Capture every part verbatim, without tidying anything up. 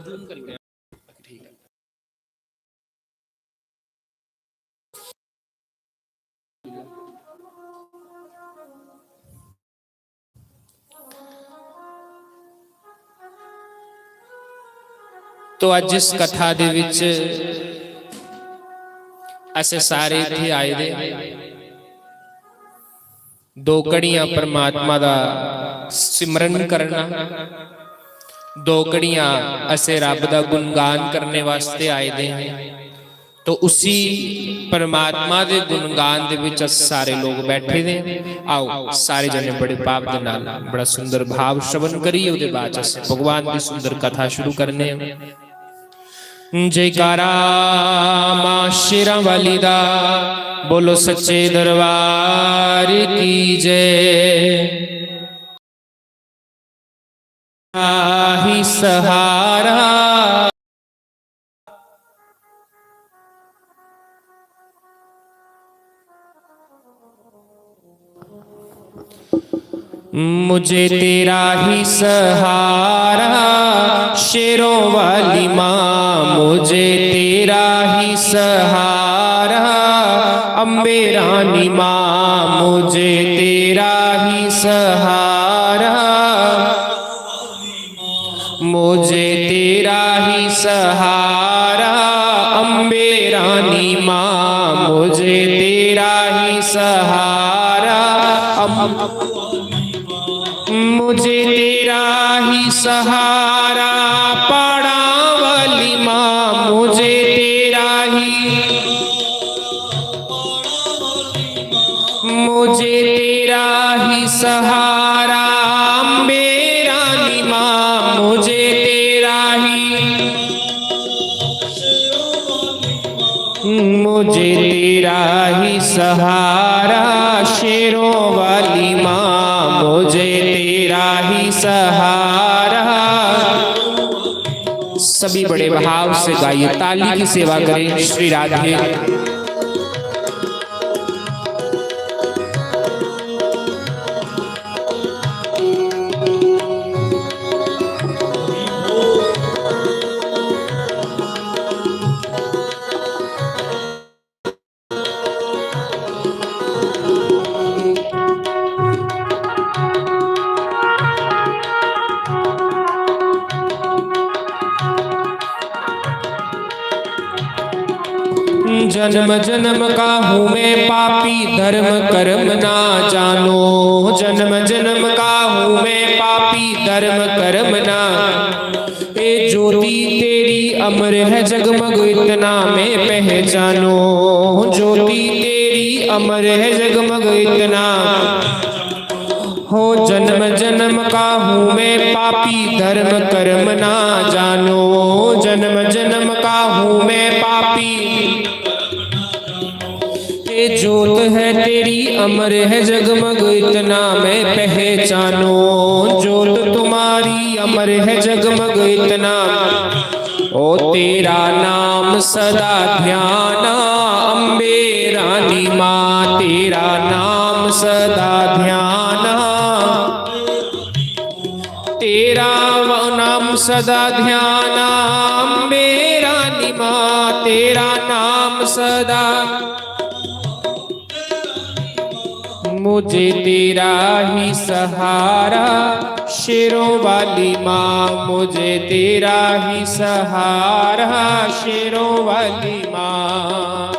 खत्म करी ओड़ेआ। ठीक ऐ। तो अज्ज इस कथा दे विच असें सारे इत्थे आए दे, दो घड़ियां परमात्मा दा सिमरन करना, दो घड़ियां असें रब दा गुणगान करने वास्ते आए दे हैं। तो उसी परमात्मा दे गुणगान दे विच अस सारे लोग बैठे दे हैं। आओ, सारे जने बड़े भाव दे नाल बड़ा सुंदर भाव श्रवण करिए, ओदे बाद अस भगवान दी सुंदर कथा शुरू करने हैं। जयकारा मां शेरां वाली दा, बोलो सच्चे दरबार की जय। आही सहारा। मुझे तेरा ही सहारा, शेरों वाली माँ, मुझे तेरा ही सहारा, अम्बे रानी माँ, मुझे तेरा ही सहारा। मुझे तेरा ही सहारा, अम्बे रानी माँ, मुझे तेरा ही सहारा। अम-, मुझे तेरा ही सहारा, पहाड़ां वाली माँ, मुझे तेरा ही मुझे तेरा ही सहारा, अम्बे रानी माँ, मुझे तेरा ही, मुझे तेरा ही सहारा, शेरों वाली माँ, मुझे तेरा ही सहारा। सभी बड़े भाव से गाइए, ताली की सेवा करें। श्री राधे। जन्म जन्म का हूँ मैं पापी, धर्म कर्म ना जानो। जन्म जन्म का हूँ मैं पापी, धर्म कर्म ना। ए ज्योति तेरी अमर है जगमग, इतना मैं पहचानो। ज्योति तेरी अमर है जगमग, इतना। हो जन्म जन्म का हूँ मैं पापी, धर्म कर्म ना जानो। जन्म जन्म का हूँ मैं पापी। ये ज्योत है तेरी अमर है जगमग, इतना मैं पहचानो। ज्योत तुम्हारी अमर है जगमग, इतना। ओ तेरा नाम सदा ध्याना, अम्बे रानी माँ, तेरा नाम सदा ध्याना। तेरा नाम सदा ध्याना, अम्बे रानी माँ, तेरा नाम सदा। मुझे तेरा ही सहारा, शेरों वाली माँ, मुझे तेरा ही सहारा, शेरों वाली माँ।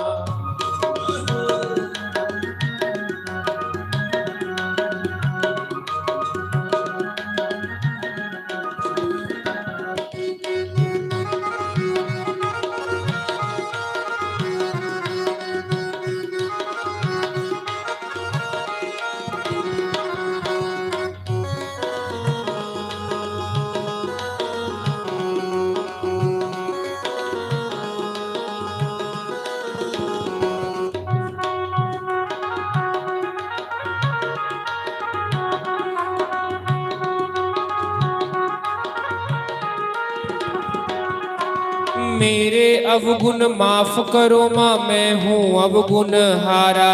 मेरे अवगुण माफ करो माँ, मैं हूँ अवगुण हारा।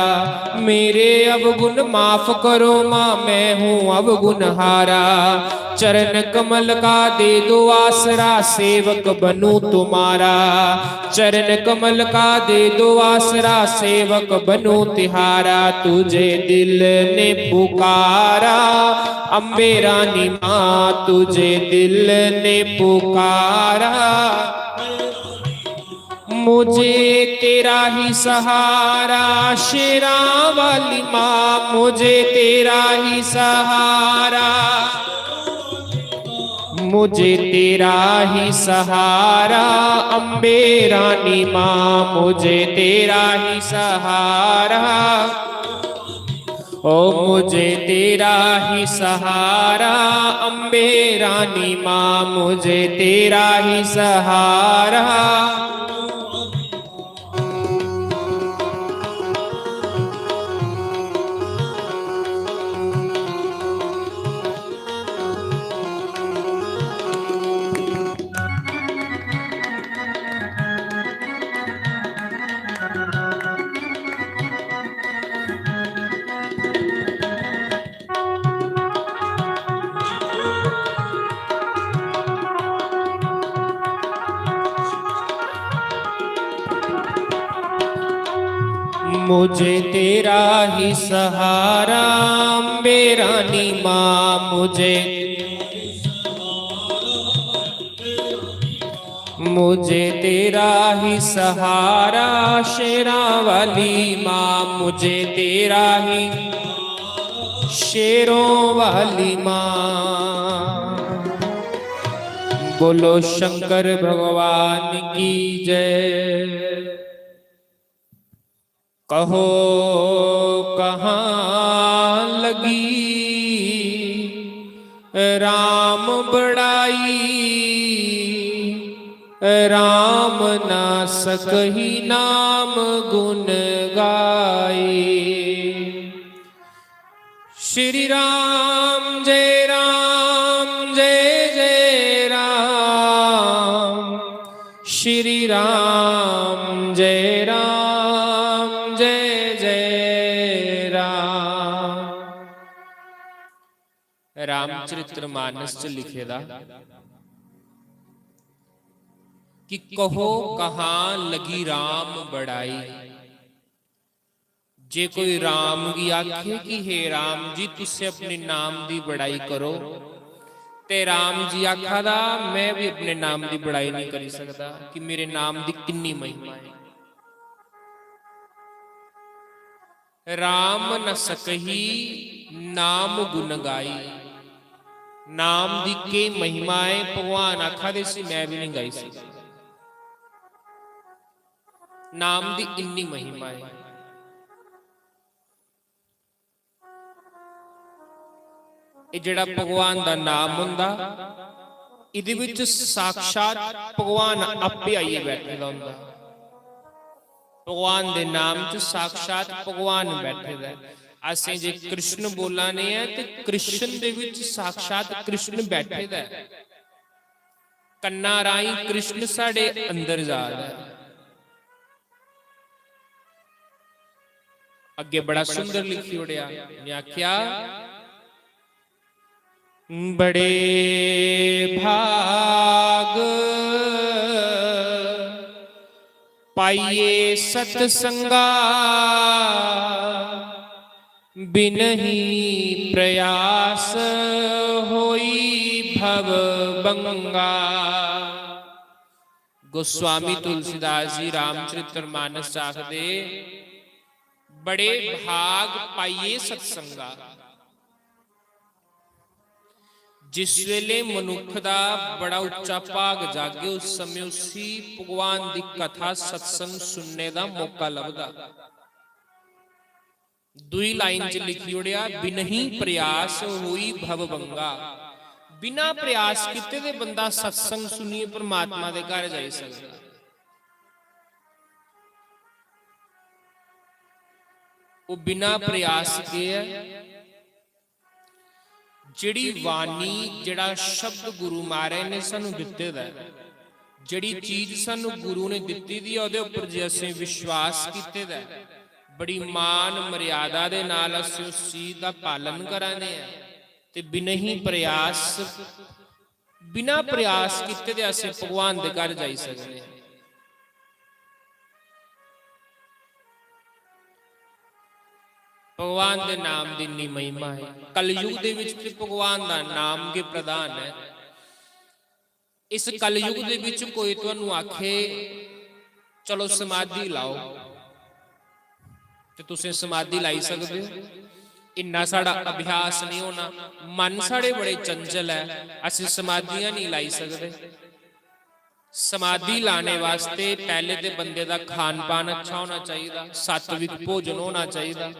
मेरे अवगुण माफ करो माँ, मैं हूँ अवगुण हारा। चरण कमल का दे दो आसरा, सेवक बनूं तुम्हारा। चरण कमल का दे दो आसरा, सेवक बनूं तिहारा। तुझे दिल ने पुकारा, अम्बे रानी माँ, तुझे दिल ने पुकारा। मुझे तेरा ही सहारा, शेरां वाली माँ, मुझे तेरा ही सहारा। मुझे तेरा ही सहारा, अम्बे रानी माँ, मुझे तेरा ही सहारा। ओ मुझे तेरा ही सहारा, अम्बे रानी माँ, मुझे तेरा ही सहारा। मुझे तेरा ही सहारा, अम्बे रानी माँ, मुझे मुझे तेरा ही सहारा, शेरां वाली माँ, मुझे तेरा ही शेरों वाली माँ। बोलो शंकर भगवान की जय। कहो कहाँ लगी राम बड़ाई, राम ना सकही नाम गुण गाई। श्री राम जय राम जय जय राम, श्री राम जय राम जय जय राम। रामचरित्र मानस च लिखे दा कि कहो कहाँ लगी राम बड़ाई। जे कोई राम गी आखे कि हे राम जी, तुसें अपने नाम दी बड़ाई करो, ते राम जी आखा दा, मैं भी अपने नाम दी बड़ाई नहीं करी सकदा कि मेरे नाम दी किन्नी महिमा है। राम न सकही नाम गुण गाई। नाम दी के महिमा है, भगवान आखा दे सी, मैं भी नहीं गाई सकदा। नाम दी इन्नी महिमा है। ਇਹ ਜਿਹੜਾ ਭਗਵਾਨ ਦਾ ਨਾਮ ਹੁੰਦਾ, ਇਹਦੇ ਵਿੱਚ ਸਾਕਸ਼ਾਤ ਭਗਵਾਨ ਆਪੇ ਆਈਏ ਬੈਠੇ ਦਾ ਹੁੰਦਾ। ਭਗਵਾਨ ਦੇ ਨਾਮ 'ਚ ਸਾਕਸ਼ਾਤ ਭਗਵਾਨ ਬੈਠੇ ਦਾ ਹੈ। ਅਸੀਂ ਜੇ ਕ੍ਰਿਸ਼ਨ ਬੋਲਾਂਦੇ ਆ ਤੇ ਕ੍ਰਿਸ਼ਨ ਦੇ ਵਿੱਚ ਸਾਕਸ਼ਾਤ ਕ੍ਰਿਸ਼ਨ ਬੈਠੇ ਦਾ ਹੈ। ਕੰਨਾਂ ਰਾਹੀਂ ਕ੍ਰਿਸ਼ਨ ਸਾਡੇ ਅੰਦਰ ਜਾ ਰਿਹਾ ਹੈ। ਅੱਗੇ ਬੜਾ ਸੁੰਦਰ ਲਿਖੀ ਉੜਿਆ, ਨੇ ਆਖਿਆ, ਬੜੇ ਭਾਗ ਪਾਈਏ ਸਤਸੰਗਾ, ਬਿਨਹੀ ਪ੍ਰਯਾਸ ਹੋਈ ਭਵ ਬੰਗਾ। ਗੋਸਵਾਮੀ ਤੁਲਸੀਦਾਸ ਜੀ ਰਾਮਚਰਿਤਰ ਮਾਨਸ 'ਚ ਆਖਦੇ, ਬੜੇ ਭਾਗ ਪਾਈਏ ਸਤਸੰਗਾ। ਜਿਸ ਵੇਲੇ ਮਨੁੱਖ ਦਾ ਬੜਾ ਉੱਚਾ ਭਾਗ ਜਾਗੇ, ਉਸ ਸਮੇਂ ਉਸੀ ਭਗਵਾਨ ਦੀ ਕਥਾ, ਸਤਸੰਗ ਸੁਣਨੇ ਦਾ ਮੌਕਾ ਲੱਭਦਾ। ਦੂਈ ਲਾਈਨ 'ਚ ਲਿਖੀ ਉੜਿਆ, ਬਿਨਹੀ ਪ੍ਰਯਾਸ ਹੋਈ ਭਵ ਬੰਗਾ। ਬਿਨਾ ਪ੍ਰਯਾਸ ਕੀਤੇ ਦੇ ਬੰਦਾ ਸਤਸੰਗ ਸੁਣੀਏ ਪਰਮਾਤਮਾ ਦੇ ਘਰ ਜਾਈ ਸਕਦਾ। ਉਹ ਬਿਨਾ ਪ੍ਰਯਾਸ ਕੀ ਹੈ? ਜਿਹੜੀ ਬਾਣੀ, ਜਿਹੜਾ ਸ਼ਬਦ ਗੁਰੂ ਮਹਾਰਾਜ ਨੇ ਸਾਨੂੰ ਦਿੱਤੇ ਦਾ ਹੈ, ਜਿਹੜੀ ਚੀਜ਼ ਸਾਨੂੰ ਗੁਰੂ ਨੇ ਦਿੱਤੀ ਦੀ ਹੈ, ਉਹਦੇ ਉੱਪਰ ਜੇ ਅਸੀਂ ਵਿਸ਼ਵਾਸ ਕੀਤੇ ਦਾ ਹੈ, ਬੜੀ ਮਾਨ ਮਰਿਆਦਾ ਦੇ ਨਾਲ ਅਸੀਂ ਉਸ ਚੀਜ਼ ਦਾ ਪਾਲਨ ਕਰਾਂਦੇ ਆ, ते बिना ही प्रयास, बिना प्रयास कीते दे असें भगवान दे घर जाई सकने। भगवान दे नाम दी इन्नी महिमा है। कलयुग दे विच ते भगवान दा नाम गै प्रधान है। इस कलयुग दे विच कोई तुहानू आखे, "चलो समाधि लाओ," ते तुसें समाधि लाई सकदे हो। इन्ना साढ़ा अभ्यास नहीं होना। मन साढ़े बड़े चंचल है, असीं समाधियां नहीं लाई सकदे। समाधि लाने वास्ते पहले ते बंदे दा खान पान अच्छा होना चाहिदा, सात्विक भोजन होना चाहिदा।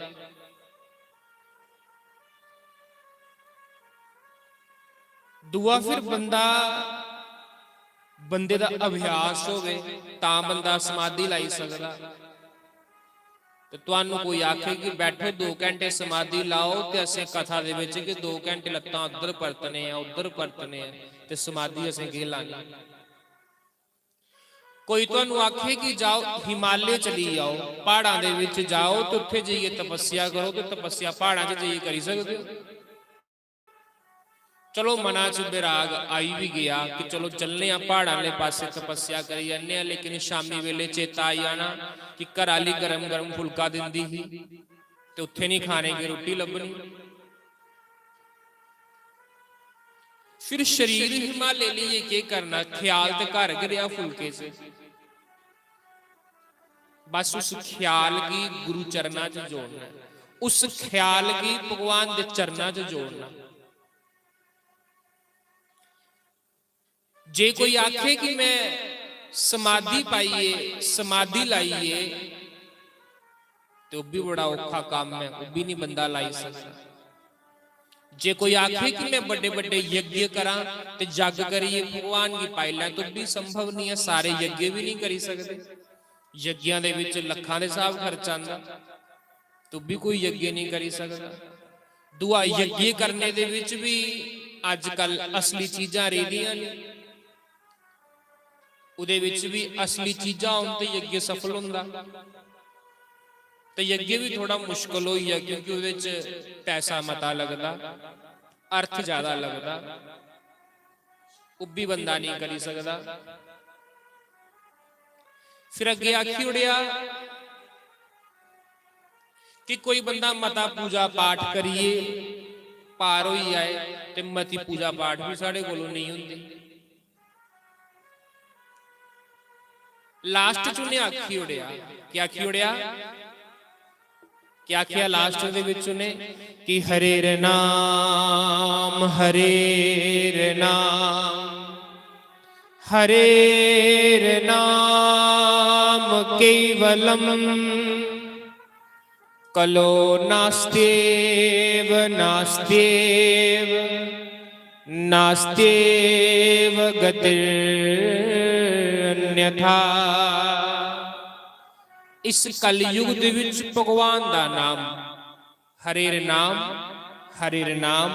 दुआ फिर बंदा, बंदे दा अभ्यास होवे, तां बंदा समाधि लाई सकदा। ते तुहानू कोई आखे कि बैठो दो घंटे समाधि लाओ, ते असें कथा दे विच कि दो घंटे लत्तां उद्धर परतने आ, उद्धर परतने आ, ते समाधि असें केह् लानी? कोई तुहानू आखे कि जाओ हिमालय चली जाओ, पहाड़ां दे विच जाओ ते उत्थे जाइयै तपस्या करो, ते तपस्या पहाड़ां च जाइयै करी सकदे हो। चलो मना च विराग आई भी गया कि चलो चलने आं पहाड़ां आह्ले पासे तपस्या करी आने आं, लेकिन शामी वेले चेता आई जाना कि घर आह्ली गरम गरम फुलका दिंदी ही ते उत्थे नहीं खाने की रुट्टी लब्भनी। फिर शरीर हिमाले लेइयै केह् करना, ख्याल ते घर गै रेहा फुलके च। बस उस ख्याल गी गुरु चरणा च जोड़ना, उस ख्याल गी भगवान दे चरणा च जोड़ना। जे कोई आखे कि मैं समाधि पाइए, समाधि लाइए, ते ओह् भी बड़ा औखा कम्म ऐ, ओह् भी नहीं बंदा लाई सकदा। जे कोई आखे कि मैं बड़े बड़े यज्ञ करां ते जग करिए भगवान गी पाई लैं, तो भी संभव नहीं है, सारे यज्ञ भी नहीं करी सकदे। यज्ञां दे विच लक्खां दे स्हाब खर्च आंदा, तो भी कोई यज्ञ नहीं करी सकदा। दुआ यज्ञ करने दे विच भी अजकल असली चीजां रेह्दियां नहीं। उदे विच भी असली चीजां होन ते यज्ञ सफल होंदा। ते यज्ञ भी थोड़ा मुश्किल होई गेआ, क्योंकि उदे च पैसा मता लगदा, अर्थ ज्यादा लगदा, ओह् भी बंदा नहीं करी सकदा। फिर अग्गे आखी ओड़ेआ कि कोई बंदा मता पूजा पाठ करिए पार होई जाए, ते मती पूजा पाठ भी साढ़े कोलों नहीं होंदी। लास्ट च उन्हें आखी ओड़ेआ, क्या आखी ओड़ेआ? क्या आखेआ लास्ट दे विच उन्हें कि हरेर नाम, हरेर नाम, हरेर नाम केवलम। कलो नास्त्येव, नास्त्येव, नास्त्येव गतिरन्यथा। इस कलयुग दे विच भगवान दा नाम, हरेर नाम, हरेर नाम,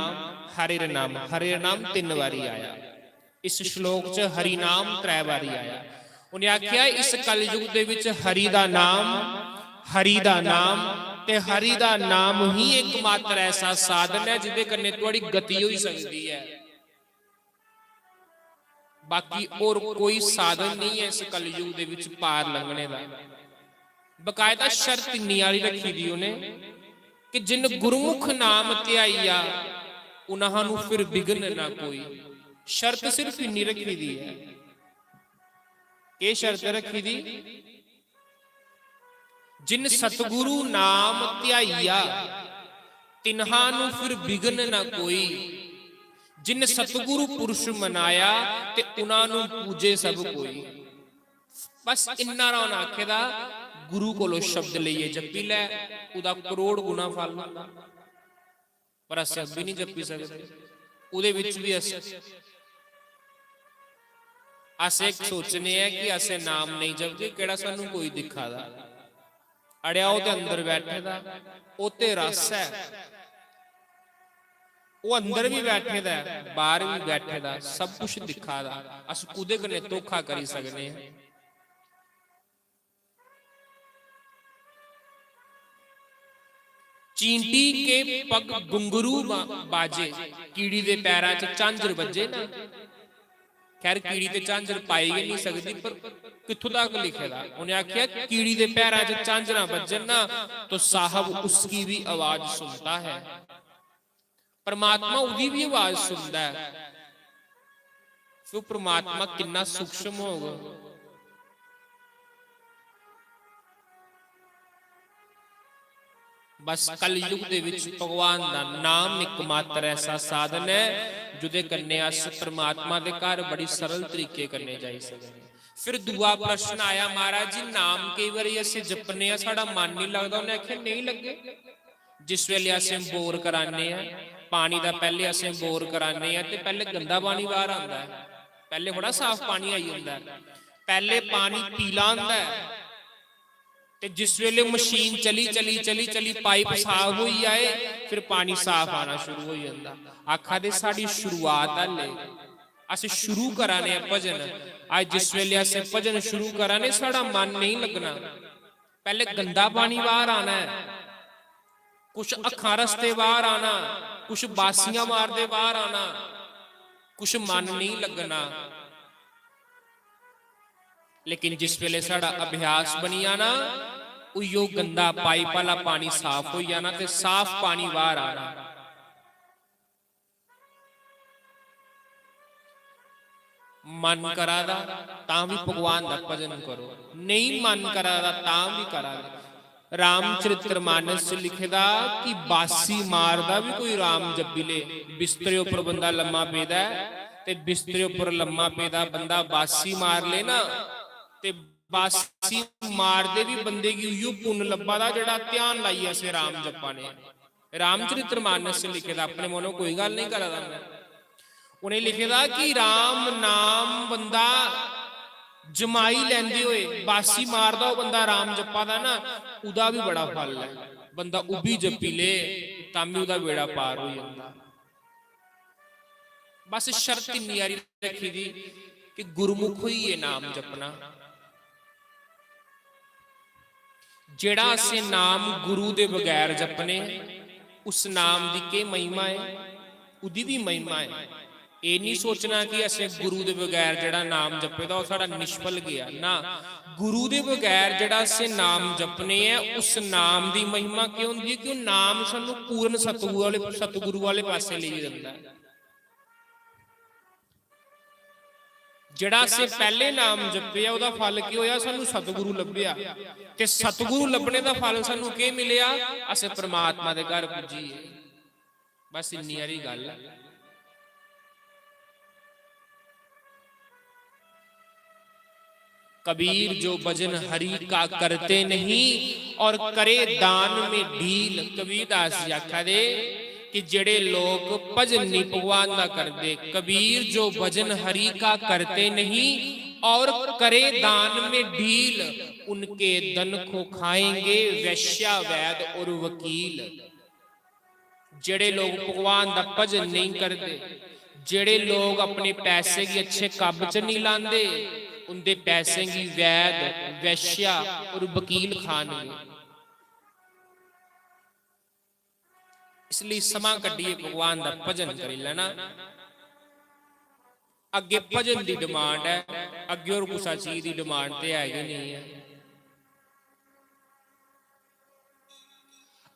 हरेर नाम, हरेर नाम तीन बारी आया। इस श्लोक च हरि नाम त्रै बारी आया। उन्हें आख्या, इस कलयुग दे विच हरि दा नाम, हरि दा नाम ते हरि दा नाम ही एकमात्र ऐसा साधन है जिदे कन्नै थुआड़ी गति होई सकदी है। बाकी और कोई साधन नहीं है इस कलयुग दे विच पार लंघने दा। बकायदा शर्त इन्नी आली रखी दी उन्हें कि जिन गुरुमुख नाम ध्याइया, उन्हां नू फिर विघ्न ना कोई। शर्त सिर्फ इन्नी रखी दी है। के शर्त रखी दी? जिन सतगुरु नाम ध्याइया, तिन्हां नू फिर विघ्न ना कोई। जिन सतगुरु पुरुष मनाया, ते उन्हां नू पूजे सब कोई। बस इन्ना रा उन्हें आखे दा, गुरु कोलों शब्द लेइयै जपी लै, उदा करोड़ गुना फल होंदा। पर अस भी नहीं जपी सकदे। उदे विच भी अस, अस इक सोचने हैं कि असें नाम नहीं जपदे, केड़ा सानू कोई दिखा दा। अड़ेआ, ओह् ते अंदर बैठे दा, ओह् ते रस ऐ। ओह् अंदर भी बैठे दा ऐ, बाहर भी बैठे दा, सब कुछ दिखा दा। अस कुदे कन्नै धोखा करी सकने हैं? चींटी के पग घुंघरू बा-, बाजे, कीड़ी दे पैरां च झांझर बज्जे ना। खैर, कीड़ी ते झांझर पाई गै नहीं सकदी, पर कित्थों तक लिखे दा? उन्हें आखेआ, "कीड़ी दे पैरां च झांझरां बज्जन ना, तो साहब उसकी भी आवाज सुनता है।" परमात्मा ओह्दी भी आवाज सुनदा ऐ। सो परमात्मा किन्ना सूक्ष्म होग। बस कलयुग दे विच भगवान दा नाम इकमात्र ऐसा साधन ऐ, जुदे कन्नै अस परमात्मा दे घर बड़ी सरल तरीके कन्नै जाई सकने। फिर दूआ प्रश्न आया, "महाराज जी, नाम केई बारी असें जपने आं, साढ़ा मन नहीं लगदा।" उन्हें आखेआ, "नहीं लग्गे।" जिस वेले असें बोर कराने आं, पानी दा पैह्ले असें बोर कराने आं ते पैह्ले गंदा पानी बाहर आंदा ऐ, पैह्ले थोड़ा साफ पानी आई जंदा ऐ। पैह्ले पानी पीला आंदा ऐ ते जिस वेले मशीन चली, चली, चली, चली, पाइप साफ होई जाए, फिर पानी साफ आना शुरू होई जंदा। आखा दे, साढ़ी शुरुआत हाले, अस शुरू करा ने आं भजन। अज्ज जिस वेले अस भजन शुरू करा ने, साढ़ा मन नहीं लगना। पैह्ले गंदा पानी बाहर आना ऐ, कुछ अक्खां रस्ते बाहर आना, कुछ बासियां मारदे बाहर आना, कुछ मन नहीं लगना। लेकिन जिस वेले साढ़ा अभ्यास बनी जाना, उइयो गंदा पाइप आह्ला पानी साफ होई जाना ते साफ पानी बाहर आना। मन करा दा, तां भी भगवान दा भजन करो, नेईं मन करा दा, तां भी करा दे। रामचरित्र मानस च लिखे दा कि बासी मारदा भी कोई राम जप्पी ले। बिस्तरे उप्पर बंदा लम्मा पेदा ऐ ते बिस्तरे उप्पर लम्मा पेदा बंदा बासी मार ले ना, ते बासी मारदे भी बंदे गी उइयो पुन्न लब्भा दा जेह्ड़ा ध्यान लाइयै असें राम जप्पा ने। रामचरित्र मानस च लिखे दा, अपने मनों कोई गल्ल नहीं करा दा मैं। उ'नें लिखे दा कि राम नाम बंदा जमाई लैंदे होए, बासी मारदा होए बंदा राम जप्पा दा ना, उदा भी बड़ा फल ऐ। बंदा उब्बी जप्पी ले, तां भी उदा बेड़ा पार होई जंदा। बस शर्त इन्नी हारी रखी दी कि गुरुमुख होइयै नाम जपना। जेड़ा असें नाम गुरु दे बगैर जपने, उस नाम दी केह् महिमा ऐ? उदी भी महिमा ऐ। एह् निं सोचना कि असें गुरु दे बगैर जेड़ा नाम जपे दा, ओह् साढ़ा निष्फल गेआ। ना, गुरु दे बगैर जेड़ा असें नाम जपने ऐ, उस नाम दी महिमा केह् होंदी ऐ कि ओह् नाम सानूं पूर्ण सतगुरु आह्ले, सतगुरु आह्ले पासै लेई जंदा ऐ। जेड़ा असें पैह्ले नाम जपेआ, ओह्दा फल केह् होया? सानू सतगुरु लब्भेआ। ते सतगुरु लब्भने दा फल सानू केह् मिलेआ? असें परमात्मा दे घर पुज्जी गे। बस इन्नी हारी गल्ल ऐ। कबीर जो भजन हरि का करते नहीं और करे दान में ढील। कबीरदास जी आखा दे कि जेड़े लोक भजन नहीं भगवान दा करदे, कबीर जो भजन हरि का करते नहीं और करे दान में ढील, उनके धन को खाएंगे वैश्या वैद और वकील। जेड़े लोग भगवान दा भजन नहीं करदे, जेड़े लोग अपने पैसे गी अच्छे कम्म च नहीं लांदे, उंदे पैसें गी वैद, वैश्या और वकील खानगे। इसलिए समां कड्ढियै भगवान दा भजन करी लैना। अग्गे भजन दी डिमांड ऐ, अग्गे होर कुसै चीज दी डिमांड ते है गै नहीं ऐ।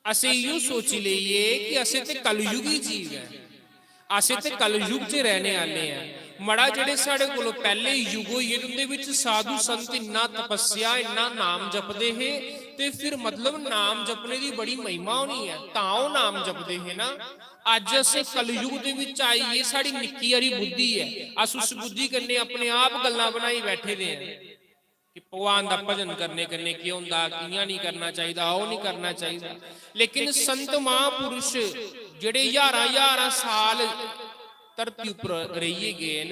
असें इयो सोची लेइए कि असें ते कलयुगी जीव ऐ, असें ते कलयुग च रहने आह्ले आं। मड़ा, जेह्ड़े साढ़े कोलों पैह्ले युग होई गे, उं'दे बिच साधु संत इन्ना तपस्या, इन्ना नाम जपदे हे, ते फिर मतलब नाम जपने दी बड़ी महिमा होनी ऐ, तां ओह् नाम जपदे हे ना। अज्ज असें कलयुग दे बिच आइयै साढ़ी निक्की हारी बुद्धि ऐ, अस उस बुद्धि कन्नै अपने आप गल्लां बनाई बैठे दे आं। कि भगवान दा भजन करने कन्नै केह् होंदा, कि'यां निं करना चाहिदा, ओह् निं करना चाहिदा। लेकिन संत महापुरुष जेह्ड़े ज्हारां ज्हारां साल धरती उप्पर रेहियै गे न,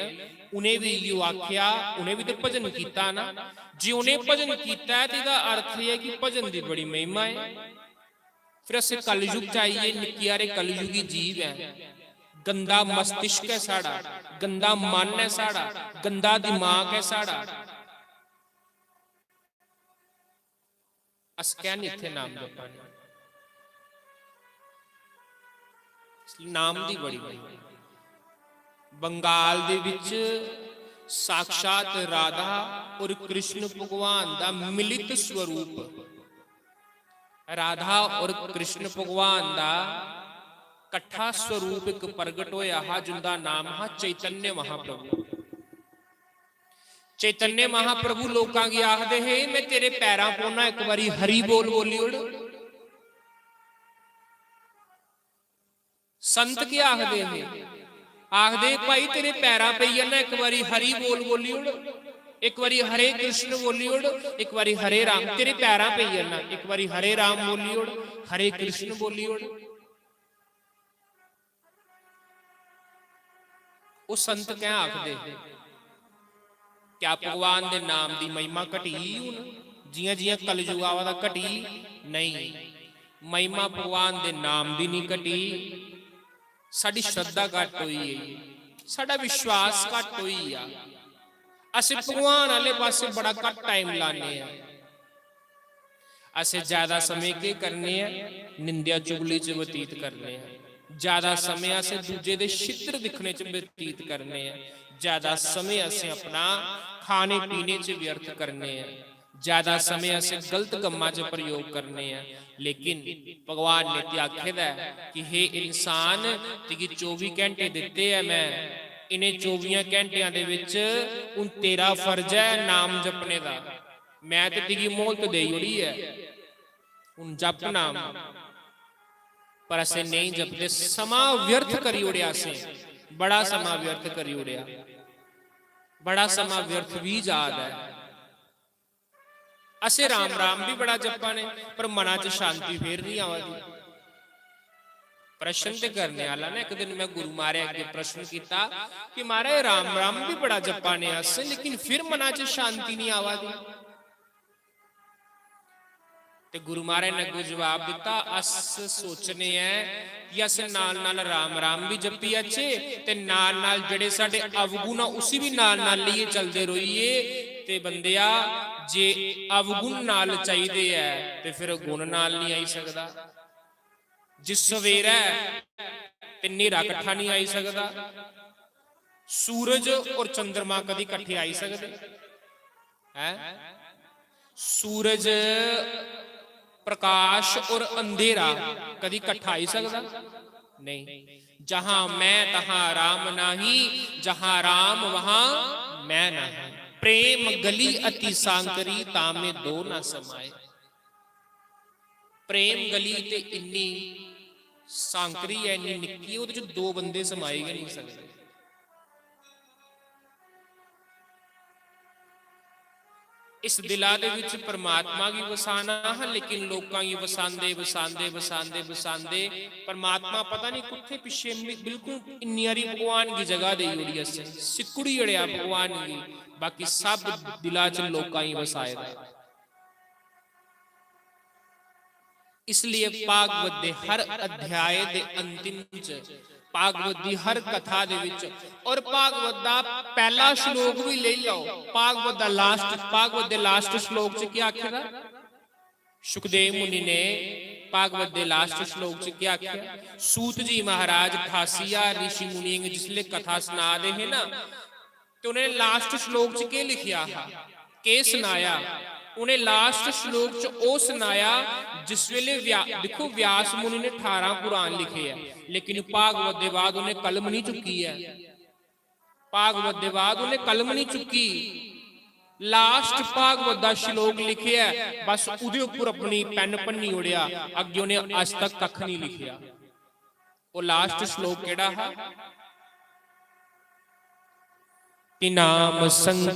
उ'नें बी इयो आखेआ, उ'नें बी ते भजन कीता ना। जे उ'नें भजन कीता ऐ ते एह्दा अर्थ एह् ऐ कि भजन दी बड़ी महिमा ऐ। फिर अस कलयुग च आइयै निक्के हारे कलयुगी जीव ऐ, गंदा मस्तिष्क ऐ साढ़ा, गंदा मन ऐ साढ़ा, गंदा दिमाग ऐ साढ़ा। अस कैं निं इत्थै नाम जपा ने? नाम दी बड़ी महिमा। बंगाल दे विच साक्षात राधा और कृष्ण भगवान दा मिलित स्वरूप, राधा और कृष्ण भगवान दा कट्ठा स्वरूप इक प्रगट होया हा, जिंदा नाम हा चैतन्य महाप्रभु। चैतन्य महाप्रभु लोकां गी आखदे हे, "मैं तेरे पैरां पौना, इक बारी हरि बोल बोली ओड़।" संत केह् आखदे हे? आखदे, "भाई, तेरे पैरां पेई जन्ना, इक बारी हरि बोल बोली ओड़, इक बारी हरे कृष्ण बोली ओड़, इक बारी हरे राम, तेरे पैरां पेई जन्ना, इक बारी हरे राम बोली ओड़, हरे कृष्ण बोली ओड़।" ओह् संत कैं आखदे? क्या भगवान दे नाम दी महिमा घटी हून? जियां जियां कलयुग आवा दा, घटी? नहीं, महिमा भगवान दे नाम दी नहीं घटी। साडी श्रद्धा घट होई है, साडा विश्वास घट होई आ। अस भगवान आले पासे बड़ा घट टाइम लाने आ। असें ज्यादा समें केह् करने आं? निंदेआ चुगली च बतीत करने आं। ज्यादा समें असें दूजे दे छिद्र दिक्खने च बतीत करने आं। ज्यादा समें असें अपना खाने पीने च व्यर्थ करने आं। ज्यादा समें असें गलत कम्मां च प्रयोग करने आं। लेकिन भगवान ने ते आखे दा ऐ कि हे इंसान, तुगी चौबी घैंटे दित्ते ऐ मैं, इ'नें चौबियां घैंटेआं दे विच हून तेरा फर्ज ऐ नाम जपने दा। मैं ते तुगी मोहलत देई ओड़ी ऐ, हून जप नाम। पर असें नेईं जपदे, समां व्यर्थ करी ओड़ेआ असें, बड़ा समां व्यर्थ करी ओड़ेआ, बड़ा समां व्यर्थ बी जा दा ऐ। असें राम राम बी बड़ा जप्पा ने, पर मना च शांति फेर नहीं आवा दी। प्रश्न ते करने आह्ला ना, इक दिन मैं गुरु महाराज अग्गे प्रश्न कीता कि महाराज, राम राम बी बड़ा जप्पा ने अस, लेकिन फिर मना च शांति नहीं आवा दी। ते गुरु महाराज ने अग्गों जवाब दिता, अस सोचने ऐ कि अस नाल नाल राम राम भी जप्पी आचे ते नाल नाल जेड़े साडे अवगुण आ उसी भी नाल नाल लेइयै चलदे रहिए। ते बंदेआ, जे अवगुण नाल चाहिदे ऐ ते फिर गुण नाल नहीं आई सकदा। जे सवेरै ते न्हेरा कट्ठा नहीं आई सकदा, सूरज और चंद्रमा कदी कट्ठे आई सकदे हैं? सूरज, प्रकाश और अंधेरा कदी कट्ठा आई सकदा? नहीं। जहां मैं तहां राम नाही, जहां राम वहां मैं नाही। प्रेम गली अति सांकरी, तामे दो ना समाए। प्रेम गली ते इन्नी सांकरी ऐ, इन्नी निक्की, ओह्दे च दो बंदे समाई गै नहीं सकदे। इस दिला दे विच परमात्मा गी वसाना हा, लेकिन लोकां गी वसांदे, वसांदे, वसांदे, वसांदे परमात्मा पता नहीं कुत्थे पिच्छे मि-, बिल्कुल इन्नी हारी भगवान गी जगह देई ओड़ी असें, सिक्कुड़ी ओड़ेआ भगवान गी, बाकी सब दिला च लोकां गी वसाए दा। इसलिए भागवत दे हर अध्याय दे अंतिम च, भागवत दी हर कथा दे विच, और भागवत दा पहला श्लोक भी लेई लैओ, भागवत दा लास्ट, भागवत दे लास्ट श्लोक च केह् आखे दा? सुखदेव मुनि ने भागवत दे लास्ट श्लोक च केह् आखेआ? सूत जी महाराज अठासी हजार ऋषि मुनियें गी जिसलै कथा सना दे हे ना, ते उ'नें लास्ट श्लोक च केह् लिखेआ हा, केह् सनाया? उ'नें लास्ट श्लोक च ओह् सनाया, जिस वेले व्या-, दिक्खो, व्यास मुनि ने ठारां पुराण लिखे ऐ, लेकिन भागवत दे बाद उ'नें कलम नहीं चुक्की ऐ। भागवत दे बाद उ'नें कलम नहीं चुक्की। लास्ट भागवत दा श्लोक लिखेआ ऐ, बस उ'दे उप्पर अपनी पेन भन्नी ओड़ेआ, अग्गें उ'नें अज्ज तक कक्ख नहीं लिखेआ। ओह् लास्ट श्लोक केह्ड़ा हा? कि नाम संकीर्तनम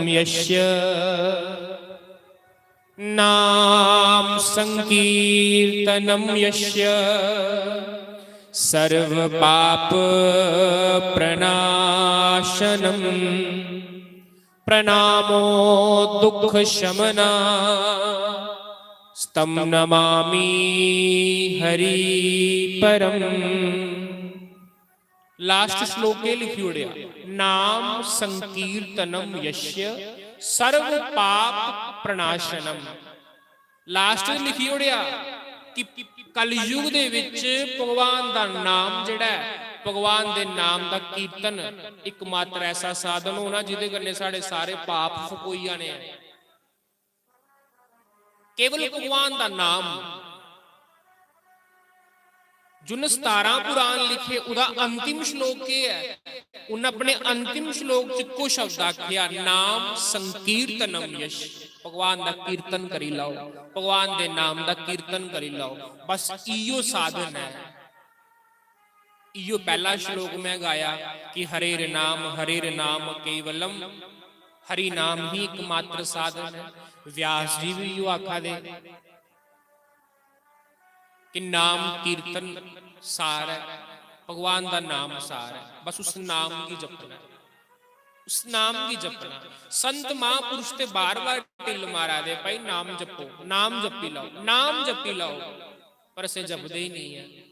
यस्य, नाम संकीर्तनम यस्य, सर्व पाप प्रणाशनम, प्रणामो दुख शमना, स्तम नमामि हरि परम। लास्ट श्लोक एह् लिखी ओड़ेआ, नाम संकीर्तनम यस्य सर्व पाप प्रणाशनम। लास्ट लिखी ओड़ेआ कि कलयुग दे विच भगवान दा नाम जेह्ड़ा ऐ, भगवान दे नाम दा कीर्तन इकमात्र ऐसा साधन होना जिदे कन्नै साढ़े सारे पाप फकोई जाने ऐ। केवल भगवान दा नाम। जुन सतारां पुराण लिखे, उदा अंतिम श्लोक केह् ऐ? उन अपने अंतिम श्लोक च इक्को शब्द आखेआ, "नाम संकीर्तनम यश।" भगवान दा कीर्तन करी लैओ, भगवान दे नाम दा कीर्तन करी लैओ। बस इयो साधन ऐ। इयो पैह्ला श्लोक मैं गाया कि "हरेर नाम, हरेर नाम केवलम", हरि नाम ही एकमात्र साधन है। व्यास जी भी इयो आखा दे कि नाम कीर्तन सार है, भगवान दा नाम सार है। बस उस नाम गी जपना, उस नाम गी जपना। संत महापुरुष ते बार-बार ढिल मारा दे, "भाई, नाम जपो, नाम जपी लैओ, नाम जपी लैओ।" पर असें जपदे ही नहीं है।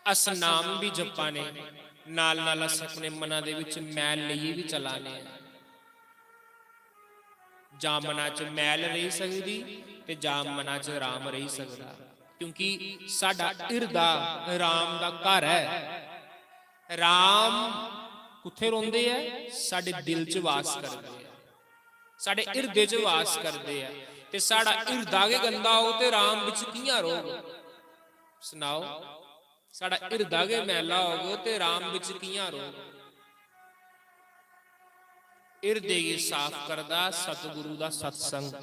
अस नाम भी जपा ने, नाल नाल अस अपने मना दे विच मैल लेइयै भी चला ने। जां मना च मैल रेही सकदी ते जां मना च राम रेही सकदा, क्योंकि साडा हिरदा राम दा घर ऐ। राम कुत्थे रौंह्दे ऐ? साडे दिल च वास करदे ऐ, साडे हिरदे च वास करदे ऐ। ते साडा हिरदा गै गंदा होग ते राम बिच कि'यां रौह्ग? सनाओ, साडा हिरदा गै मैला होग ते राम बिच कि'यां रौह्ग? हिरदे गी साफ करदा सतगुरु दा सत्संग।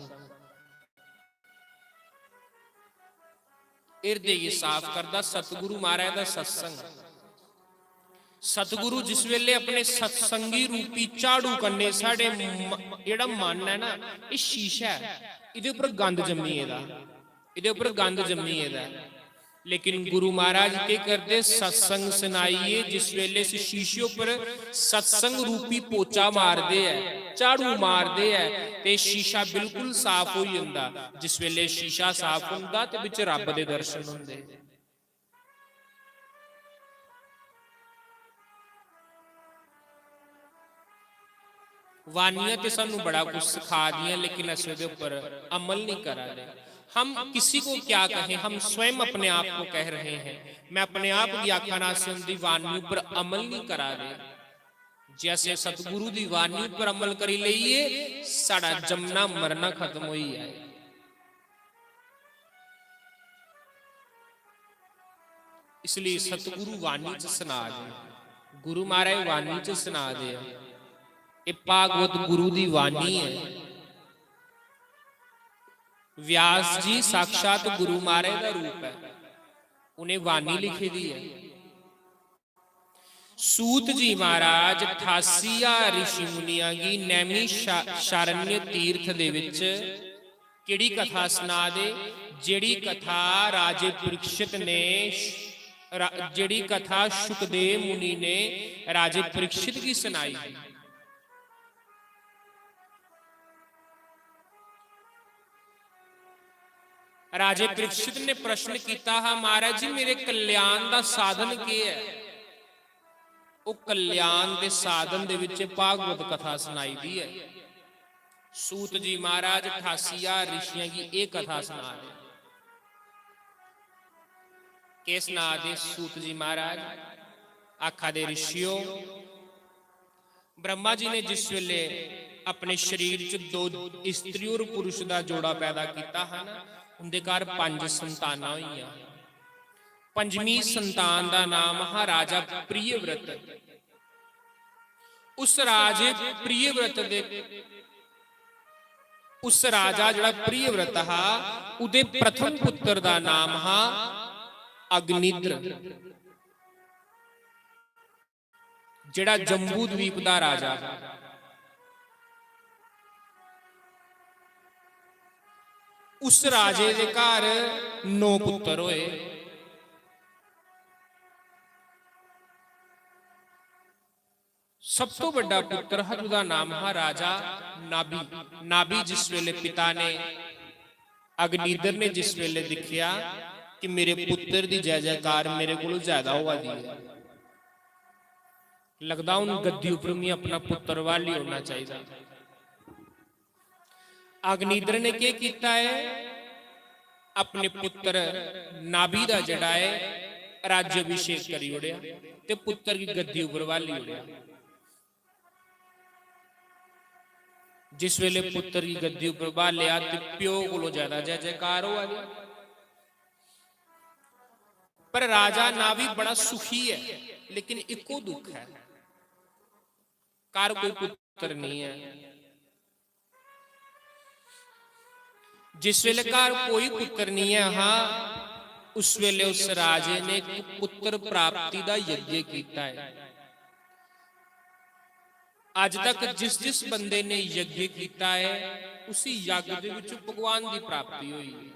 हिरदे गी साफ करदा सतगुरु महाराज दा सत्संग। सतगुरु जिस वेले अपने सत्संगी रूपी झाड़ू कन्नै साढ़े म-, जेह्ड़ा मन ऐ ना, एह् शीशा ऐ, एह्दे उप्पर गंद जम्मी गेदा, एह्दे उप्पर गंद जम्मी गेदा ऐ। लेकिन गुरु महाराज केह् करदे? सत्संग सनाइयै जिस वेले इस शीशे उप्पर सत्संग रूपी पोचा मारदे ऐ, झाड़ू मारदे ऐ, ते शीशा बिल्कुल साफ होई जंदा। जिस वेले शीशा साफ होंदा ते बिच रब दे दर्शन होंदे। वानियां ते सानू बड़ा कुछ सिखा दियां, लेकिन अस ओह्दे उप्पर अमल नहीं करा दे। हम किसी को क्या कहें, हम स्वयं अपने आप को कह रहे हैं। मैं अपने आप गी आखा ना, अस उंदी वाणी उप्पर अमल नहीं करा दे। जे असें सतगुरु दी वाणी उप्पर अमल करी लेइए, साढ़ा जमना मरना खत्म होई जाए। इसलिए सतगुरु वाणी च सना दे, गुरु महाराज वाणी च सना दे। एह् भागवत गुरु दी वाणी ऐ। व्यास जी साक्षात गुरु महाराज दा रूप ऐ, उ'नें वाणी लिखी दी ऐ। सूत जी महाराज ठासी ज्हार ऋषि मुनियां गी नैमिषा-, शारण्य तीर्थ दे विच केह्ड़ी कथा सना दे? जेह्ड़ी कथा राजे परीक्षित ने श-, रा-, जेह्ड़ी कथा शुकदेव मुनि ने राजे परीक्षित गी सनाई। राजे परीक्षित ने प्रश्न किया हा, "महाराज जी, मेरे कल्याण का साधन के है?" वो कल्याण के साधन दे विच भागवत कथा सुनाई दी है। सूत जी महाराज अठासी हजार ऋषियों की एक कथा सुना दे। के सुना दे सूत जी महाराज? आखा दे, ऋषियो, ब्रह्मा जी ने जिस वेले अपने शरीर च दो स्त्री और पुरुष दा जोड़ा पैदा किया हा ना, उंदे घर पंज संतानां होइयां। पंजमी संतान दा नाम हा राजा प्रियव्रत। उस राजे प्रियव्रत दे, उस राजा जेह्ड़ा प्रियव्रत हा, उदे प्रथम पुत्र दा नाम हा अग्निद्र। जेह्ड़ा जम्बू द्वीप दा राजा हा, उस राजे दे घर नौ पुत्तर होए। सब तो बड्डा पुत्तर हा, जेह्दा नाम हा राजा नाभि। नाभि जिस वेले पिता ने, अग्निद्र ने जिस वेले दिक्खेआ कि मेरे पुत्तर दी जय जयकार मेरे कोलों ज्यादा होआ दी ऐ, लगदा हून गद्दी उप्पर मी अपना पुत्तर ब्हाली ओड़ना चाहिदा। अग्निद्र ने केह् कीता ऐ? अपने पुत्र नाभि दा जेह्ड़ा ऐ, राज्याभिषेक करी ओड़ेआ ते पुत्र गी गद्दी उप्पर ब्हाली ओड़ेआ। जिस वेले पुत्र गी गद्दी उप्पर ब्हालेआ ते प्यो कोलों ज्यादा जय जयकार होआ दी। पर राजा नाभि बड़ा सुखी ऐ, लेकिन इक्को दुख ऐ, घर कोई पुत्र नहीं ऐ। जिस वेले घर कोई पुत्र नहीं ऐ हा, उस वेले उस राजे ने पुत्र प्राप्ति दा यज्ञ कीता ऐ। अज तक जिस जिस बंदे ने यज्ञ कीता ऐ, उसी यज्ञ दे विच भगवान दी प्राप्ति होई।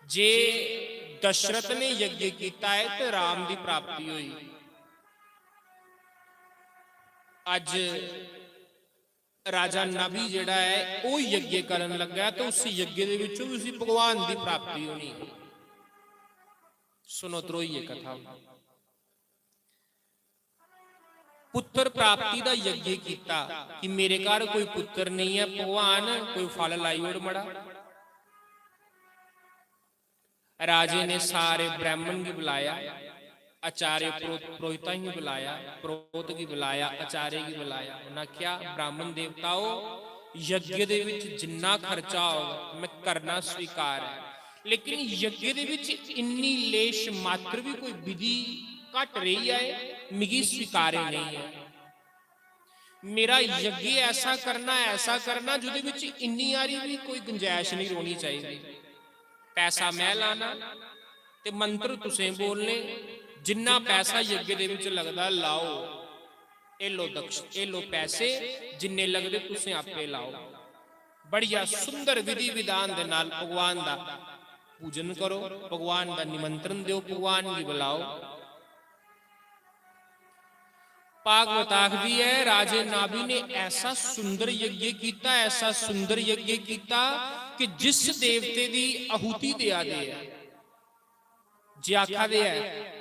जे दशरथ ने यज्ञ कीता ऐ, ते राम दी प्राप्ति होई। अज राजा नाभि जेह्ड़ा ऐ, ओह् यज्ञ करन लग्गा, ते उस यज्ञ दे विचों उसी भगवान दी प्राप्ति होनी। सुनो, त्रोइये कथा। पुत्र प्राप्ति दा यज्ञ कीता कि मेरे घर कोई पुत्र नहीं ऐ, भगवान कोई फल लाई ओड़ मड़ा। राजे ने सारे ब्राह्मण गी बुलाया, आचार्य पुरो-, पुरोहितां गी बुलाया, पुरोहित गी बुलाया, आचार्य गी बुलाया। उन्हें आख्या, "ब्राह्मण देवताओ, यज्ञ दे विच जिन्ना खर्चा होग, मैं करना स्वीकार है, लेकिन यज्ञ दे विच इन्नी लेश मात्र भी कोई विधि घट रही है, मिगी स्वीकार्य नहीं है।" मेरा यज्ञ ऐसा करना, ऐसा करना, जेह्दे विच इन्नी हारी भी कोई गुंजाइश नहीं रौहनी चाहिदी। पैसा मैं लाना ते मंत्र तुसें बोलने, जिन्ना पैसा यज्ञ दे विच लगदा, लाओ, एह् लो दक्ष-, एह् लो पैसे, जिन्ने लगदे तुसें आपे लाओ। बढ़िया सुंदर विधि विधान दे नाल भगवान दा पूजन करो, भगवान दा निमंत्रण दो, भगवान गी बुलाओ। भागवत आखदी है, राजे नाभि ने ऐसा सुंदर यज्ञ कीता, ऐसा सुंदर यज्ञ कीता कि जिस देवते दी आहुति देआ दे ऐ, जे आखा दे ऐ,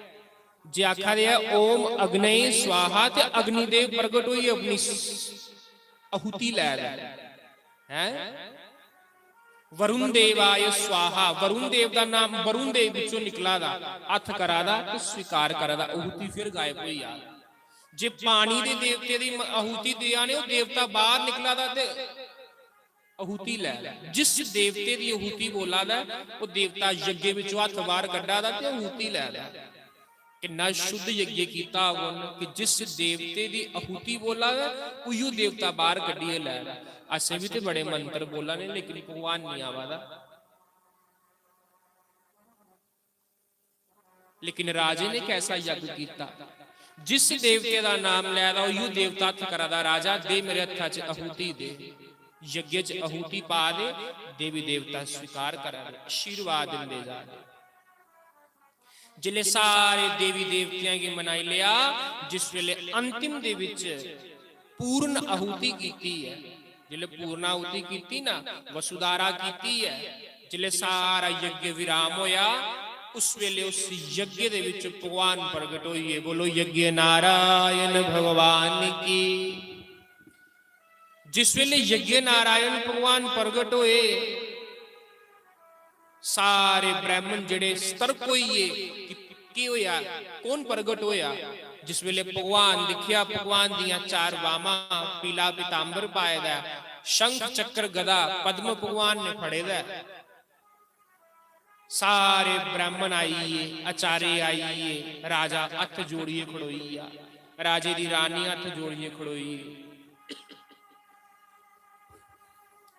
जे आखा दे ऐ, "ओम अग्नये स्वाहा", ते अग्निदेव प्रगट होइयै अपनी स-, आहुति लै दा ऐ। हैं? "वरुण देवाय स्वाहा", वरुण देव दा नाम वरुण देव विचों निकला दा, हत्थ करा दा ते स्वीकार करा दा, आहुति फिर गायब होई जा। जे पानी दे देवते दी म-, आहुति देआ ने, ओह् देवता बाहर निकला दा ते आहुति लै दा। जिस देवते दी आहुति बोला दा ऐ, ओह् देवता यज्ञ विचों हत्थ बाहर कड्ढा दा ते आहुति लै दा। किन्ना शुद्ध यज्ञ कीता होग उन्न कि जिस देवते दी आहुति बोला दा, उइयो देवता बाहर कड्ढियै लै दा। असें बी ते बड़े मंत्र बोला ने, लेकिन भगवान नहीं आवा दा। लेकिन राजे ने कैसा यज्ञ कीता? जिस देवते दा नाम लै दा, उइयो देवता हत्थ करा दा, "राजा, दे मेरे हत्था च आहुति दे, यज्ञ च आहुति पा दे।" देवी देवता स्वीकार करा दे, आशीर्वाद दिंदे जा दे। जिसले सारे देवी देवतियां गी मनाई लिया, जिस वेले अंतिम दे विच पूर्ण आहुति कीती ऐ, जिसले पूर्ण आहुति कीती ना, वसुधारा कीती ऐ, जिसले सारा यज्ञ विराम होया, उस वेले उस यज्ञ दे विच भगवान प्रगट होइए। बोलो, "यज्ञ नारायण भगवान की।" जिस वेले यज्ञ नारायण भगवान प्रगट होए, सारे ब्राह्मण जेड़े सतर्क होइए कि केह् होया, कौन प्रगट होया। जिस वेले भगवान दिक्खेआ, भगवान दियां चार बामां, पीला पीतांबर पाए दा ऐ, शंख चक्र गदा पद्म भगवान ने फड़े दा ऐ। सारे ब्राह्मण आई गे, आचार्य आई गे, राजा हत्थ जोड़िए खड़ोई गया, राजे दी रानी हत्थ जोड़िए खड़ोई गई।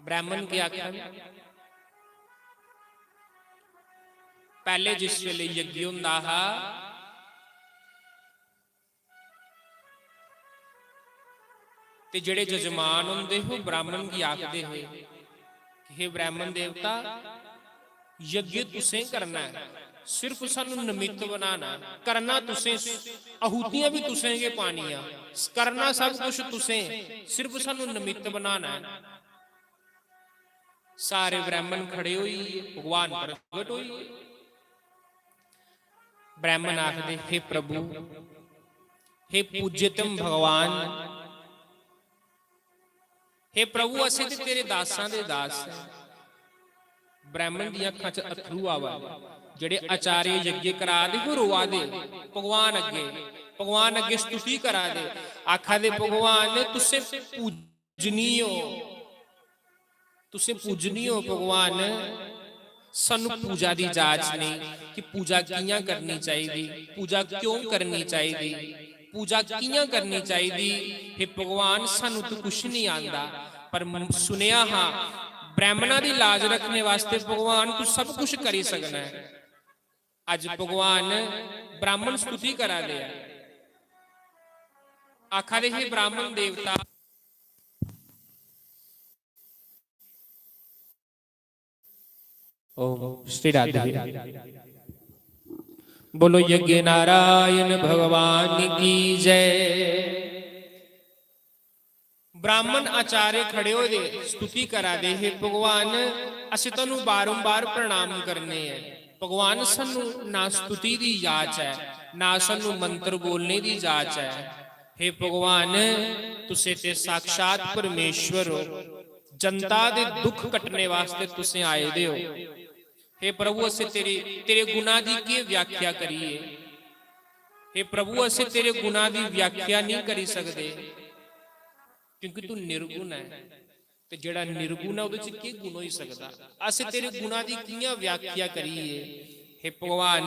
ब्राह्मण के आखन, पहले जिस वेले यज्ञ होंदा हा, ते जेड़े जजमान होंदे हे, ब्राह्मण गी आखदे हे कि "हे ब्राह्मण देवता, यज्ञ तुसें करना है, सिर्फ सानू निमित्त बनाना है, करना तुसें, आहुतियां भी तुसें गै पानियां, करना सब कुछ तुसें, सिर्फ सानू निमित्त बनाना है।" सारे ब्राह्मण खड़े होई गे, भगवान प्रगट होई गे। ब्राह्मण आखदे, "हे प्रभु, हे पूज्यतम भगवान, हे प्रभु, असें ते तेरे दासां दे दास ऐ। ब्राह्मण दियां अक्खां च अत्थरू आवा दे। जेह्ड़े आचार्य यज्ञ करा दे हे, ओह् रोआ दे। भगवान अग्गे, भगवान अग्गे स्तुति करा दे। आखा दे, "भगवान, तुसें पूजनीय ओ, तुसें पूजनीय ओ भगवान। सानू पूजा दी जाच नेईं कि पूजा कि'यां करनी चाहिदी, पूजा क्यों करनी चाहिदी, पूजा कि'यां करनी चाहिदी। हे भगवान, सानू तो कुछ नहीं आंदा, पर म-, सुनेआ हा, ब्राह्मणा दी लाज रखने वास्ते भगवान तू सब कुछ करी सकना है।" अज भगवान ब्राह्मण स्तुति करा दे आ। आखा दे, "हे ब्राह्मण देवता।" ओम श्री राधे। बोलो यज्ञ नारायण भगवान की जय। ब्राह्मण आचार्य खड़े होए दे स्तुति करा दे, "हे भगवान, असें तुहानू बारंबार प्रणाम करने ऐ। भगवान, सानू ना स्तुति दी जाच ऐ, ना सानू मंत्र बोलने दी जाच ऐ। हे भगवान, तुसें ते साक्षात परमेश्वर हो, जनता दे दुख कटने वास्ते तुसें आए दे हो। हे प्रभु, असें तेरे, तेरे गुणा दी केह् व्याख्या करिए? हे प्रभु, असें तेरे गुणा दी व्याख्या नहीं करी सकदे, क्योंकि तू निर्गुण है। ते जेड़ा निर्गुण है, ओहदे च केह् गुण होई सकदा? असें तेरे गुणा दी कि'यां व्याख्या करिए?" हे भगवान,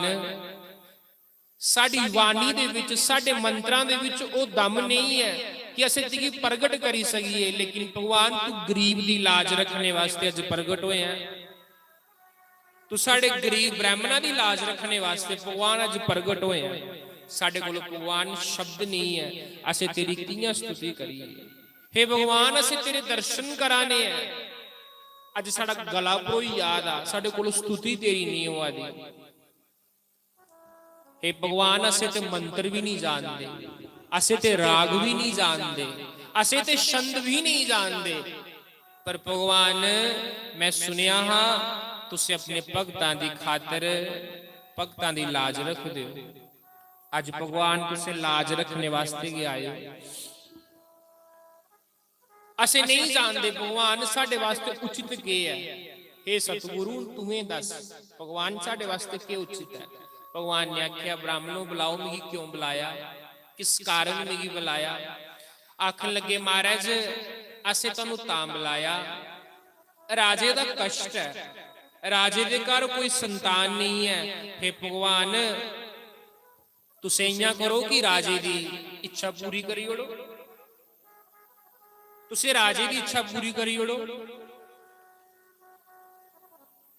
साडी वाणी दे विच, साडे मंत्रां दे विच ओह दम नहीं है कि असें तुगी प्रगट करी सकिए, लेकिन भगवान, तू गरीब दी लाज रखने वास्ते अज प्रगट होया है। तू साडे गरीब ब्राह्मणा दी लाज रखने वास्ते भगवान अज प्रगट होया है। साडे कोल भगवान शब्द नहीं है, असें तेरी कि'यां स्तुति करिए? हे भगवान, असें तेरे दर्शन कराने हैं। अज साडा गला भरोई जा दा, साडे कोल स्तुति तेरी नहीं होआ दी। हे भगवान, असें ते मंत्र भी नहीं जानदे, असें ते राग भी नहीं जानदे, असें ते छंद भी नहीं जानदे। पर भगवान, मैं सुनेआ हा, तुसें अपने भगतां दी खातर, भगतां दी लाज रखदे हो। अज भगवान, तुसें लाज रखने वास्ते गै आए हो। असें नहीं जानदे भगवान, साडे वास्ते उचित के है? हे सतगुरु, तुएं दस, भगवान, साडे वास्ते के उचित है? भगवान ने आख्या, "ब्राह्मणों, बुलाओ, मिगी क्यों बुलाया? किस कारण मिगी बुलाया?" आखन लगे, "महाराज, असें तुहानू तां बुलाया, राजे दा कष्ट है, राजे दे घर कोई संतान नहीं है। हे भगवान, तुसें इ'यां करो कि राजे दी इच्छा पूरी करी ओड़ो, तुसें राजे दी इच्छा पूरी करी ओड़ो।"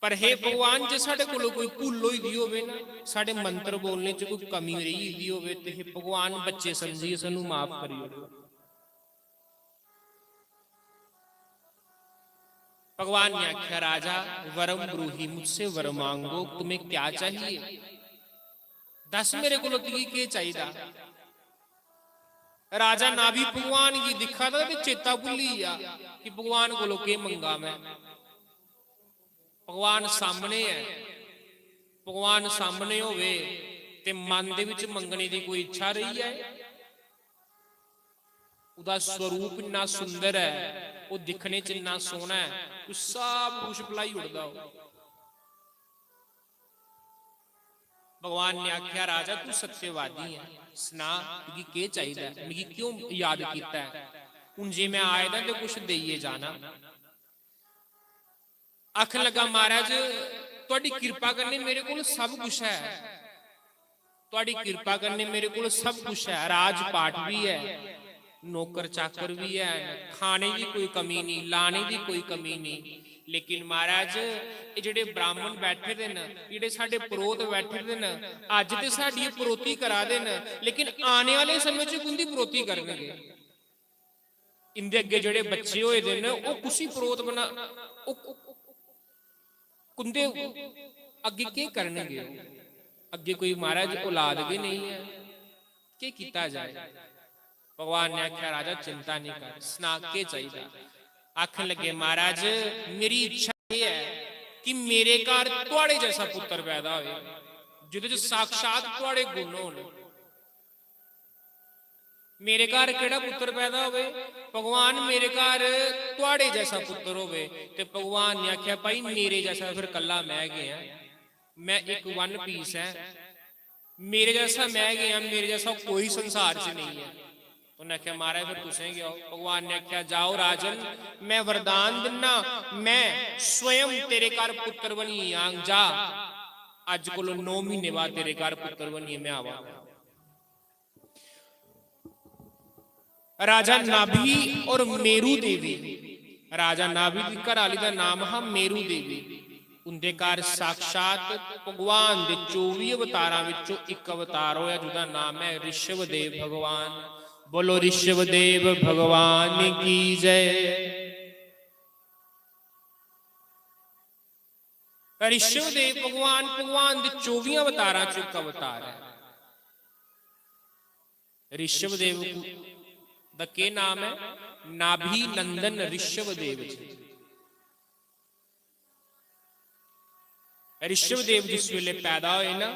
पर हे भगवान, जे साढ़े कोलों कोई भुल होई दी होवे ना, साढ़े मंत्र बोलने च कोई कमी रेही दी होवे, ते हे भगवान, बच्चे समझिए सानू माफ करी ओड़ो। भगवान ने आख्या, "राजा, वरम ब्रूहि, मुझसे वर मांगो, तुम्हें क्या चाहिए? दस, मेरे कोलों तुगी केह् चाहिदा?" राजा नाभि भगवान गी दिक्खा दा ते चेता भुल्ली गेआ कि भगवान कोलों केह् मंगा मैं। भगवान सामने ऐ, भगवान सामने होवे ते मन दे विच मंगने दी कोई इच्छा रेही जाए? ओह्दा स्वरूप इन्ना सुंदर ऐ, ओह् दिक्खने च इन्ना सोह्ना ऐ, तू सब कुछ भुलाई ओड़दा ओह्। भगवान ने आख्या, "राजा, तू सत्यवादी ऐ, सना, तुगी केह् चाहिदा ऐ? मिगी क्यों याद कीता ऐ? हून जे मैं आए दा ते कुछ देइयै जाना।" आखन लगा, "महाराज, तुहाडी किरपा कन्नै मेरे कोल सब कुछ ऐ, तुहाडी किरपा कन्नै मेरे कोल सब कुछ ऐ, राजपाट भी ऐ, नौकर चाकर भी हैन, खाने दी कोई कमी नहीं, लाने दी कोई कमी नहीं। लेकिन महाराज, एह् जेह्ड़े ब्राह्मण बैठे दे न, जेह्ड़े साढ़े परोह्त बैठे दे न, अज्ज ते साढ़ी परोह्ती करा दे न, लेकिन आने आह्ले समें च कुंदी परोह्ती करनगे? इंदे अग्गें जेह्ड़े बच्चे होए दे न, ओह् कुसी परोह्त बना, ओह् कुंदे अग्गें केह् करनगे? अग्गें कोई महाराज औलाद गै नेईं ऐ, केह् कीता जाए?" भगवान ने आखेआ, "राजा, चिंता निं कर, सना केह् चाहिदा?" आखन लगे, "महाराज, मेरी इच्छा एह् ऐ कि मेरे घर थुआढ़े जैसा पुत्तर पैदा होए, जेह्दे च साक्षात थुआढ़े गुण होन।" मेरे घर केह्ड़ा पुत्तर पैदा होवे? भगवान, मेरे घर थुआड़े जैसा पुत्तर होवे। ते भगवान ने आखेआ, भाई, मेरे जैसा फिर कल्ला में गै आं, में इक वन पीस ऐ, मेरे जैसा में गै आं, मेरे जैसा कोई संसार च नेईं ऐ। उन्नै आखेआ, महाराज, फिर तुसें गै आओ। भगवान ने आखेआ, जाओ राजन, में वरदान दिन्ना, में स्वयं तेरे घर पुत्तर बनियै आंग। जा, अज्ज कोलों नौ म्हीने बाद तेरे घर पुत्तर बनियै में आवां। राजा नाभि और मेरू देवी, राजा नाभि दी घर आह्ली दा नाम हा मेरू देवी। उंदे घर साक्षात भगवान दे चौबी अवतारां विचों इक अवतार होया, जेदा नाम ऐ ऋषभदेव भगवान। बोलो, ऋषभदेव भगवान की जय। ऋषभदेव भगवान, भगवान दे चौबियां अवतारां च इक अवतार ऐ। ऋषभदेव दा केह् नाम ऐ? नाभि नंदन ऋषभदेव जी। ऋषभदेव जिस वेले पैदा होए ना,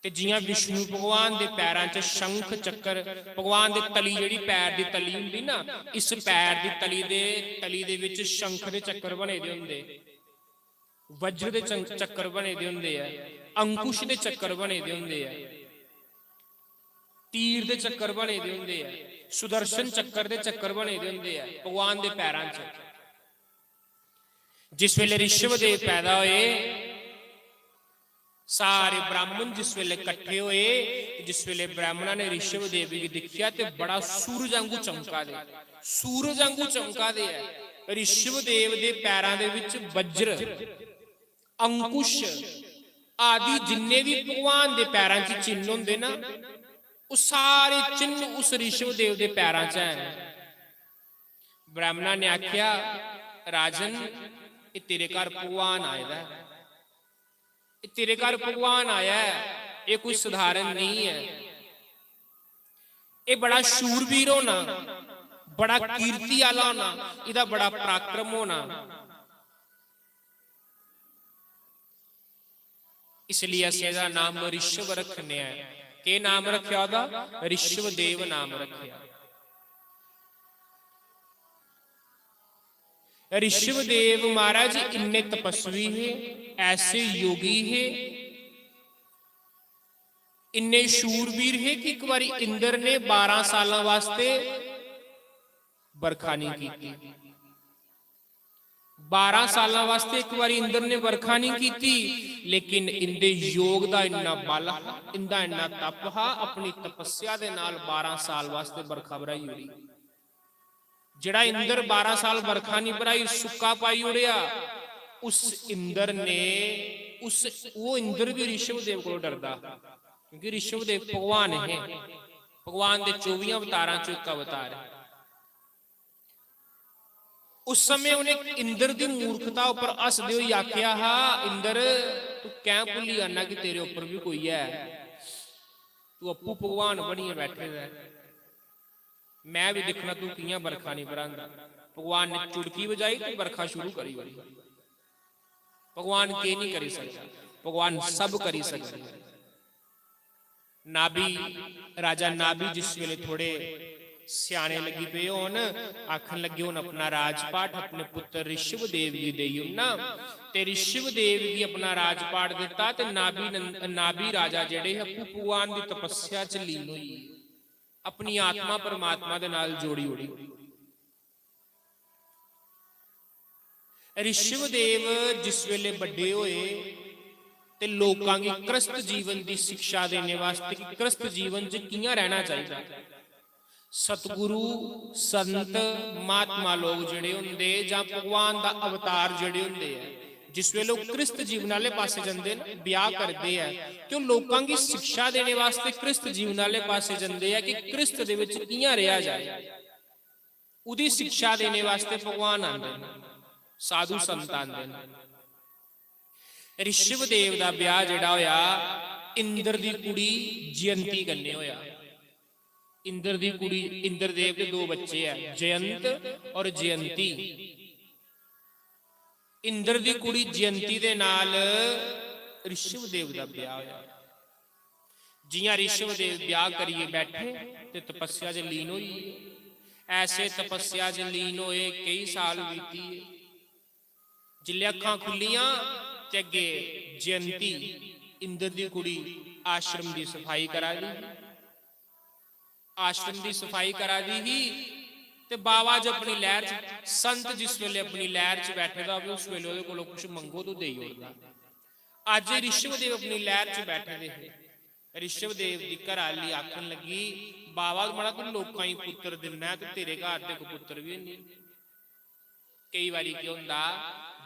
ते जियां विष्णु भगवान दे पैरां च शंख चक्कर, भगवान दे तली, जेह्ड़ी पैर दी तली होंदी ना, इस पैर दी तली दे, तली दे विच शंख दे चक्कर बने दे होंदे, वज्र दे चं-, चक्कर बने दे होंदे ऐ, अंकुश दे चक्कर बने दे होंदे ऐ, तीर दे चक्कर बने दे होंदे ऐ, सुदर्शन चक्कर दे चक्कर बने दे होंदे ऐ भगवान दे पैरां च। जिस वेले ऋषभदेव पैदा होए, सारे ब्राह्मण जिस वेले कट्ठे होए, जिस वेले ब्राह्मणा ने ऋषभदेव गी दिक्खेआ ते बड़ा सूरज आंगू चमका दे, सूरज आंगू चमका दे ऐ। ऋषभदेव दे पैरां दे विच वज्र, अंकुश आदि जिन्ने भी भगवान दे पैरां च चिन्ह होंदे ना, ओह् सारे चिन्ह उस ऋषभदेव दे पैरां च हैन। ब्राह्मणा ने आखेआ, राजन, एह् तेरे घर भगवान आए दा ऐ, एह् तेरे घर भगवान आया ऐ, एह् कोई सधारण नेईं ऐ। एह् बड़ा शूरवीर होना, बड़ा कीर्ति आह्ला होना, एह्दा बड़ा पराक्रम होना। इसलिए असें एह्दा नाम ऋषभ रक्खने आं। केह् नाम रक्खेआ ओह्दा? ऋषभदेव नाम रक्खेआ। ऋषभदेव महाराज इन्ने तपस्वी हे, ऐसे योगी हे, इन्ने शूरवीर हे कि इक बारी इंद्र ने बारां सालां वास्ते बरखा नहीं की। बारां सालां वास्ते इक बारी इंद्र ने बरखा नहीं की, लेकिन इंदे योग दा इन्ना बल हा, इंदा इन्ना तप हा, अपनी तपस्या दे नाल बारां साल वास्ते बरखा बराई ओड़ी। जेड़ा इंद्र बारां साल बरखा नहीं बराई, सुक्का पाई ओड़ेआ, उस इंद्र ने, उस, वो इंद्र भी ऋषभदेव को डरदा, क्योंकि ऋषभदेव भगवान है, भगवान दे चौबियां अवतारां चों एक अवतार है। उस समय उन्हें इंद्र दी मूर्खता उपर हसदे होई आख्या हा, "इंद्र, तू कैं भुल्ली जाना कि तेरे उपर भी कोई है? तू अप्पू भगवान बनियै बैठे दा ऐ। मैं भी दिक्खना तू कियां बरखा नहीं बरांदा।" भगवान ने चुटकी बजाई ते बरखा शुरू करी ओड़ी। भगवान केह् नहीं करी सकदा? भगवान सब करी सकदा। नाभि, राजा नाभि जिस वेले थोड़े स्याने लगी पे होन, आखन लगे, "हुन अपना राजपाट अपने पुत्र ऋषभदेव गी देई ओड़ना।" ते ऋषभदेव गी अपना राजपाट दित्ता ते नाभि नंद-, नाभि राजा जेह्ड़े हे, अप्पू भगवान दी तपस्या च लीन होई गे, अपनी आत्मा परमात्मा दे नाल जोड़ी ओड़ी। ऋषभदेव जिस वेले बड्डे होए ते लोकां गी गृहस्थ जीवन दी शिक्षा देने वास्ते कि गृहस्थ जीवन च कि'यां रैह्ना चाहिदा। सतगुरु, संत, महात्मा लोक जेह्ड़े होंदे जां भगवान दा अवतार जेह्ड़े होंदे ऐ, जिस वेले ओह् गृहस्थ जीवन आह्ले पासै जंदे न, ब्याह् करदे ऐ, ते ओह् लोकां गी शिक्षा देने वास्ते गृहस्थ जीवन आह्ले पासै जंदे ऐ कि गृहस्थ दे विच कि'यां रेहा जाए। ओह्दी शिक्षा देने वास्ते भगवान आंदे न, साधु संत आंदे न। ऋषभदेव दा ब्याह जेह्ड़ा होया, इंद्र दी कुड़ी जयंती कन्नै होया। इंद्र दी कुड़ी, इंद्रदेव दे दो बच्चे ऐ, जयंत और जयंती। इंद्र दी कुड़ी जयंती दे नाल ऋषभदेव दा ब्याह होया। जियां ऋषभ देव ब्याह करियै बैठे ते तपस्या च लीन होई गे। ऐसे तपस्या च लीन होए, केई साल बीती गे। जिसलै अक्खां खुल्लियां ते अग्गे जयंती, इंद्र दी कुड़ी, आश्रम दी सफाई करा दी ही। आश्रम दी सफाई करा दी ही ते बाबा च अपनी लैहर च, संत जिस वेले अपनी लैहर च बैठे दा होवे, उस वेले ओहदे कोलों कुछ मंगो तो देई ओड़दा। अज्ज ऋषभ देव अपनी लैहर च बैठे दे हे। ऋषभ देव दी घरा आह्ली आखन लगी, "बाबा, मड़ा, तू लोकां गी पुत्तर दिन्ना ऐ ते तेरे घर ते कोई पुत्तर बी नेईं।" केई बारी केह् होंदा,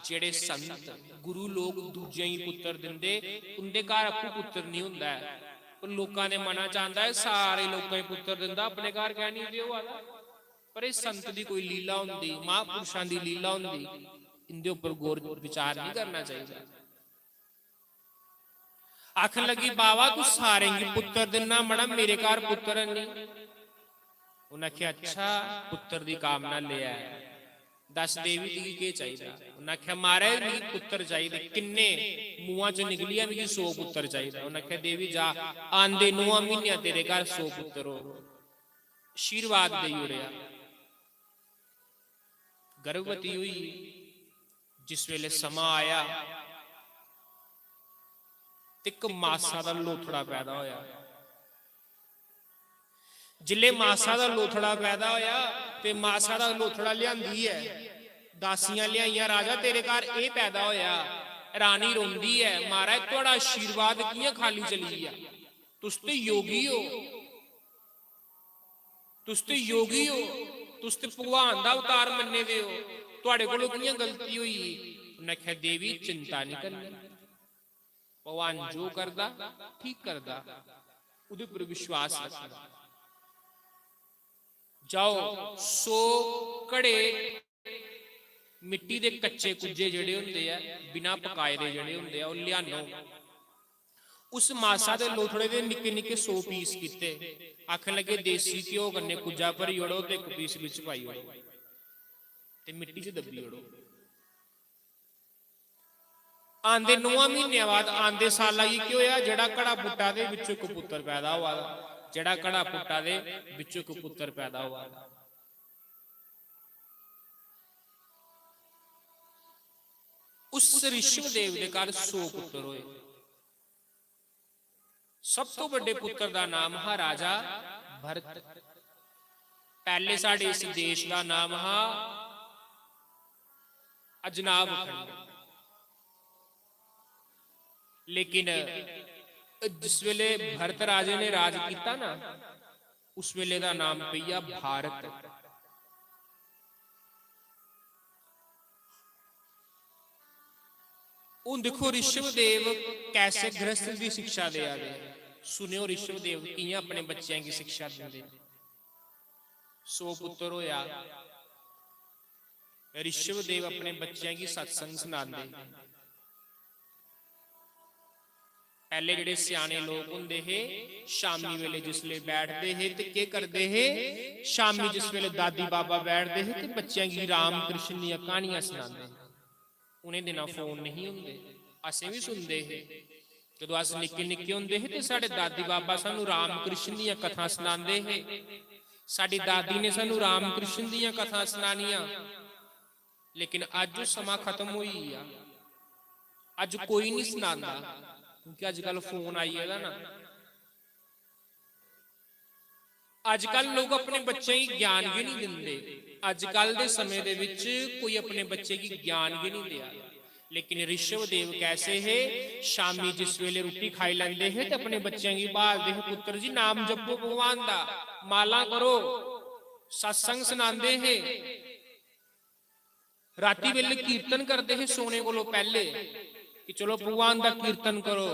जेह्ड़े संत, गुरु लोक दूजें गी पुत्तर दिंदे, उं'दे घर आपूं पुत्तर निं होंदा ऐ, पर लोकां दे मना च आंदा ऐ, सारे लोकां गी पुत्तर दिंदा, अपने घर कैं निं होआ दा? पर एह् संत दी कोई लीला होंदी, महापुरुषां दी लीला होंदी, इं'दे उप्पर गौर विचार निं करना चाहिदा। आखन लगी, "बाबा, तू सारें गी पुत्तर दिन्ना, मड़ा, मेरे घर पुत्तर है नहीं।" उन्हें आखेआ, "अच्छा, पुत्तर दी कामना ले आया, दस देवी, तुगी केह् चाहिदा?" उन्हें आखेआ, "महाराज, मिगी पुत्तर चाहिदे, किन्ने मुंहां चों निकलियै मिगी सौ पुत्तर चाहिदा।" उन्हें आखेआ, "देवी जा, आंदे नौवां म्हीनेआ तेरे घर सौ पुत्तर हो।" आशीर्वाद देई ओड़ेआ। गर्भवती होई, जिस वेले समां आया ते इक मासा दा लोथड़ा पैदा होया। जिसले मासा दा लोथड़ा पैदा होया ते मासा दा लोथड़ा लियांदी ऐ, दासियां लियाइयां, "राजा, तेरे घर एह् पैदा होया।" रानी रोंदी ऐ, "महाराज, थुआढ़ा आशीर्वाद कि'यां खाली चली गेआ? तुस ते योगी हो।" तुस ते योगी हो, तुस ते भगवान दा अवतार मन्ने दे हो, थुआड़े कोलों कि'यां गलती होई गेई? उन्नै आखेआ, "देवी, चिंता निं करनी, भगवान जो करदा, ठीक करदा, ओह्दे पर विश्वास रखना। जाओ, सौ घड़े मिट्टी दे कच्चे कुज्जे जेह्ड़े होंदे ऐ, बिना पकाए दे जेह्ड़े होंदे ऐ, ओह् लेआनो।" उस मासा दे लोथड़े दे निक्के निक्के सौ पीस कीते। आखन लगे, "देसी घ्यो कन्नै कुज्जा भरी ओड़ो ते इक पीस बिच पाई ओड़ो ते मिट्टी च दब्बी ओड़ो।" आंदे नौवां म्हीने बाद आंदे साला गी केह् होआ, जेह्ड़ा घड़ा पुट्टा ते बिच्चों इक पुत्तर पैदा होआ दा, जेह्ड़ा घड़ा पुट्टा ते बिच्चों इक पुत्तर पैदा होआ दा। उस ऋषभ देव दे घर सौ पुत्तर होए। सब तो बड्डे पुत्तर दा नाम हा राजा भरत। पैह्ले साढ़े इस देश दा नाम हा अजनाब खंड। लेकिन जिस वेले भरत राजे ने राज कीता ना, उस वेले दा नाम पेई गेआ भारत। हुन दिक्खो, ऋषभ देव कैसे गृहस्थ दी शिक्षा देआ दे। सुनेओ, ऋषभ देव कि'यां अपने बच्चें गी शिक्षा दिंदे। सौ पुत्तर होया, ऋषभ देव अपने बच्चें गी सत्संग सनांदे। पैह्ले जेह्ड़े स्याने लोक होंदे हे, शामी वेले जिसले बैठदे हे ते केह् करदे हे, शामी जिस वेले दादी बाबा बैठदे हे ते बच्चें गी राम कृष्ण दियां क्हानियां सनांदे हे। उ'नें दिनां फोन नेईं होंदे, असें बी सुनदे हे। जदूं अस निक्के निक्के होंदे हे ते साढ़े दादी बाबा सानू राम कृष्ण दियां कथां सनांदे हे। साढ़ी दादी ने सानू राम कृष्ण दियां कथां सनानियां। लेकिन अज्ज ओह् समां खत्म होई गेआ। अज्ज कोई नहीं सनांदा, क्योंकि अज्जकल फोन आई गेदा ना। अज्जकल लोक अपने बच्चें गी ज्ञान गै नहीं दिंदे। अज्जकल दे समें दे विच कोई अपने बच्चे गी ज्ञान गै नहीं देआ। लेकिन ऋषभ देव कैसे हे? शामी जिस वेले रुट्टी खाई लैंदे हे ते अपने बच्चें गी ब्हालदे हे, "पुत्तर जी, नाम जपो भगवान दा, माला करो।" सत्संग सनांदे हे। राती बेले कीर्तन करदे हे सोने कोलों पैह्ले कि चलो भगवान दा कीर्तन करो।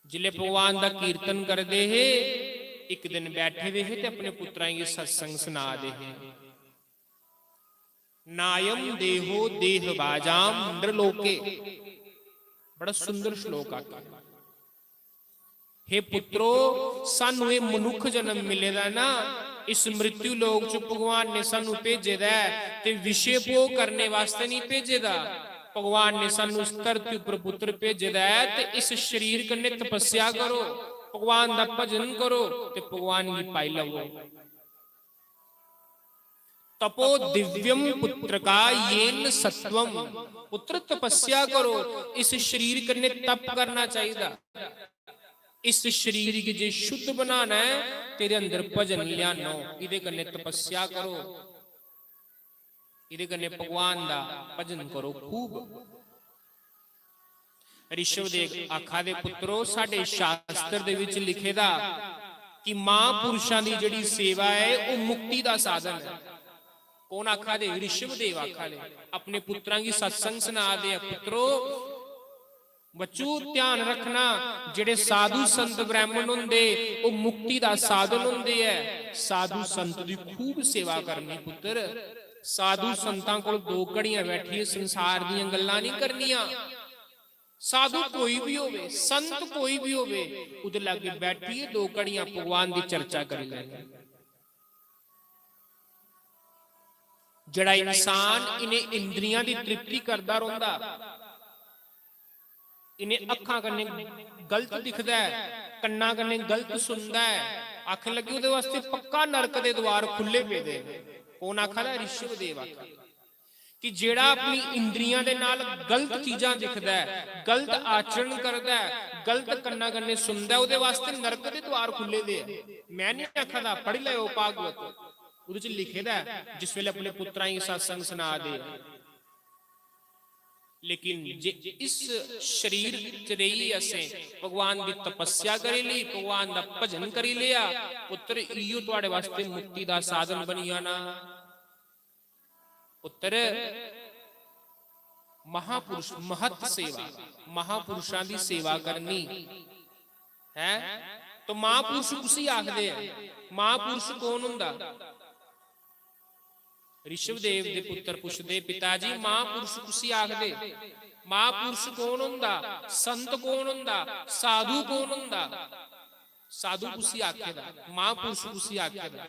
जिसले भगवान दा कीर्तन करदे हे, इक दिन बैठे दे हे ते अपने पुत्तरां गी सत्संग सना दे हे। "नायम देहो देहभाजाम नृलोके।" बड़ा सुंदर श्लोक आखा। "हे पुत्रो, सानू एह् मनुक्ख जन्म मिले दा ना, इस मृत्यु लोक च भगवान ने सानू भेजे दा ऐ ते विषय भोग करने वास्तै नहीं भेजे दा।" भगवान ने सानू इस धरती उप्पर पुत्र भेजे दा ऐ ते इस शरीर कन्नै तपस्या करो, भगवान दा भजन करो ते भगवान गी पाई लवो। तपो दिव्यम पुत्र का येन सत्वम। पुत्र, तपस्या करो, इस शरीर कन्नै तप करना चाहिदा। इस शरीर गी जे शुद्ध बनाना ऐ, तेरे अंदर भजन लियानो, इदे कन्नै तपस्या करो, इदे कन्नै भगवान दा भजन करो खूब। ऋषभदेव आखा दे, पुत्रो, साडे शास्त्र दे विच लिखे दा कि महापुरुषां दी जेहड़ी सेवा ऐ, ओह मुक्ति दा साधन ऐ। कौन आखा दे? ऋषभदेव आखा दे। अपने पुत्रां गी सत्संग सना दे ऐ, पुत्रो, बच्चू, ध्यान रखना, जेहड़े साधु संत ब्राह्मण होंदे, ओह मुक्ति दा साधन होंदे ऐ। साधु संत दी खूब सेवा करनी पुत्र। साधु संतां कोल दो घड़ियां बैठियै संसार दियां गल्लां नहीं करनियां। साधु कोई भी होवे, संत कोई भी होवे, उदे लागे बैठियै दो घड़ियां भगवान दी चर्चा करी लैनी। जेड़ा इंसान इन्हें इंद्रियां दी तृप्ति करदा रौंदा, इन्हें अक्खां कन्नै गलत दिखदा ऐ, कन्नां कन्नै गलत सुनदा ऐ, आखन लगे, ओहदे वास्ते पक्का नरक दे द्वार खु'ल्ले पेदे न। कौन आखा दा? ऋषभदेव आखा दा कि जेड़ा अपनी इंद्रियां दे नाल गलत चीजां दिखदा ऐ, गलत आचरण करदा ऐ, गलत कन्नां कन्नै सुनदा ऐ, ओहदे वास्ते नरक दे द्वार खु'ल्ले दे ऐ। मैं नहीं आखा दा, पढ़ी लैओ भागवत, ओहदे च लिखे दा ऐ, जिस वेले अपने पुत्रां गी सत्संग सना दे। लेकिन जे इस शरीर च रेहियै असें भगवान दी तपस्या करी लेई, भगवान दा भजन करी लिया, पुत्र, इयो थुआड़े वास्ते मुक्ति दा साधन बनी जाना। पुत्र, महापुरुष, महत सेवा, महापुरुषां दी सेवा करनी है। तो महापुरुष कुसी आखदे ऐ? महापुरुष कौन हुंदा? ऋषभदेव दे पुत्र पुछदे, पिता जी, महापुरुष कुसी आखदे? महापुरुष कौन हुंदा? संत कौन हुंदा? साधु कौन हुंदा? साधु कुसी आखे दा? महापुरुष कुसी आखे दा?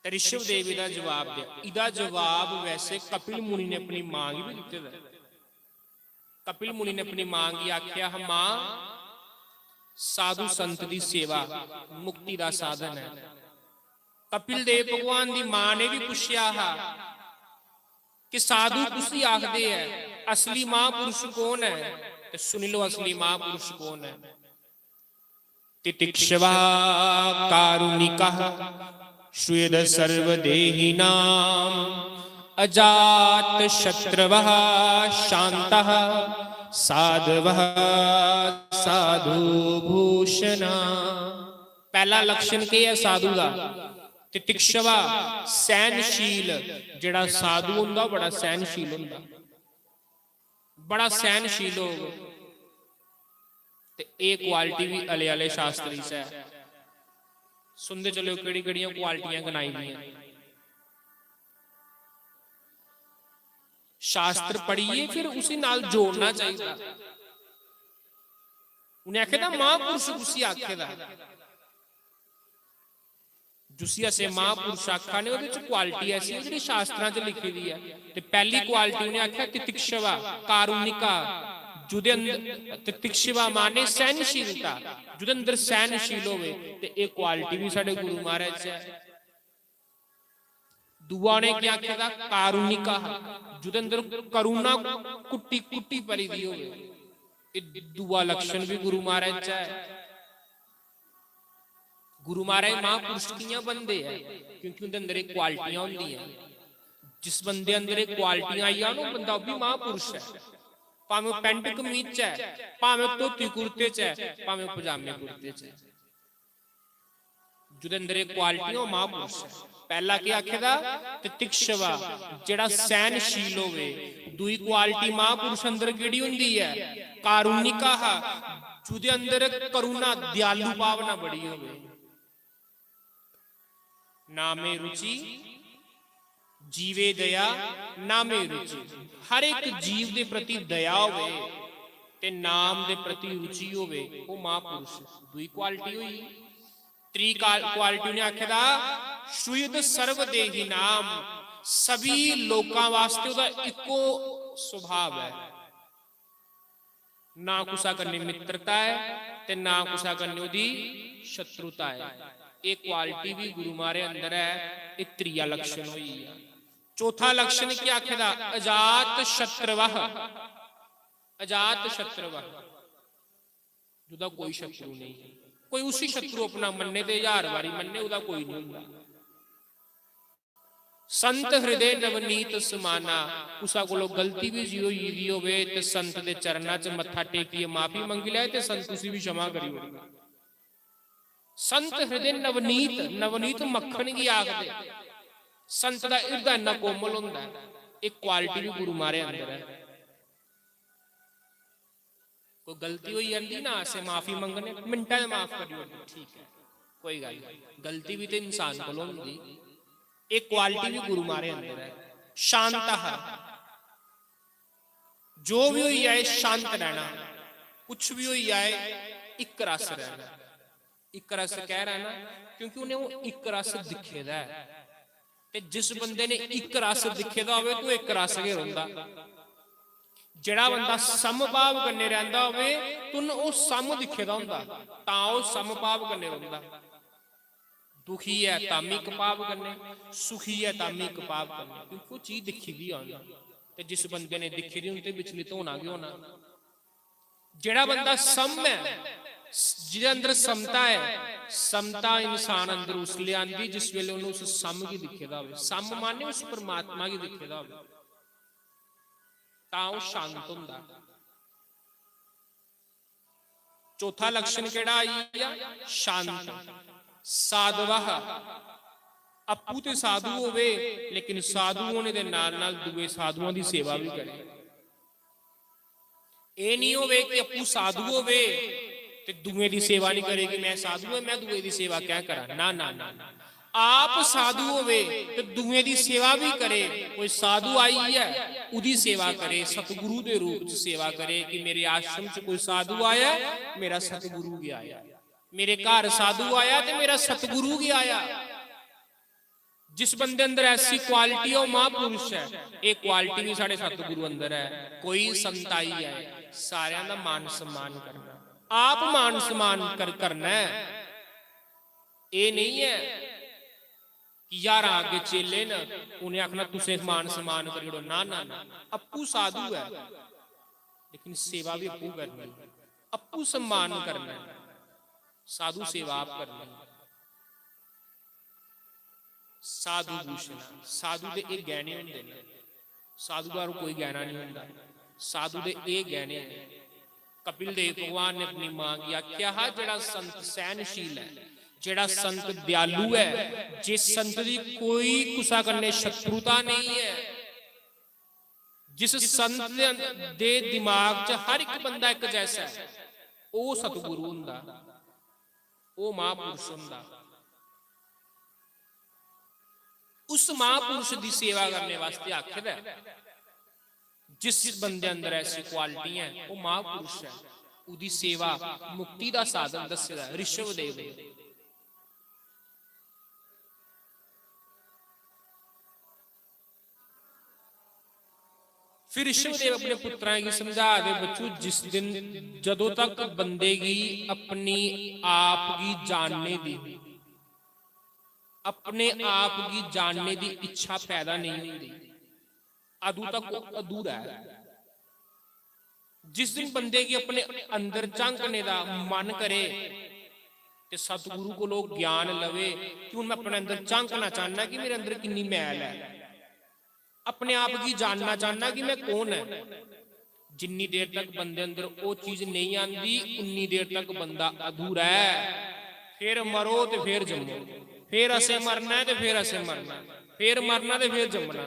ते ऋषभदेव इदा जवाब दिया। इदा जवाब वैसे कपिल मुनि ने अपनी मां गी भी दित्ते दा ऐ। कपिल मुनि ने अपनी मां गी आख्या हा, मां, साधु संत दी सेवा मुक्ति दा साधन है। कपिल देव भगवान दी मां ने भी पूछया हा कि साधु कुसी आखदे ऐ, असली महापुरुष कौन है? ते सुनी लो, असली महापुरुष कौन है। तितिक्षवा कारुणिकः श्रुयद सर्वदेहिनां, अजात शत्रवः शांतः साधवः साधु भूषण। पहला लक्षण के है साधु का? तितिक्षवा, सहनशील। जेड़ा साधु हुंदा, बड़ा सहनशील हुंदा, बड़ा सहनशील होग। ते एह् क्वालिटी भी अले आले शास्त्र च ऐ। सुनदे चलो केह्ड़ी केह्ड़ियां क्वालिटियां गनाई दियां। शास्त्र पढ़ियै फिर उसी नाल जोड़ना चाहिए। उन्हें आखे दा महापुरुष उसी आखे दा। जिसी असें महापुरुष आखा ने, ओह्दे च क्वालिटी ऐसी ऐ जेह्ड़ी शास्त्रां च लिखी दी ऐ। ते पैह्ली क्वालिटी उ'नें आखेआ तितिक्षवा, कारुणिका, जुदे अंदर तितिक्षवा माने सैह्नशीलता, जुदे अंदर सैह्नशील होवे, ते एह् क्वालिटी बी साढ़े गुरु महाराज च ऐ। दूआ उ'नें केह् आखे दा? कारुणिका, जुदे अंदर करुणा कुट्टी कुट्टी भरी दी होवे। एह् दूआ लक्षण बी गुरु महाराज च ऐ। गुरु महाराज महापुरुष कि'यां बनदे ऐ? क्योंकि उं'दे अंदर एह् क्वालिटियां होंदियां। जिस बंदे अंदर एह् क्वालिटियां आई जान, ओह् बंदा ओह् बी महापुरुष ऐ। भामें ओह् पैंट कमीज च ऐ, भामें ओह् धोती कुर्ते च ऐ, भामें ओह् पजामे कुर्ते च ऐ। जुदे अंदर एह् क्वालिटियां, ओह् महापुरुष ऐ। पैह्ला केह् आखे दा? तितिक्षवा, जेह्ड़ा सैह्नशील होवे। दूई क्वालिटी महापुरुष अंदर केह्ड़ी होंदी ऐ? कारुणिका हा, जुदे अंदर करुणा, दयालु भावना बड़ी होवे। नामे रुचि जीवे दया, नामे रुचि। हर एक जीव दे प्रति दया होवे ते नाम दे प्रति रुचि होवे, ओह् महापुरुष। दूई क्वालिटी होई। त्री क्वालिटी उ'नें आखे दा, श्रुयद सर्व देही नाम, सभी लोकां वास्तै ओह्दा इक्को सुभाव ऐ, ना कुसै कन्नै मित्रता ऐ ते ना कुसै कन्नै ओह्दी शत्रुता ऐ। एह् क्वालिटी बी गुरु महाराज अंदर ऐ। एह् त्रीया लक्षण होई गेआ। चौथा लक्षण केह् आखे दा? अजात शत्रवः। अजात शत्रवः, जेह्दा कोई शत्रु नेईं। कोई उसी शत्रु अपना मन्ने ते ज्हार बारी मन्ने, ओह्दा कोई नहीं होंदा। संत हृदय नवनीत समाना। कुसा कोलों गलती भी जी होई दी होवे ते संत दे चरणा च मत्था टेकियै माफी मंगी लै ते संत उसी भी क्षमा करी ओड़दा। संत हृदय नवनीत, नवनीत मक्खन गी आखदे। संत दा हिरदा इन्ना कोमल होंदा ऐ। एह् क्वालिटी भी गुरु महाराज अंदर ऐ। कोई गलती होई जंदी ना, असें माफी मंगने, मिंटां च माफ करी ओड़दे, ठीक ऐ, कोई गल्ल नहीं। गलती भी ते इंसान कोल होंदी। एह् क्वालिटी भी गुरु महाराज अंदर ऐ। शांत हा, जो भी होई जाए शांत रहना, कुछ भी होई जाए इक रस रहना। इक रस कह रहा ना, क्योंकि उन्हें वो इक रस दिखे दा ऐ। ते जिस बंदे ने इक रस दिखे दा होवे, तो इक रस गै रौंह्दा। जेह्ड़ा बंदा समभाव कन्नै रैंह्दा होवे, तुन ओह् सम दिखे दा होंदा, तां ओह् समभाव कन्नै रौंह्दा। दुखी ऐ तां बी इक भाव कन्नै, सुखी ऐ तां बी इक भाव कन्नै, क्योंकि ओह् चीज दिक्खी दी ऐ उन्नै। ते जिस बंदे ने दिक्खी दी, उन्नै ते विचलित होना गै होना। जेह्ड़ा बंदा सम ऐ, जेह्दे अंदर समता ऐ, समता इंसान अंदर उसलै आंदी जिस बेल्लै उन्नै उस सम गी दिक्खे दा होवे। सम माने उस परमात्मा गी दिक्खे दा होवे, तां ओह् शांत होंदा। चौथा लक्षण केह्ड़ा आई गेआ? शांत। साधवः, अप्पू ते साधु होवे, लेकिन साधु होने दे नाल नाल दूए साधुआं दी सेवा भी करे। एह् निं होवे कि अप्पू साधु होवे ते दूए दी सेवा निं करे कि मैं साधु ऐ, मैं दूए दी सेवा कैं करां? ना, ना, ना, ना। आप साधु होवे ते दूए दी सेवा भी करे। कोई साधु आई ऐ, उदी सेवा करे, सतगुरु दे रूप च सेवा करे कि मेरे आश्रम च कोई साधु आया ऐ, मेरा सतगुरु गै आया, मेरे घर साधु आया ते मेरा सतगुरु गै आया। जिस बंदे अंदर ऐसी क्वालिटी है, ओह् महापुरुष ऐ। एह् क्वालिटी भी साढ़े सतगुरु अंदर ऐ। कोई संत आई जाए, सारेआं दा मान सम्मान करना, आप मान सम्मान कर, करना ऐ। एह् नेईं ऐ कि ज्हारां अग्गें चेले न, उ'नें आखना, "तुसें मान सम्मान करी ओड़ो।" ना, ना, ना, अप्पू साधु ऐ, लेकिन सेवा भी अप्पू करनी, अप्पू सम्मान करना ऐ, साधु सेवा आप करनी। साधु भूषण, साधु दे एह् गैह्ने होंदे न, साधु दा होर कोई गैह्ना नहीं होंदा, साधु दे एह् गैह्ने न। कपिल देव भगवान ने अपनी मां गी आखेआ हा, "जेह्ड़ा संत सैह्नशील ऐ, जेह्ड़ा संत दयालु ऐ, जिस संत दी कोई कुसै कन्नै शत्रुता नेईं ऐ, जिस संत दे, दे दिमाग च हर इक बंदा इक जैसा ऐ, ओह् सतगुरु होंदा, ओह् महापुरुष होंदा।" उस महापुरुष दी सेवा करने वास्ते आखे दा ऐ। जिस बंदे अंदर ऐसी क्वालिटी है, वो महापुरुष है। ओह्दी सेवा मुक्ति दा साधन दस्से दा ऐ ऋषभ देव ने। फिर ऋषभ देव अपने पुत्रां गी समझा दे, "बच्चू, जिस दिन, जदों तक बंदे गी अपनी आप गी जानने दी, अपने आप गी जानने दी इच्छा पैदा नहीं होंदी, अदू तक ओह् अधूरा ऐ।" जिस दिन बंदे गी अपने अंदर झांकने दा मन करे, ते सतगुरु कोलों ज्ञान लवे कि हून मैं अपने अंदर झांकना चाहना कि मेरे अंदर किन्नी मैल ऐ, अपने आप गी जानना चाहना कि मैं कौन ऐ। जिन्नी देर तक बंदे अंदर ओह् चीज नेईं आंदी, उन्नी देर तक बंदा अधूरा ऐ। फिर मरो ते फिर जम्मो, फिर असें मरना ऐ ते फिर असें मरना, फिर मरना ते फिर जम्मना।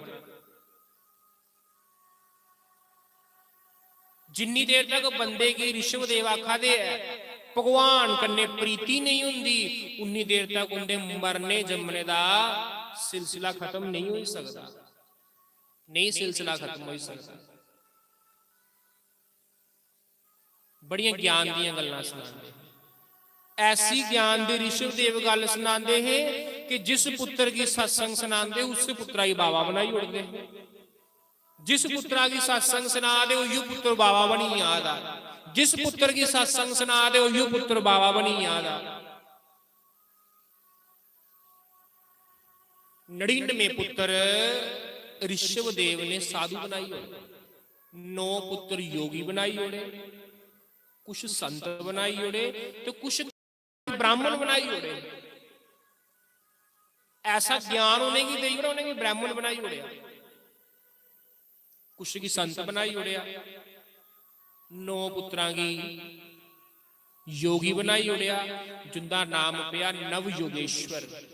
जिन्नी देर तक बंदे गी ऋषभ देव आखा दे ऐ, भगवान कन्नै प्रीति नेईं होंदी, उन्नी देर तक उंदे मरने जम्मने दा सिलसिला खत्म नेईं होई सकदा, नेईं सिलसिला खत्म होई सकदा। बड़ियां ज्ञान दियां गल्लां सनांदे। ऐसी ज्ञान दी ऋषभ देव गल्ल सनांदे हे कि जिस पुत्र गी सत्संग सनांदे, उस पुत्रा गी बाबा बनाई ओड़दे हे। जिस पुत्रा गी सत्संग सना दे, उयो पुत्र बाबा बनी जा दा। जिस पुत्र गी सत्संग सना दे, उयो पुत्र बाबा बनी जा दा। नड़िनवे पुत्र ऋषभ देव ने साधु बनाई ओड़े, नौ पुत्र योगी बनाई ओड़े, कुछ संत बनाई ओड़े, ते कुछ ब्राह्मण बनाई ओड़े। ऐसा ज्ञान उ'नेंगी देई ओड़ेआ, उ'नेंगी ब्राह्मण बनाई ओड़ेआ, कुछ गी संत बनाई ओड़ेआ, नौ पुत्रां गी योगी बनाई ओड़ेआ, जिंदा नाम पेआ नव योगेश्वर।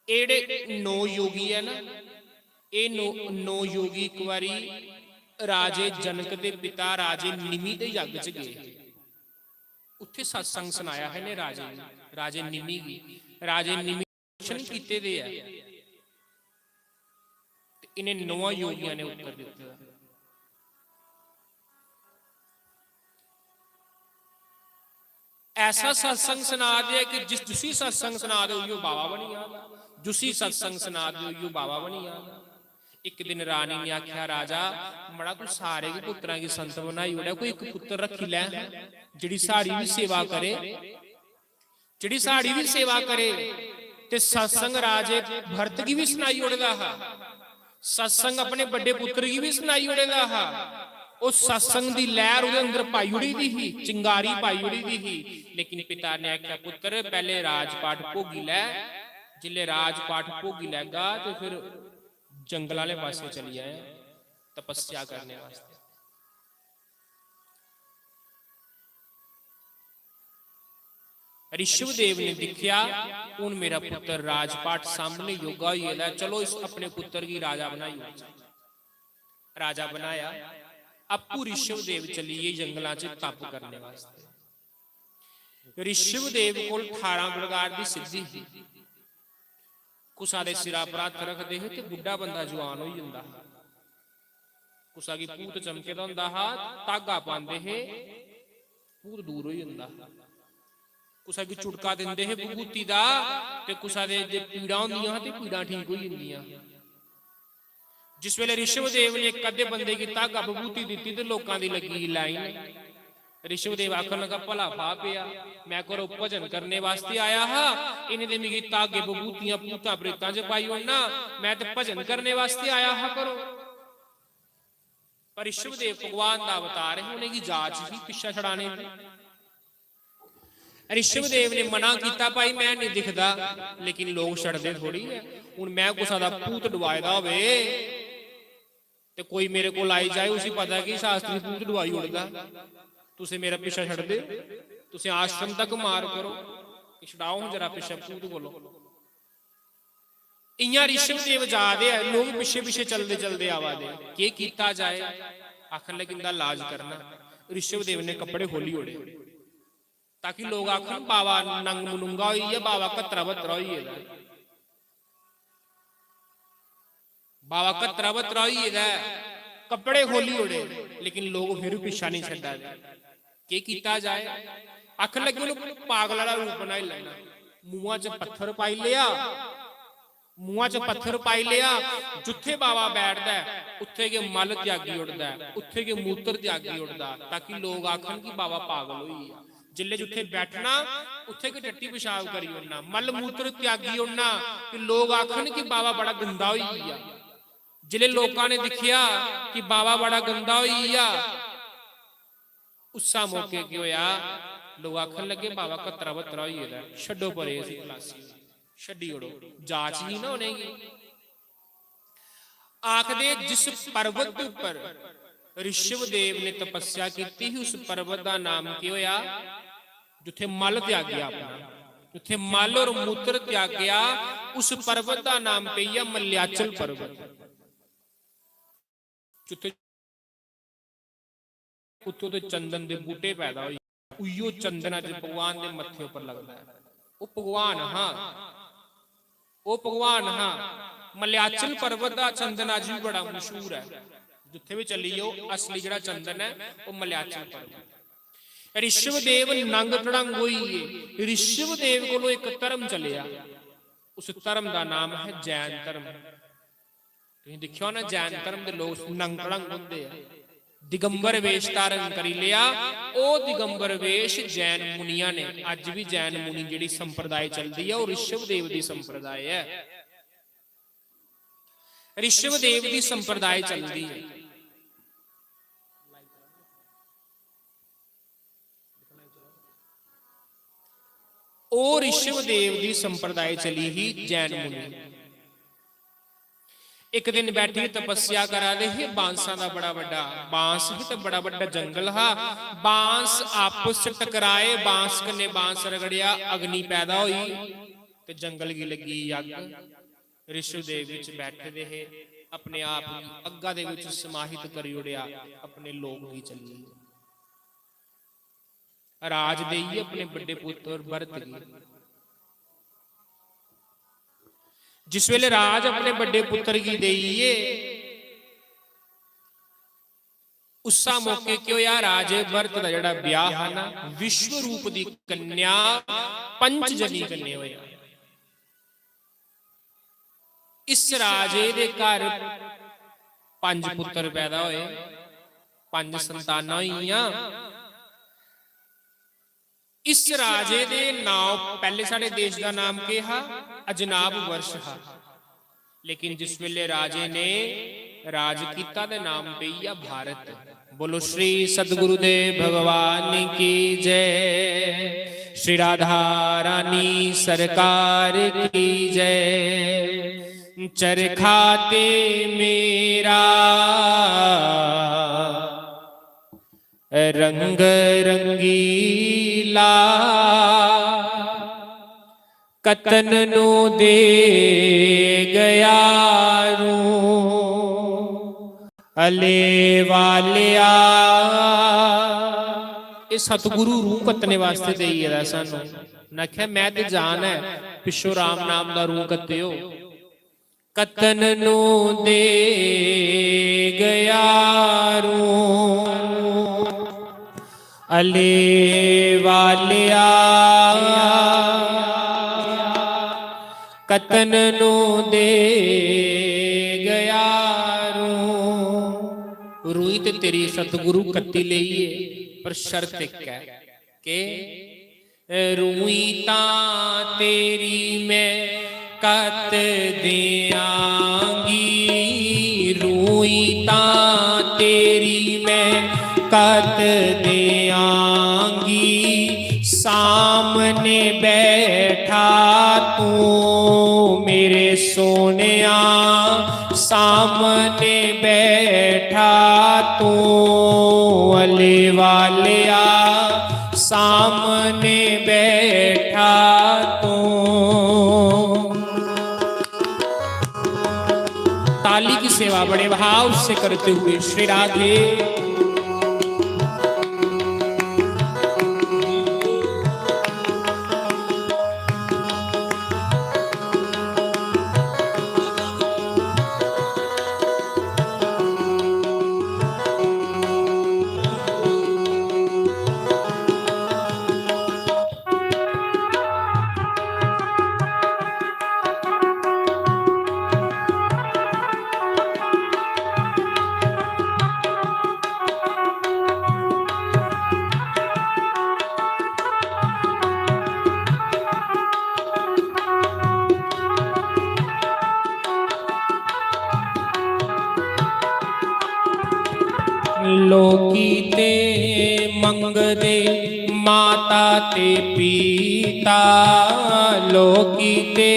एड़े नौ योगी ऐ ना, एह् नौ, नौ योगी इक बारी राजे जनक दे पिता राजे निमि दे यज्ञ च गे। उत्थे सत्संग सनाया है ने राजे गी, राजे निमि गी। राजे निमि दर्शन कीते दे ऐ। ते इ'नें नौवां योगियां ने उत्तर दित्ते दा। ऐसा सत्संग सना दे ऐ कि जिस, जिसी सत्संग सना दे, उयो बाबा बनी जा। जिसी सत्संग सना दे, उयो बाबा बनी जा। इक दिन रानी ने आख्या, "राजा, मड़ा, तू सारे गै पुत्रां गी संत बनाई ओड़ेआ, कोई इक पुत्र रक्खी लै, जेह्ड़ी साढ़ी बी सेवा करे, जेह्ड़ी साढ़ी बी सेवा करे।" ते सत्संग राजे भरत गी बी सनाई ओड़े दा हा, सत्संग अपने बड्डे पुत्र गी बी सनाई ओड़े दा हा। ओह् सत्संग दी लैह्र ओह्दे अंदर पाई ओड़ी दी ही, चिंगारी पाई ओड़ी दी ही। लेकिन पिता ने आखेआ, "पुत्तर, पैह्ले राजपाठ भोगी लै, जिसलै राजपाठ भोगी लैगा ते फिर जंगल आह्ले पासै चली जायां तपस्या करने वास्तै।" ऋषभदेव ने दिक्खेआ, "हून मेरा पुत्तर राजपाट सामने योगा होई गेदा ऐ, चलो इस अपने पुत्तर गी राजा बनाई ओड़चै।" राजा बनाया। आपूं ऋषभदेव चली गे जंगलां च तप करने वास्तै। ऋषभदेव कोल ठारां प्रकार दी सिद्धि ही। कुसा दे सिरा पर हत्थ रखदे हे ते बुड्ढा बंदा जुआन होई जंदा हा। कुसा गी भूत चमके दा होंदा हा, धागा पांदे हे, भूत दूर होई जंदा हा। कुसा गी चुटका दिंदे हे विभूति दा, ते कुसा दे जे पीड़ां होंदियां हां ते पीड़ां ठीक होई जंदियां। जिस वेले ऋषभदेव ने इक अद्धे बंदे गी धागा विभूति दित्ती ते लोकां दी लग्गी गेई लाइन। ऋषभदेव आखन लगा, "भला फाह् पेआ, मैं घरों भजन करने वास्ते आया हा, इ'नें ते मिगी धागे विभूतियां भूतां प्रेतां च पाई ओड़ना, मैं ते भजन करने वास्ते आया हा घरों।" पर ऋषभदेव भगवान दा अवतार हे, उ'नेंगी जाच ही पिच्छा छड़ाने दी। ऋषभदेव ने मना कीता, "भाई, मैं नहीं दिखदा, लेकिन लोक छड़दे थोड़ी ऐ। हुन मैं कुसा दा भूत डुआए दा होवे ते कोई मेरे कोल आई जाए, उसी पता कि शास्त्री भूत डुआई ओड़दा, तुसें मेरा पिच्छा छड़दे ओ? तुसें आश्रम तक मार करो, कि छड़ाओ हां जरा पिच्छा भूत कोलों।" इ'यां ऋषभदेव जा दे ऐ, लोक पिच्छे पिच्छे चलदे चलदे आवा दे। केह् कीता जाए? आखन लगे, "इंदा लाज करना।" ऋषभदेव ने कपड़े खोली ओड़े, ताकि लोक आखन, "बाबा नंग मनुंगा होई गेआ, बाबा कतरा बतरा होई गेदा ऐ, बाबा कतरा बतरा होई गेदा ऐ।" कपड़े खोली ओड़े, लेकिन लोक फिर बी पिच्छा नहीं छड्डा दे। केह् कीता जाए? आखन लगे, "उ'नें पागल आह्ला रूप बनाई लैना।" मुंहा च पत्थर पाई लेआ, मुंहा च पत्थर पाई लेआ। जित्थे बाबा बैठदा ऐ, उत्थे गै मल त्यागी ओड़दा ऐ, उत्थे गै मूत्र त्यागी ओड़दा, ताकि लोक आखन कि बाबा पागल होई गेआ। जिल्ले जित्थे बैठना, उत्थे गै टट्टी पेशाब करी ओड़ना, मल मूत्र त्यागी ओड़ना, कि लोक आखन कि बाबा बड़ा गंदा होई गेआ। जिल्ले लोकां ने दिक्खेआ कि बाबा बड़ा गंदा होई गेआ, उस्सा मौके केह् होया, लोक आखन लगे, "बाबा कतरा बतरा होई गेदा ऐ, छड्डो परे इस खलासी, छड्डी ओड़ो।" जाच ही ना उ'नेंगी। आखदे, जिस पर्वत उप्पर ऋषभदेव ने तपस्या कीती ही, उस पर्वत दा नाम केह् होया? जित्थे मल त्यागेआ अपना, जित्थे मल और मूत्र त्यागेआ, उस पर्वत दा नाम पेई गेआ मल्याचल पर्वत। जित्थे उत्थों ते चंदन दे बूटे पैदा होई। उइयो चंदन अज्ज भगवान दे मत्थे उप्पर लगदा ऐ। ओह् भगवान हा, ओह् भगवान हा। मलयाचल पर्वत दा चंदन अज्ज बी बड़ा मशहूर ऐ। जित्थे बी चली जाओ, असली जेह्ड़ा चंदन ऐ, ओह् मलयाचल पर्वत। ऋषभ देव नंग ढड़ंग होई गे। ऋषभ देव कोलों इक धर्म चलेआ, उस धर्म दा नाम है जैन धर्म। तुसीं दिक्खेआ होना, जैन धर्म दे लोक नंग ढड़ंग होंदे आ। दिगंबर वेश धारण करी लेआ। ओह् दिगंबर वेश जैन मुनियां ने, अज्ज बी जैन मुनि जेह्ड़ी संप्रदाय चलदी ऐ, ओह् ऋषभ देव दी संप्रदाय ऐ। ऋषभ देव दी संप्रदाय चलदी ऐ। ओह् ऋषभ देव दी संप्रदाय चली ही जैन मुनि। इक दिन बैठी तपस्या करा दे हे, बांसां दा बड़ा बड्डा बांस ही ते बड़ा बड्डा जंगल हा। बांस आपस च टकराए, बांस कन्नै बांस रगड़ेआ, अग्नि पैदा होई ते जंगल गी लग्गी अग्ग। ऋषभ देव विच बैठे दे हे, अपने आप गी अग्गा दे विच समाहित करी ओड़ेआ, अपने लोक गी चली गे। राज देइयै अपने बड्डे पुत्र भरत गी। जिस वेले राज अपने बड्डे पुत्र गी देइयै, उस्सा मौके केह् होया, राजे भरत दा जेह्ड़ा ब्याह हा ना, विश्व रूप दी कन्या पंचजनी कन्नै होया। इस राजे दे घर पंज पुत्र पैदा होए, पंज संतानां होइयां। इस राजे दे नाम, पैह्ले साढ़े देश दा नाम केह् हा? अजनाब वर्ष हा। लेकिन जिस वेले राजे ने राज कीता ते नाम पेई गेआ भारत। बोलो श्री सतगुरुदेव भगवान की जय, श्री राधा रानी सरकार की जय। चरखा ते मेरा रंग रंगीला, कतन नू दे गया रूं। अले वालेआ, एह् सतगुरु रूं कतने वास्ते देई गेदा सानू। उन्नै आखेआ, "मैं ते जान ऐ, पिच्छों राम नाम दा रूं कत्तेओ।" कतन नू दे गया रूं। अले वालेआ, कतन नू दे गया रूं। रूई ते तेरी सतगुरु कत्ती लेई ऐ, पर शर्त इक ऐ। के? रूई तां तेरी मैं कत देआंगी, रूई तां तेरी मैं कत देआंगी। सामने बैठा तू मेरे सोनिया, सामने बैठा तू अले वालेआ, सामने बैठा तू। ताली की सेवा बड़े भाव से करते हुए श्री राधे। लोकी ते मंगदे माता ते पिता, लोकी ते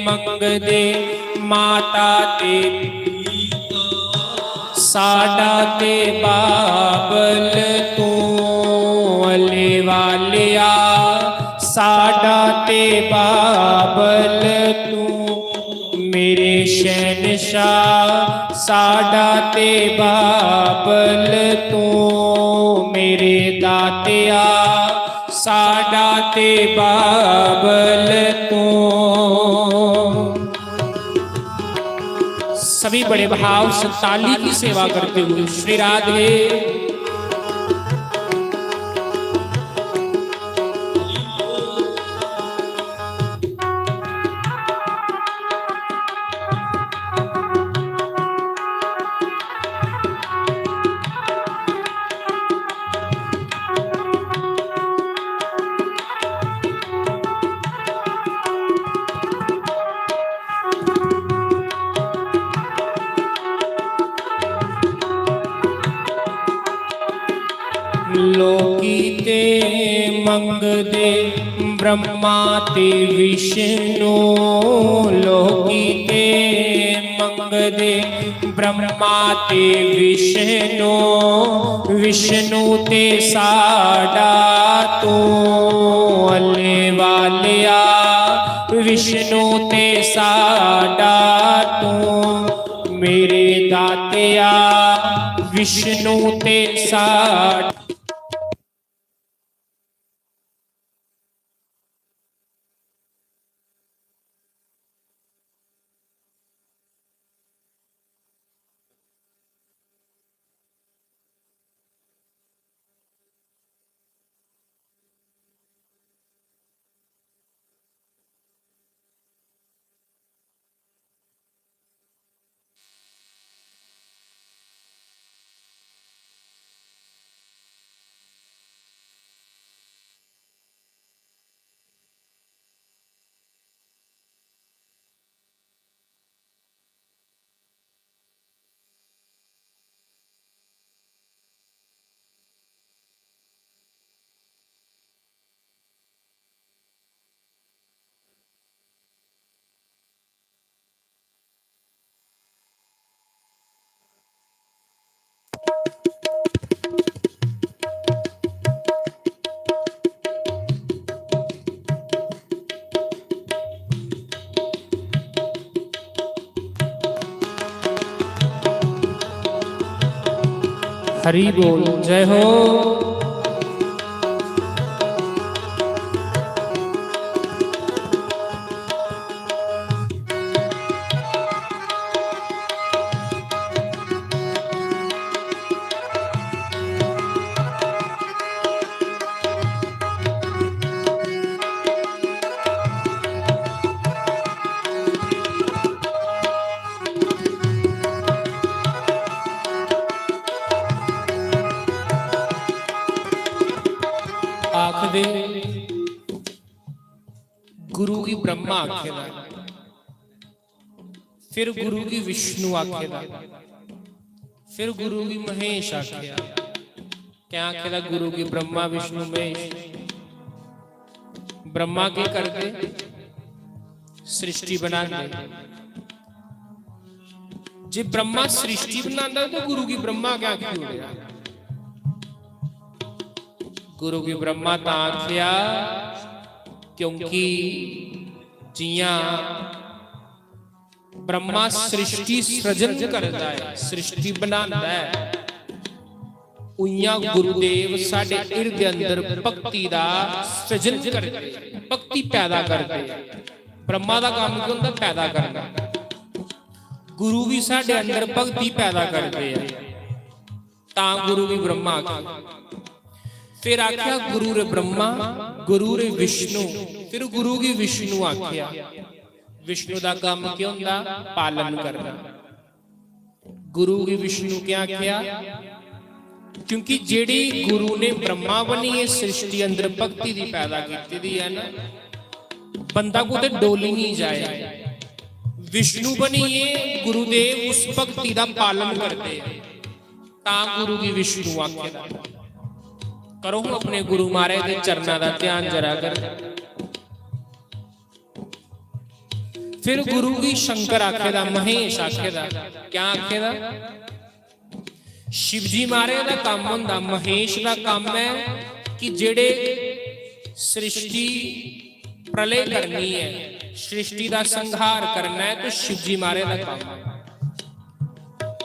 मंगदे माता ते पिता, साडा ते बाबल तू अले वालेआ, साडा ते बाबल तू मेरे शहनशाह, साडा ते बाबल तू मेरे दातेआ, साडा ते बाबल तू। सभी बड़े भाव से ताली की सेवा करते हुए श्री राधे। ते मंगदे ब्रह्मा ते विष्णु, लोकी ते मंगदे ब्रह्मा ते विष्णु, विष्णु ते साडा तू, अल्ले वालेआ, विष्णु ते साडा तू, मेरे दातेआ, विष्णु ते साडा। हरि बोल, जय हो। आखदे गुरु गी ब्रह्मा आखे दा, फिर गुरु गी विष्णु आखे दा, फिर गुरु गी महेश आखेआ। क्या आखे दा गुरु गी ब्रह्मा विष्णु महेश? ब्रह्मा केह् करदे? सृष्टि बनांदे। जे ब्रह्मा सृष्टि बनांदा ते गुरु गी ब्रह्मा क्या आखी ओड़ेआ? गुरु गी ब्रह्मा तां आखेआ क्योंकि जियां ब्रह्मा सृष्टि सृजन करदा ऐ, सृष्टि बनांदा ऐ, उइयां गुरुदेव साढ़े हिरदे अंदर भक्ति दा सृजन करदे, भक्ति पैदा करदे। ब्रह्मा दा कम्म केह् होंदा? पैदा करना। गुरु भी साढ़े अंदर भक्ति पैदा करदे हैं। तां गुरु गी ब्रह्मा आखेआ। फिर आखेआ गुरु रे ब्रह्मा, गुरु रे विष्णु, फिर गुरु गी विष्णु आखेआ। विष्णु दा कम्म केह् होंदा? पालन करना। गुरु गी विष्णु क्या आखेआ? क्योंकि जेह्ड़ी गुरु ने ब्रह्मा बनियै सृष्टि अंदर भक्ति दी पैदा कीती दी ऐ ना, बंदा कुतै डोली नहीं जाए। विष्णु बनियै गुरुदेव उस भक्ति दा पालन करदे ऐ। तां गुरु गी विष्णु आखे दा। करो हूं अपने गुरु महाराज दे चरणा दा ध्यान जरा कर। फिर गुरु गी शंकर आखे दा, महेश आखे दा। क्या आखे दा? शिवजी महाराज दा कम्म होंदा, महेश दा कम्म ऐ कि जेह्ड़े सृष्टि प्रलय करनी ऐ, सृष्टि दा संहार करना ऐ, तो शिवजी महाराज दा कम्म ऐ।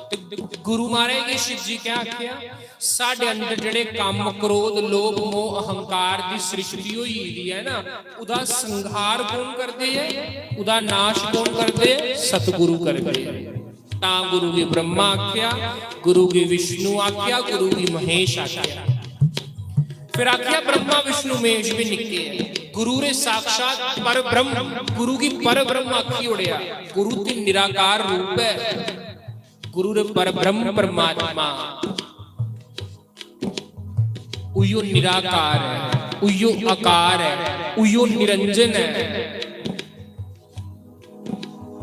ते गुरु महाराज गी शिवजी क्या आखेआ? साढ़े अंदर जेह्ड़े काम, क्रोध, लोभ, मोह, अहंकार दी सृष्टि होई गेदी ऐ ना, उदा संहार कौन करदे ऐ? उदा नाश कौन करदे ऐ? सतगुरु करदे ऐ। तां गुरु गी ब्रह्मा आख्या, गुरु गी विष्णु आख्या, गुरु गी महेश आख्या। फिर आख्या ब्रह्मा विष्णु महेश भी निक्के ऐ। गुरु रे साक्षात पर ब्रह्म, गुरु गी पर ब्रह्म आखी ओड़ेआ। गुरु ते निराकार रूप ऐ। गुरु रे पर ब्रह्म परमात्मा उयो निराकार ऐ, उयो आकार ऐ, उयो निरंजन ऐ।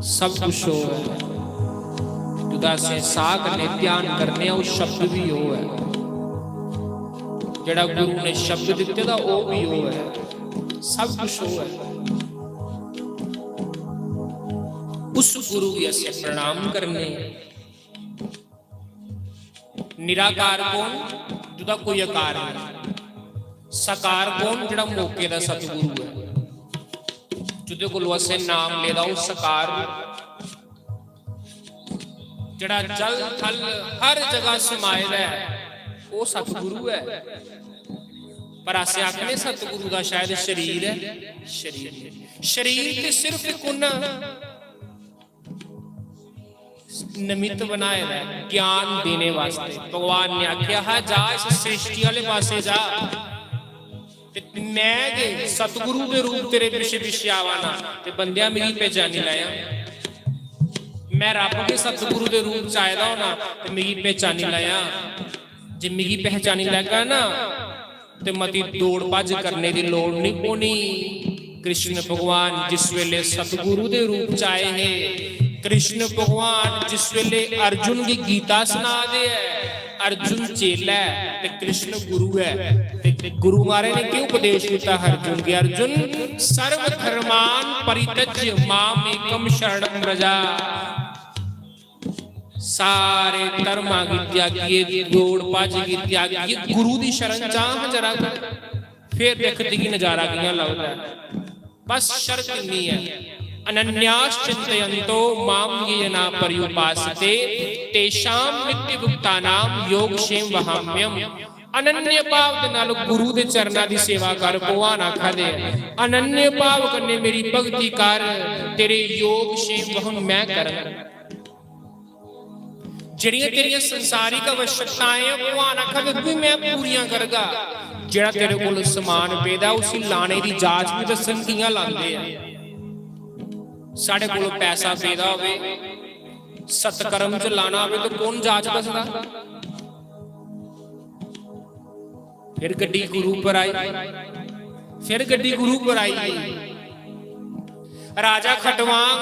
सब कुछ ओह् ऐ। जुदा असें साह कन्नै ध्यान करने आं, ओह् शब्द बी ओह् ऐ। जेह्ड़ा गुरु ने शब्द दित्ते दा, ओह् बी ओह् ऐ, सब कुछ ओह् ऐ। उस गुरु गी असें प्रणाम करने। निराकार कौन? जेह्दा कोई आकार नहीं। साकार कौन? जेह्ड़ा मौके दा सतगुरु ऐ, जेह्दे कोलों असें नाम लेदा, ओह् साकार। जेह्ड़ा जल थल हर जगह समाए दा ऐ, ओह् सतगुरु ऐ। पर अस आखने सतगुरु दा शायद शरीर ऐ, शरीर नहीं। शरीर ते सिर्फ इक उन्ना निमित्त बनाए दा ऐ, ज्ञान देने वास्ते। भगवान ने आखेआ हा, "जा इस सृष्टि आह्ले पासै जा, ते मैं गै सतगुरु दे रूप तेरे पिच्छे पिच्छे आवा ना, ते बंदेआ मिगी पहचानी लैया। मैं रब गै सतगुरु दे रूप च आए दा होना, ते मिगी पहचानी लैया। जे मिगी पहचानी लैगा ना, ते मती दौड़ भज्ज करने दी लोड़ नहीं पौनी।" कृष्ण भगवान जिस वेले सतगुरु दे रूप च आए हे, कृष्ण भगवान जिस वेले अर्जुन गी गीता सना दे ऐ, अर्जुन चेला ऐ ते कृष्ण गुरु ऐ। ते गुरु महाराज ने केह् उपदेश दित्ता अर्जुन गी? "अर्जुन, सर्व धर्मान परित्यज्य माम एकम शरणम व्रजा।" सारे धर्मां गी त्यागियै, दौड़ भज्ज गी त्यागियै गुरु दी शरण च आ जरा, फिर दिक्ख तुगी नजारा कि'यां लभदा ऐ। बस शर्त इन्नी ऐ, "अनन्याश्चिंतयन्तो माम ये जना पर्युपासते, तेषाम नित्य भुक्तानाम योगक्षेम वहाम्यम।" अनन्य भाव दे नाल गुरु दे चरणा दी सेवा कर, भगवान आखा दे ऐ, "अनन्य भाव कन्नै मेरी भक्ति कर, तेरे योगक्षेम वहम मैं करंग।" जेह्ड़ियां तेरियां संसारिक आवश्यकताएं ऐ, भगवान आखा दे, "ओह् बी मैं पूरियां करगा।" जेह्ड़ा तेरे कोल समान पेदा, उसी लाने दी जाच बी दस्सन कि'यां लांदे ऐ। साढ़े कोल पैसा पेदा होवे, सत्कर्म च लाना होवे, तो कौन जाच दसदा? फिर गड्डी गुरु पर आई, फिर गड्डी गुरु पर आई। राजा खटवांग,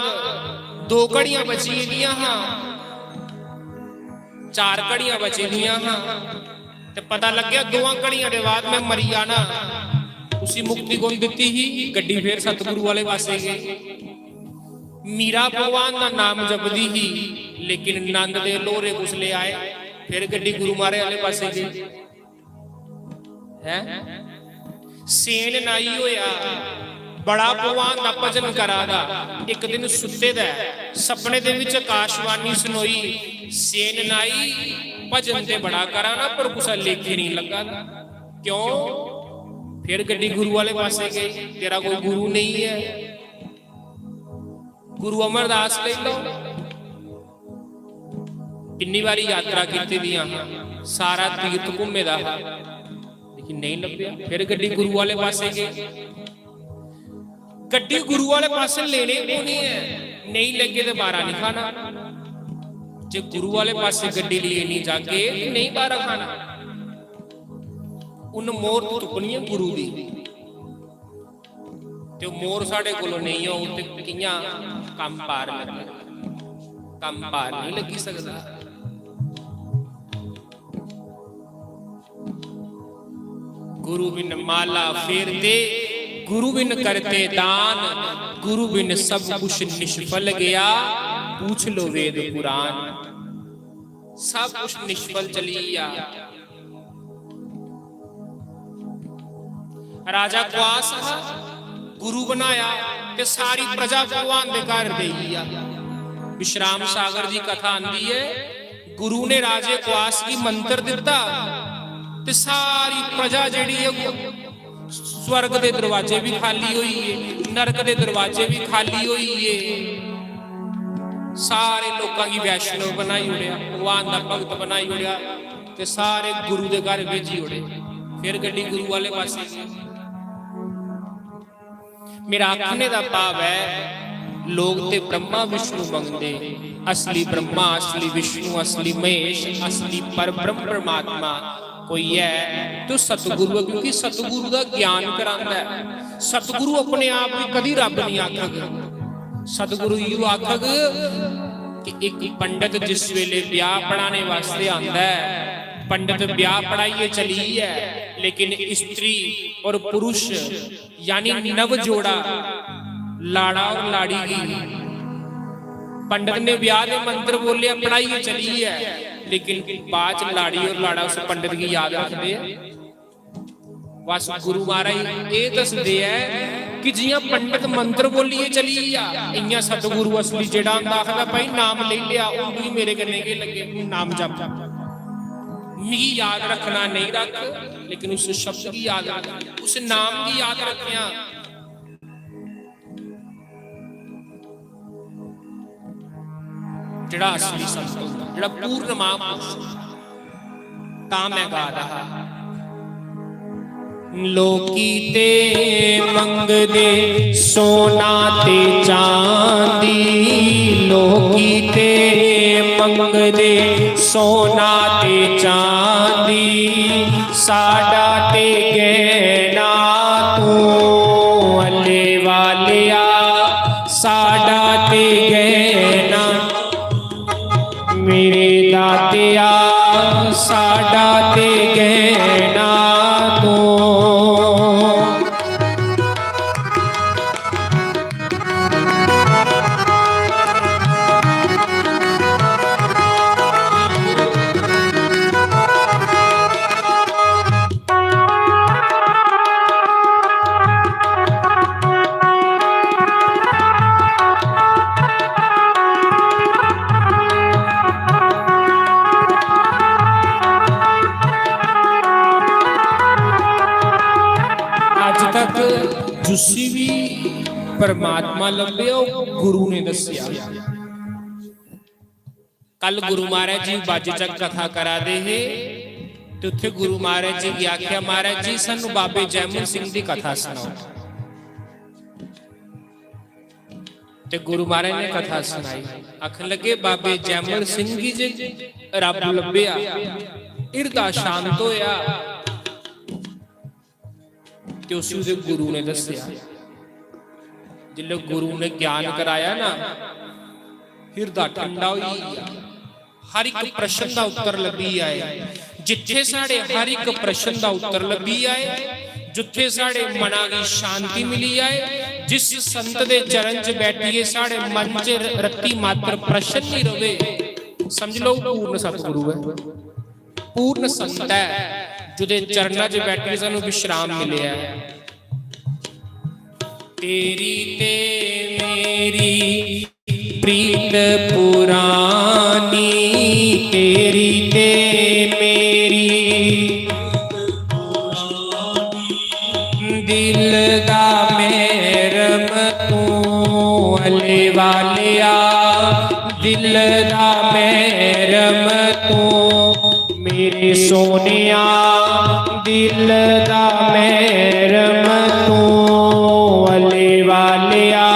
दो घड़ियां बची दियां हां, चार घड़ियां बची दियां हां, ते पता लग्गेआ, दोआं घड़ियां दे बाद मैं मरी जाना। उसी मुक्ति कु'न दित्ती ही? गड्डी फिर सतगुरु आह्ले पासै गई। मीरा भगवान दा नाम जपदी ही, लेकिन नंद दे लोहरे कुसले आए, फिर गड्डी गुरु महाराज आह्ले पासै गई। हैं? सेन नाई होया, बड़ा भगवान दा भजन करा दा। इक दिन सुत्ते दा ऐ, सपने दे विच आकाशवाणी सुनोई, "सेन नाई, भजन ते बड़ा करा ना, पर कुसै लेखे नहीं लग्गा दा।" क्यों? फिर गड्डी गुरु वाले पासे गई, "तेरा कोई गुरु नहीं है।" गुरु अमरदास लेई लैओ, किन्नी बारी यात्रा कीती दियां हां, सारा तीर्थ घूमे दा हा, लेकिन नहीं लब्भेआ। फिर गड्डी गुरु वाले पासे गई, गड्डी गुरु वाले पासे लेने पौनी है, नहीं लग्गे ते बारा नहीं खाना। जे गुरु वाले पासे गड्डी लेइयै नहीं जागे ते नहीं बारा खाना। उन मोहर तुप्पनी है गुरु दी। ते ओह् मोहर साढ़े कोलों नेईं होग ते कि'यां कम्म पार लग्गग? कम्म पार नहीं लग्गी सकदा। गुरु बिन माला फेरते, गुरु बिन करते दान, गुरु बिन सब कुछ निष्फल गया, पूछ लो वेद पुराण। सब कुछ निष्फल चली गया। राजा क्वास हा, गुरु बनाया ते सारी प्रजा भगवान दे घर देई गेआ। विश्राम सागर दी कथा आंदी है, गुरु ने राजे क्वास गी मंत्र दिता ते सारी प्रजा जेह्ड़ी है, वो स्वर्ग दे दरवाजे भी खाली होई गे, नरक दे दरवाजे भी खाली होई गे। सारे लोकां गी वैष्णव बनाई ओड़ेआ, भगवान दा भगत बनाई ओड़ेआ ते सारे गुरु दे घर भेजी ओड़े। फिर गड्डी गुरु वाले पासे गई। मेरा आखने दा भाव ऐ, लोक ते ब्रह्मा विष्णु मंगदे, असली ब्रह्मा, असली विष्णु, असली महेश, असली परब्रह्म परमात्मा कोई ऐ ते ओह् सतगुरु ऐ, क्योंकि सतगुरु दा ज्ञान करांदा ऐ। सतगुरु अपने आप गी कदी रब नहीं आखग। सतगुरु इयो आखग कि एक पंडित जिस वेले ब्याह पढ़ाने वास्ते आंदा ऐ, पंडित ब्याह पढ़ाइयै चली ऐ, लेकिन स्त्री और पुरुष यानी नव जोड़ा, लाड़ा और लाड़ी गी पंडित ने ब्याह दे मंत्र बोले, पढ़ाई चली है, लेकिन बाद च लाड़ी और लाड़ा उस पंडित गी याद रखदे। बस गुरु महाराज एह् दसदे ऐ कि जियां पंडित मंत्र बोलियै चली गेआ, इयां सतगुरु असली जेह्ड़ा होंदा आखदा, "भाई, नाम लेई लेआ, हून तुगी मेरे कन्नै केह् लग्गे, हून नाम जप।" मिगी याद रखना नेईं रख, लेकिन उस शब्द गी याद रख, उस नाम गी याद रखेआं। जेह्ड़ा असली संत होंदा, जेह्ड़ा पूर्ण महापुरुष होंदा, तां मैं गा रहा। लोकी ते मंगदे सोना ते चांदी, लोकी ते मंगदे सोना ते चांदी, साडा ते गहना तू अल्ले वालिया, साडा ते गहना मेरे दातिया, साडा ते गहना तू। अज तक जिसी भी परमात्मा लब्भेआ, ओह् गुरु ने दस्सेआ। कल गुरु महाराज जी बाजे च कथा करा दे हे ते उत्थे गुरु महाराज जी गी आख्या, "महाराज जी, सानू बाबे जैमल सिंह दी कथा सनाओ।" ते गुरु महाराज ने कथा सनाई। आखन लगे, "बाबे जैमल सिंह गी जे रब लब्भेआ, हिरदा शांत होया।" ते उसी ओह्दे गुरु ने दस्सेआ। जिसलै गुरु ने ज्ञान कराया ना, हिरदा ठंडा होई गेआ। हर इक प्रश्न दा उत्तर लब्भी आए। जित्थे साढ़े हर इक प्रश्न दा उत्तर लब्भी आए, जित्थे साढ़े मना गी शांति मिली आए, जिस संत दे चरण च बैठिए साढ़े मन च र-, रत्ती मात्र प्रश्न नहीं रवे, समझ लो पूर्ण सतगुरु है। पूर्ण संत ऐ, जुदे चरणां च बैठियै सानू विश्राम मिलेआ ऐ। तेरी ते मेरी प्रीत पुरानी, तेरी ते मेरी दिल दा मैरम तू, अले वालिया, दिल दा मैरम तू, मेरे सोनिया, दिल दा मैरम तू, अले वालिया।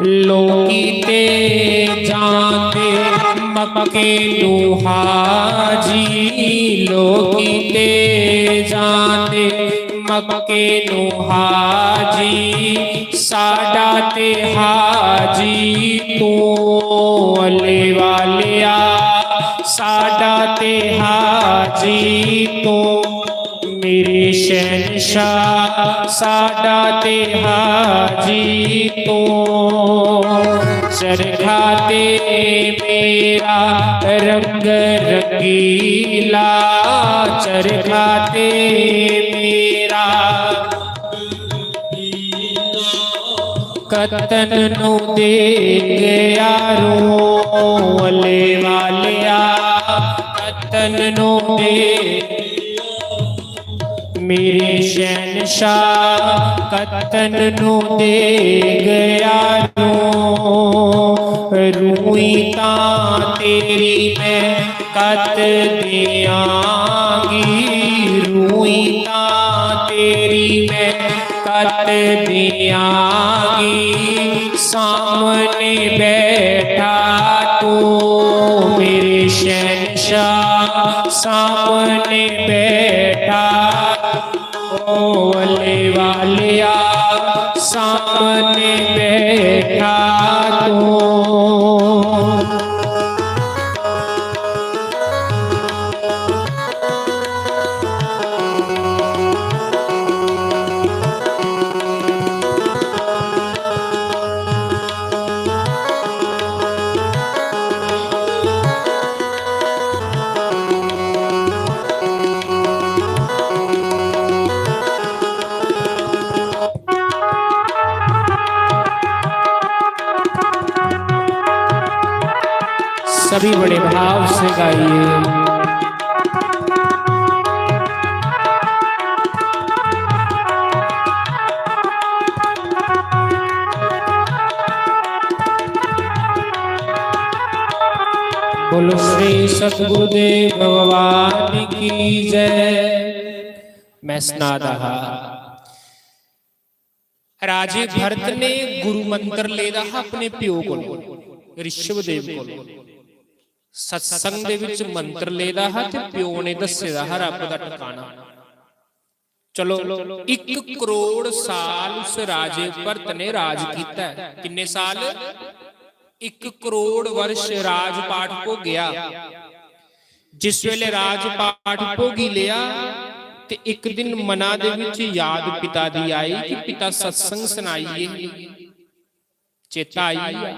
लोकी ते जांदे मक्के नू हाजी, लोकी ते जांदे मक्के नू हाजी, साडा ते हाजी तू, अले वालिया, साडा ते हाजी तू। मेरे शहंशाह, साडा ते हाजी तू। चरखा ते मेरा रंग रंगीला, चरखा ते मेरा कतन नू दे गया रो, अले वालिया, कतन नू दे। मेरे शहंशाह, कतन नू दे गया रो। रूई तां तेरी मैं कत दियांगी, रूई तां तेरी मैं कत दियांगी। सामने बैठा तू मेरे शहंशाह, सामने बैठा तू, अले वालिया, सामने बैठा तू। सभी बड़े भाव से गाइए। बोलो श्री सतगुरुदेव भगवान की जय। मैं सना दा हा, राजे भरत ने गुरु मंत्र लेदा हा अपने प्यो कोल, ऋषभ देव कोल। सत्संग दे विच मंत्र लेदा हा ते प्यो ने दस्से दा हा रब दा ठिकाना। चलो, एक करोड़ साल उस राजे भरत ने राज कीता है। किन्ने साल? एक करोड़ वर्ष राजपाठ भोगेआ। जिस वेले राजपाठ भोगी लेआ ते एक दिन मना दे विच याद पिता दी आई कि पिता सत्संग सनाइए, चेता आई।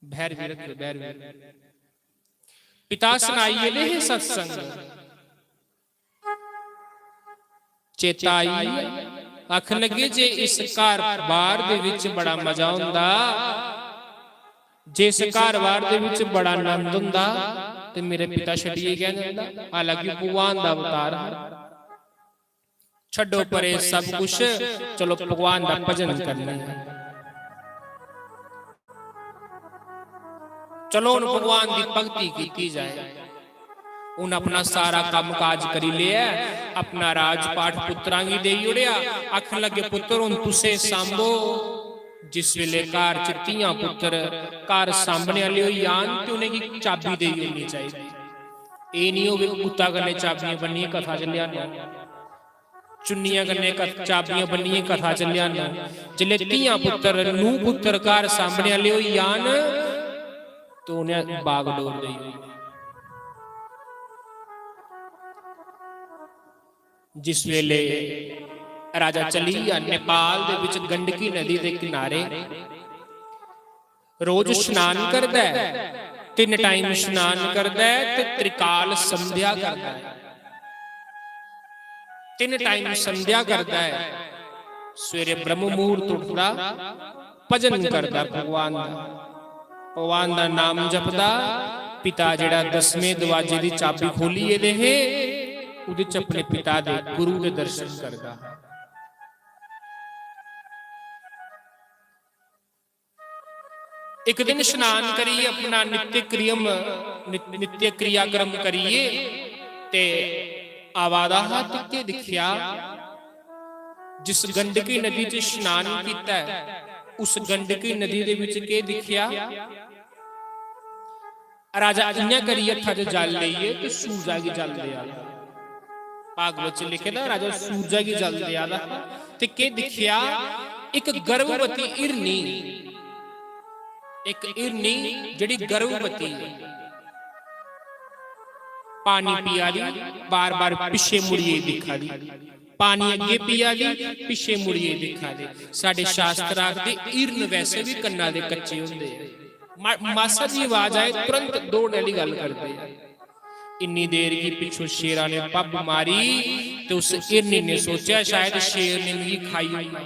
भैरवी रखियो, भैरवी। पिता सनाइए ले हे सत्संग, चेता आई। आखन लगे, जे इस घर बार दे विच बड़ा मजा हुंदा, जे इस घर बार दे विच बड़ा आनंद हुंदा, ते मेरे पिता छड्डियै गै जंदा। हालांकि भगवान दा अवतार हा। छड्डो परे सब कुछ, चलो भगवान दा भजन करने आं। चलो हुन भगवान दी भक्ति कीती जाए। हुन अपना सारा कम्म काज करी लेआ, अपना राजपाठ पुत्तरां गी देई ओड़ेआ। आखन लगे, पुत्तर हुन तुसें सांभो। जिस वेले घर च धियां पुत्तर घर सांभने आह्ले होई जान ते उ'नेंगी चाबी देई ओड़नी चाहिदी। एह् निं होवे कुत्ता कन्नै चाबियां बन्नियै कथा च लेआना। चुन्नियां कन्नै कथ-, चाबियां बन्नियै कथा च लेआना। जिसलै धियां पुत्तर, नूंह् पुत्तर घर सांभने आह्ले होई जान, ते उ'नें बागडोर देई ओड़नी। जिस वेले राजा चली गेआ नेपाल दे विच गंडकी नदी दे किनारे, रोज स्नान करदा ऐ, तिन्न टाइम स्नान करदा ऐ ते त्रिकाल संध्या करदा ऐ। तिन्न टाइम संध्या करदा ऐ। सवेरे ब्रह्म मुहूर्त उठदा, भजन करदा भगवान दा, भगवान दा नाम जपदा। पिता जेह्ड़ा दसमें दरवाजे दी चाबी खोली गेदे हे, ओह्दे च अपने पिता दे, गुरु दे दर्शन करदा। इक दिन स्नान करियै अपना नित्य क्रियम, नित-, नित्य क्रियाक्रम करियै ते आवा दा हा ते केह् दिक्खेआ? जिस गंडकी नदी च स्नान कीता ऐ, उस गंडकी नदी दे विच केह् दिक्खेआ? राजा इ'यां करियै हत्था च जल लेइयै ते सूरजा गी जल देआ दा। भागवत च लिखे दा, राजा सूरजा गी जल देआ दा हा ते केह् दिक्खेआ? इक गर्भवती हिरनी, इक हिरनी जेह्ड़ी गर्भवती, पानी पिया दी, बार-बार पिच्छे मुड़ियै दिक्खा दी। पानी अग्गें पिया दी, पिच्छे मुड़ियै दिक्खा दे। साढ़े शास्त्र आखदे, हिरन वैसे बी कन्ना दे कच्चे होंदे आ। मा-, मासा जी आवाज आए, तुरंत दौड़ने आह्ली गल्ल करदे आ। इन्नी देर गी पिच्छों शेरा ने पब्ब मारी ते उस हिरनी ने सोचेआ, शायद शेर ने मिगी खाई ओड़ना।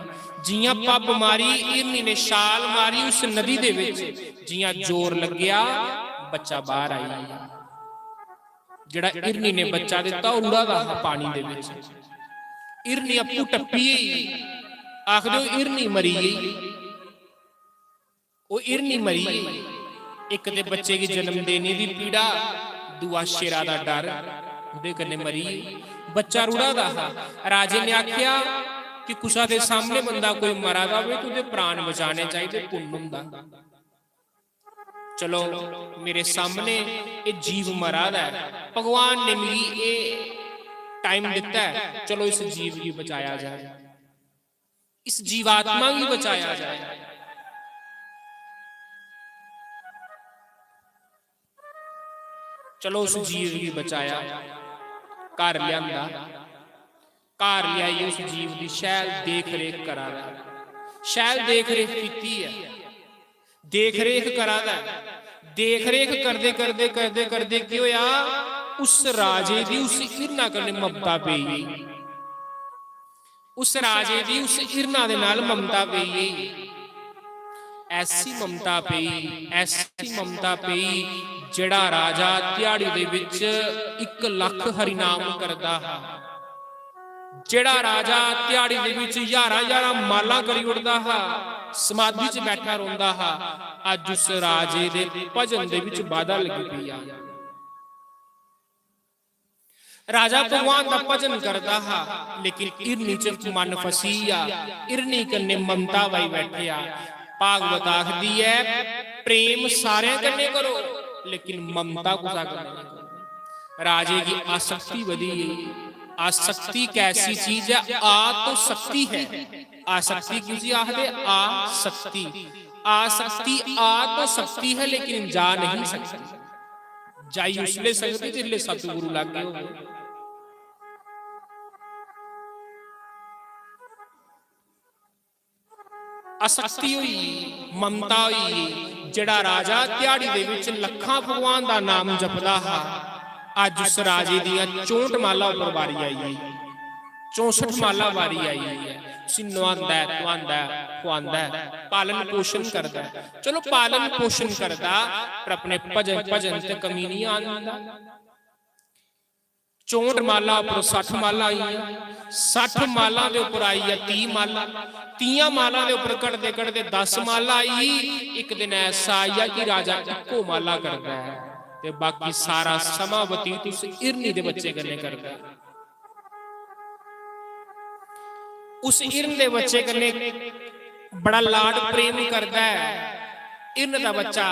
जियां पब्ब मारी, हिरनी ने छाल मारी उस नदी दे विच, जियां जोर लग्गेआ, बच्चा बाहर आई गेआ। जेह्ड़ा हिरनी ने बच्चा दित्ता, ओह् रुढ़ा दा हा पानी दे विच। हिरनी अप्पू टप्पी गेई, आखदे ओह् हिरनी मरी गेई। ओह् हिरनी मरी गेई। इक ते बच्चे गी जन्म देने दी पीड़ा, दूआ शेरा दा डर, ओह्दे कन्नै मरी गेई। बच्चा रुढ़ा दा हा। राजे ने आखेआ कि कुसा दे सामने बंदा कोई मरा दा होवे ते ओह्दे प्राण बचाने चाहिदे, पुन्न होंदा। चलो, मेरे सामने एह् जीव मरा दा ऐ, भगवान ने मिगी एह् टाइम दित्ता ऐ, चलो इस जीव गी बचाया जाए, इस जीवात्मा गी बचाया जाए। चलो उस जीव गी बचाया, घर लेआंदा, घर लेआइयै उस जीव दी शैल देख रेख करा दा ऐ। शैल देख रेख कीती ऐ, देख रेख करा दा ऐ। देख रेख करदे करदे करदे करदे केह् होआ, उस राजे दी उस हिरना कन्नै ममता पेई गेई। उस राजे दी उस हिरना दे नाल ममता पेई गेई। ऐसी ममता पेई, ऐसी ममता पेई, जेड़ा राजा ध्याड़ी दे विच इक लख हरिनाम करदा हा, जेड़ा राजा ध्याड़ी दे विच हजारां हजारां माला करी उड़दा हा, समाधि च बैठा रौंदा हा, अज उस राजे दे भजन दे विच बाधा लगी पेई आ। राजा भगवान दा भजन करदा हा, लेकिन हिरनी च मन फसी आ, हिरनी कन्नै ममता पाई बैठे आ। भागवत आखदी ऐ, "प्रेम सारें कन्नै करो, लेकिन ममता कुसा कन्नै नेईं करो।" राजे गी आसक्ति बधी गेई। आसक्ति कैसी चीज है? आ तो शक्ति है। आसक्ति किसी आखदे? आसक्ति। आसक्ति आ तो शक्ति है, लेकिन जा नहीं सकती। जाई उसले सकदी जिसले सतगुरु लागे होवे। आसक्ति होई, ममता होई, जेड़ा राजा ध्याड़ी दे विच लखां भगवान दा नाम जपदा हा, अज उस राजे दियां चौंसठ माला उपर बारी आई गेई, चौंसठ माला बारी आई गेई ऐ। उसी नुहांदा ऐ, धुआंदा ऐ, खुआंदा ऐ, पालन पोषण करदा ऐ। चलो, पालन पोषण करदा, पर अपने भजन, भजन ते कमी नहीं आन दिंदा। चौंसठ माला उपर सट्ठ माला आई, सट्ठ माला दे उपर आई ऐ तीह माला, तीह माला दे उपर घटदे घटदे दस माला आई। इक दिन ऐसा आया कि राजा इक्को माला करदा ऐ ते बाकी सारा समां बतीत उस हिरनी दे बच्चे कन्नै करदा ऐ। उस हिरन दे बच्चे कन्नै बड़ा लाड प्रेम करदा ऐ। हिरन दा बच्चा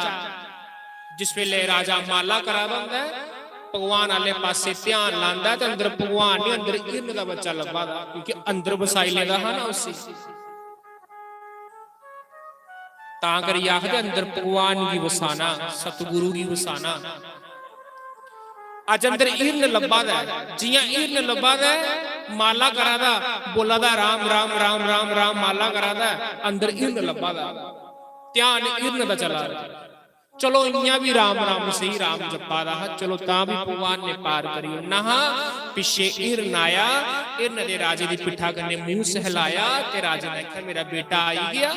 जिस वेले राजा माला करा दा होंदा ऐ, भगवान आह्ले पासे ध्यान लांदा ऐ ते अंदर भगवान निं, अंदर हिरन दा बच्चा लब्भा दा, क्योंकि अंदर बसाई लेदा हा ना उसी। तां करियै आखदे, अंदर भगवान गी वसाना, सतगुरु गी वसाना। अज्ज अंदर हिरन लब्भा दा ऐ, जियां हिरन लब्भा दा ऐ, माला करा दा, बोला दा, "राम, राम, राम, राम, राम", माला करा दा ऐ, अंदर हिरन लब्भा दा, ध्यान हिरन दा चला दा। चलो, इयां बी राम, राम सही, राम जप्पा दा हा, चलो, तां बी भगवान ने पार करी ओड़ना हा। पिच्छे हिरन आया, हिरन दे राजे दी पिट्ठा कन्नै मूंह सहलाया ते राजे ने आखेआ, "मेरा बेटा आई गया,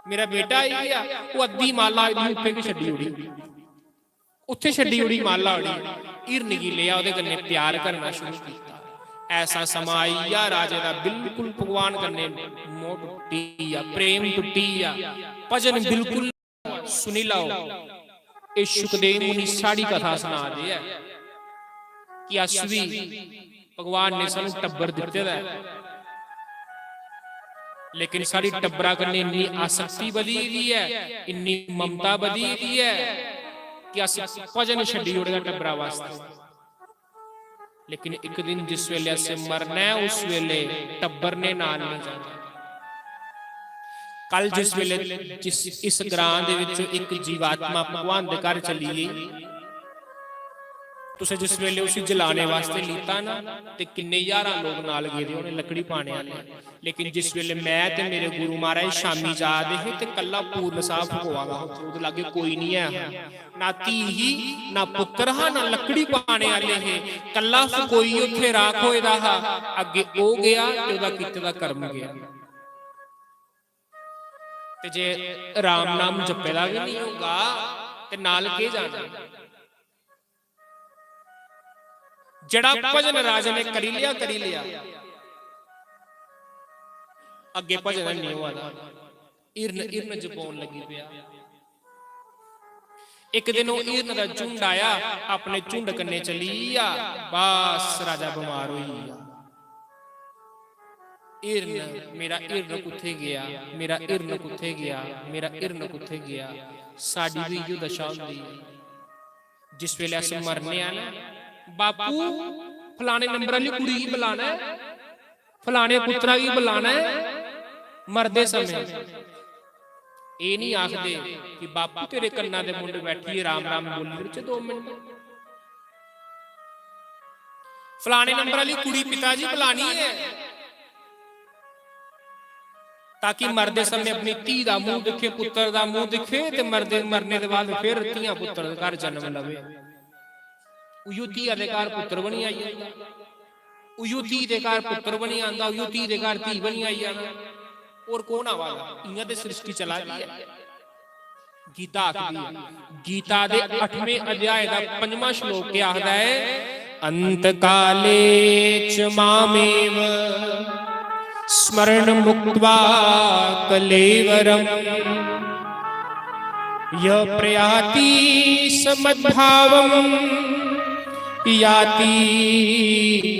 मेरा बेटा आई गया।" ओह् अद्धी माला आई दी उत्थै गै छड्डी ओड़ी। उत्थै छड्डी ओड़ी माला ओड़ी, हिरन गी लेआ, ओह्दे कन्नै प्यार करना शुरू कीता। ऐसा समां आई गेआ, राजे दा बिल्कुल भगवान कन्नै मोह टुट्टी गेआ, प्रेम टुट्टी गेआ, भजन बिल्कुल। सुनी लैओ, एह् शुकदेव मुनि साढ़ी कथा सना दे ऐ कि अस बी भगवान ने सानू टब्बर दित्ते दा ऐ, लेकिन साढ़ी टब्बरा कन्नै इन्नी आसक्ति बधी दी ऐ, इन्नी ममता बधी दी ऐ कि अस भजन छड्डी ओड़े दा टब्बरा वास्तै। लेकिन इक दिन जिस वेले असें मरना ऐ, उस वेले टब्बर ने नाल नहीं जाना। कल जिस वेले जिस, इस ग्रां दे विच इक जीवात्मा भगवान दे घर चली गई, तुसें जिस वेले उसी जलाने वास्ते लीता ना, ते किन्ने ज्हारां लोग नाल गेदे होने लकड़ी पाने आह्ले। लेकिन जिस वेले मैं ते मेरे गुरु महाराज शामी जा दे हे, ते कल्ला पूर्ण साहब फकोआ दा हा, उत्थै ओह्दे लाग्गे कोई नहीं ऐ हा। ना धी ही, ना पुत्र हा, ना लकड़ी पाने आह्ले हे। कल्ला फकोई उत्थै राख होए दा हा। अग्गे ओह् गेआ ते ओह्दा कीते दा कर्म गेआ। ते जे राम नाम जप्पे दा गै नहीं होगा, ते नाल केह् जाना? जेड़ा भजन राजा ने करी लिया, करी लिया, अग्गे भजन नहीं होआ दा। हिरन, हिरन जपाउन लगी पेआ। इक दिन ओह् हिरन दा झुंड आया, अपने झुंड कन्नै चली गेआ, बस राजा बमार होई गेआ। हिरन, मेरा हिरन कुत्थै गेआ, मेरा हिरन कुत्थै गेआ, मेरा हिरन कुत्थै गेआ? साढ़ी बी इ'यो दशा होंदी ऐ। जिस वेले अस मरने आं ना, "बापू, फलाने नंबर आह्ली कुड़ी गी बुलाना ऐ, फलाने पुत्तरा गी बुलाना ऐ," मरदे समें एह् निं आखदे कि, "बापू, तेरे कन्ना दे मुंड बैठियै राम राम बोली ओड़चै दो मिंट।" फलाने नंबर आह्ली कुड़ी पिता जी बुलानी ऐ, ताकि मरदे समें अपनी धी दा मूंह दिक्खे, पुत्तर दा मूंह दिक्खे, ते मरदे, मरने दे बाद फिर धियां पुत्तर दे घर जन्म लवे। उयो धिया दे घर पुत्तर बनी आई जंदा, उयो धी दे घर पुत्तर बनी आंदा, उयो धी दे घर धी बनी आई जाना। और कौन आवा दा? इयां ते सृष्टि चला दी ऐ। गीता आखदी ऐ, गीता दे अठमें अध्याय दा पंजवां श्लोक केह् आखदा ऐ? "अंत काले च मामेव स्मरण मुक्त्वा कलेवरम, य प्रयाति स मद्भावम याति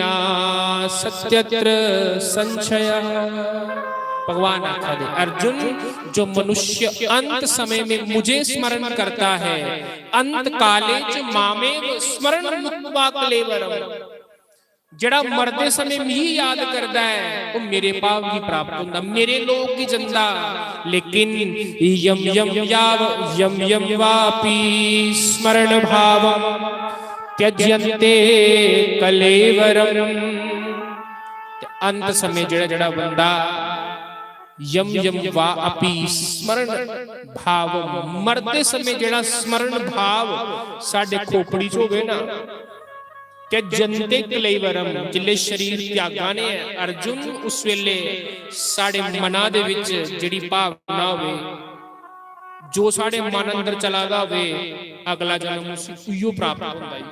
नास्त्यत्र संशय।" भगवान आखा दे, अर्जुन, जो मनुष्य अंत समय में मुझे स्मरण करता है, अंत काले च मामेव स्मरण मुक्त्वा कलेवरम, जेड़ा मरदे समय मिगी याद करदा ऐ, ओह मेरे भाव गी प्राप्त होंदा, मेरे लोक गी जंदा। लेकिन यम यम याव यम यम वापि स्मरण भावम त्यजन्ते कलेवरम। ते अंत समय जेड़ा जेड़ा बंदा यम यम वा अपि स्मरण भाव, मरदे समय जेड़ा स्मरण भाव साडे खोपड़ी च होवे ना, ते जंते कलेवरम, जिल्ले शरीर त्यागा ने ऐ अर्जुन, उस वेले साडे मना दे विच जेड़ी भावना होवे, जो साडे मन अंदर चला दा होवे, अगला जन्म उसी उइयो प्राप्त होंदा है।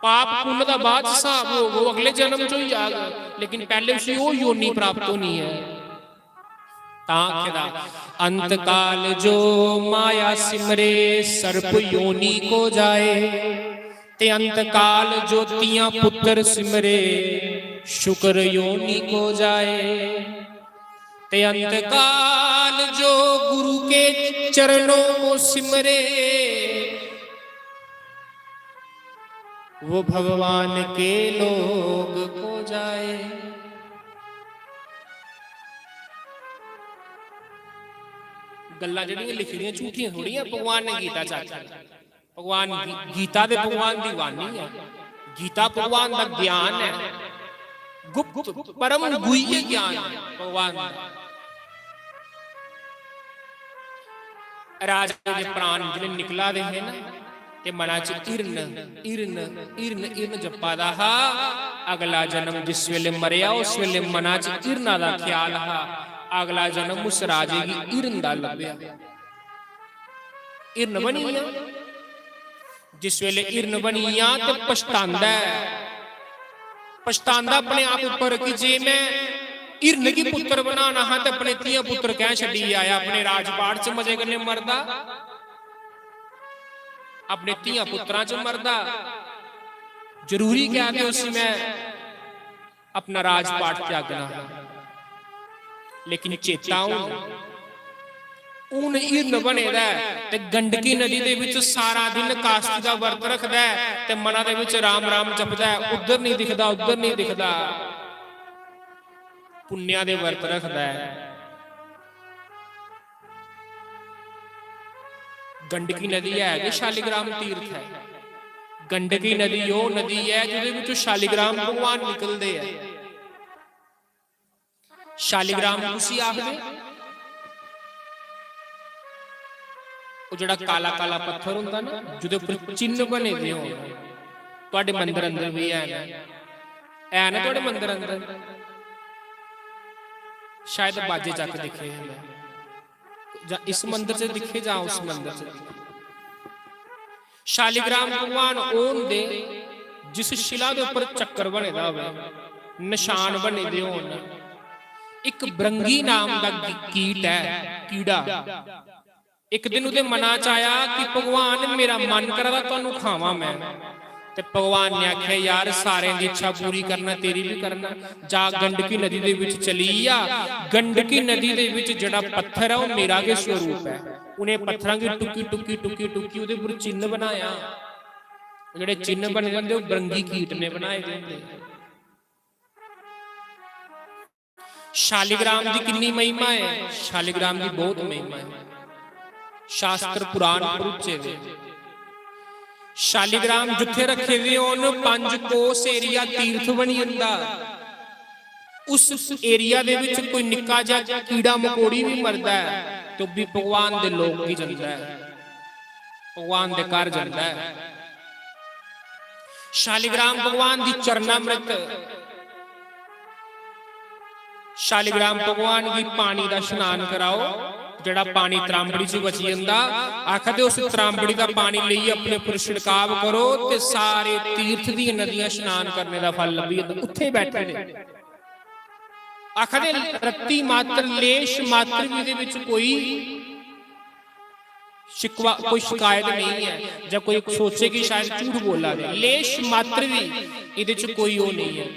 पाप पुण्य दा बाद च हिसाब होग, ओह अगले जन्म च होई जाग, लेकिन पैहले उसी ओह योनि प्राप्त होनी है। तां आखे दा, "अंतकाल जो माया सिमरे, सर्प योनि को जाए।" ते अंतकाल जो तियां पुत्र सिमरे, शुकर योनि को जाए। ते अंतकाल जो गुरु के चरणों को सिमरे, वो भगवान के लोक को जाए। गल्लां जेह्ड़ियां लिखी दियां झूठियां थोड़ियां, भगवान ने गीता च आखेआ। भगवान गी-, गीता ते भगवान दी वाणी ऐ, गीता भगवान दा ज्ञान ऐ, गुप्त परम गुह्य ज्ञान ऐ भगवान दा। राजा दे प्राण जिसलै निकला दे हे ना, ते मना च हिरन, हिरन, हिरन, हिरन जप्पा दा हा। अगला जन्म जिस वेले मरेआ, उस वेले मना च हिरना दा ख्याल हा। अगला जन्म उस राजे गी हिरन दा लब्भेआ। हिरन बनी गेआ। जिस वेले हिरन बनी गेआ ते पछतांदा ऐ, पछतांदा अपने आप उप्पर कि जे मैं हिरन गी पुत्र बनाना हा ते अपने धिया पुत्र कैं छड्डी आया। अपने राजपाट च मजे कन्नै मरदा, अपने धिया पुत्रां च मरदा। जरूरी क्या कि उसी मैं अपना राजपाट त्यागना हा। लेकिन चेता हून, हून हिरन बने दा ऐ ते गंडकी नदी दे विच सारा दिन कास्ती दा वर्त रखदा ऐ ते मना दे विच राम राम जपदा ऐ, उद्धर नहीं दिखदा, उद्धर नहीं दिखदा। पुण्या दे वर्त रखदा ऐ। गंडकी नदी है कि शालिग्राम तीर्थ है? गंडकी नदी ओह नदी है जिहदे विचों शालिग्राम भगवान निकलदे ऐ। शालिग्राम कुसी आखदे? ओह जेहड़ा काला काला पत्थर होंदा ना, जेहदे उप्पर चिन्ह बने दे होन। तुहाडे मंदर अंदर भी है ना, है ना तुहाडे मंदर अंदर? शायद बाजे चक दिक्खे हे मैं। जां इस मंदर च दिक्खे जां उस मंदर च दिक्खे। शालिग्राम भगवान ओह होंदे जिस शिला दे उप्पर चक्कर बने दा होवे, निशान बने दे होन। इक भृंगी नाम दा गी-, कीट ऐ, कीड़ा। इक दिन ओहदे मना च आया कि भगवान, मेरा मन करा दा तुहानू खावां मैं। ते भगवान ने आखेआ, यार, सारें दी इच्छा पूरी करना, तेरी भी करना। जा, गंडकी नदी दे विच चली जा। गंडकी नदी दे विच जेहड़ा पत्थर ऐ, ओह मेरा गै स्वरूप ऐ। उ'नें पत्थरां गी टुक्की टुक्की टुक्की टुक्की ओहदे उप्पर चिन्ह बनाया। जेहड़े चिन्ह बने दे होंदे, ओह भृंगी कीट ने बनाए दे होंदे। शालिग्राम दी किन्नी महिमा ऐ? शालिग्राम दी बहुत महिमा ऐ। शास्त्र पुराण परुचे दे। शालिग्राम जित्थे रखे दे होन, पंज कोस एरिया तीर्थ बनी जंदा। उस एरिया दे विच कोई निक्का जिहा कीड़ा मकोड़ी भी मरदा ऐ, तो भी भगवान दे लोक गी जंदा ऐ, भगवान दे घर जंदा ऐ। शालिग्राम भगवान दी चरणामृत, शालिग्राम भगवान गी पानी दा स्नान कराओ, जेह्ड़ा पानी त्रांबड़ी च बची जंदा, आखदे उस त्रांबड़ी दा पानी लेइयै अपने उप्पर छिड़काव करो ते सारे तीर्थ दियां नदियां शनान करने दा फल लब्भी जंदा। उत्थै बैठे दे आखदे रत्ती मात्र, लेश मात्र बी एह्दे बिच कोई शिकवा, कोई शिकायत नेईं ऐ, जां कोई सोचे कि शायद झूठ बोला दे, लेश मात्र बी एह्दे च कोई ओह् नेईं ऐ।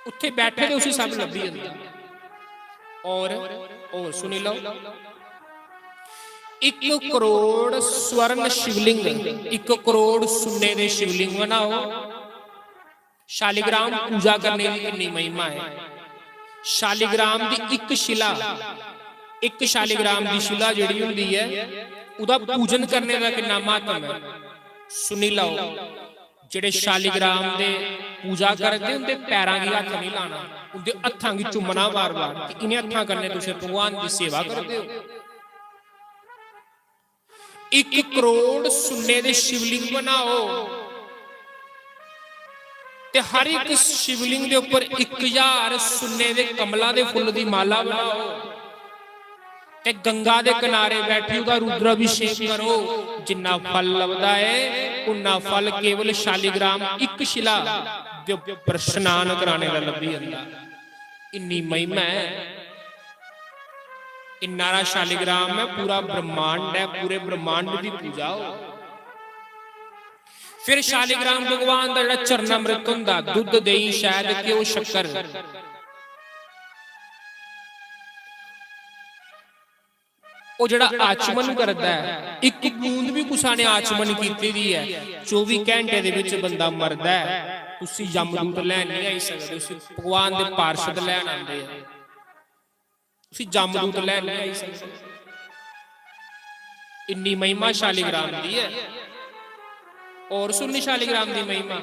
उत्थै बैठे दे उसी सब लब्भी जंदा। और, और सुनी लैओ, इक करोड़ स्वर्ण शिवलिंग, इक करोड़ सुन्ने दे शिवलिंग बनाओ। शालिग्राम पूजा करने दी किन्नी महिमा ऐ। शालिग्राम दी इक शिला, इक शालिग्राम दी शिला जेह्ड़ी होंदी ऐ, ओह्दा पूजन करने दा किन्ना म्हत्तम ऐ। सुनी लैओ, जेह्ड़े शालिग्राम दे पूजा करदे, उं'दे पैरां गी हत्थ निं लाना, उं'दे हत्थां गी चुम्मना बार-बार कि इ'नें हत्थां कन्नै तुसें भगवान दी सेवा करदे ओ। इक करोड़ सुन्ने दे शिवलिंग बनाओ ते हर इक शिवलिंग दे उप्पर इक हजार सुन्ने दे कमला दे फुल्ल दी माला बनाओ ते गंगा दे किनारे बैठी ओह्दा रुद्राभिषेक करो। जिन्ना फल लभदा ऐ, उन्ना फल केवल शालिग्राम इक शिला दे उप्पर स्नान कराने दा लब्भी जंदा। इन्नी महिमा ऐ। इन्ना हारा शालिग्राम ऐ, पूरा ब्रह्मांड ऐ, पूरे ब्रह्मांड दी पूजा हो। फिर शालिग्राम भगवान दा जेह्ड़ा चरणामृत होंदा, दुद्ध, देही, शैह्द, घ्यो, शक्कर, ओह् जेह्ड़ा आचमन करदा ऐ, इक बूंद बी कुसै ने आचमन कीती दी ऐ, चौबी घैंटे दे बिच बंदा मरदा ऐ, उसी यमदूत लैन निं आई सकदे, उसी भगवान दे पार्षद लैन आंदे ऐ। उसी जमदूत लैन निं आई सकदे। इन्नी महिमा शालिग्राम दी ऐ। और सुननी शालिग्राम दी महिमा।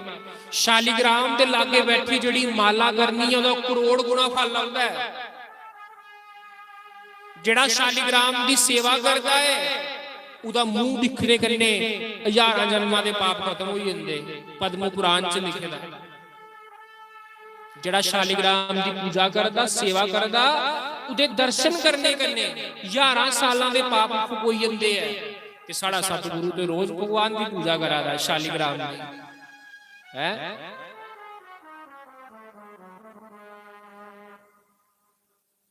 शालिग्राम दे लागे बैठी जेह्ड़ी माला करनी ऐ, ओह्दा करोड़ गुणा फल लभदा ऐ। जेह्ड़ा शालिग्राम दी सेवा करदा ऐ, ओह्दा मूंह दिक्खने कन्नै ज्हारां जन्मां दे पाप खत्म होई जंदे। पद्म पुराण च लिखे दा ऐ। जेह्ड़ा शालिग्राम दी पूजा करदा, सेवा करदा, ओह्दे दर्शन करने कन्नै ज्हारां सालां दे पाप फकोई जंदे ऐ। ते साढ़ा सतगुरु ते रोज भगवान दी पूजा करा दा ऐ शालिग्राम दी। हैं?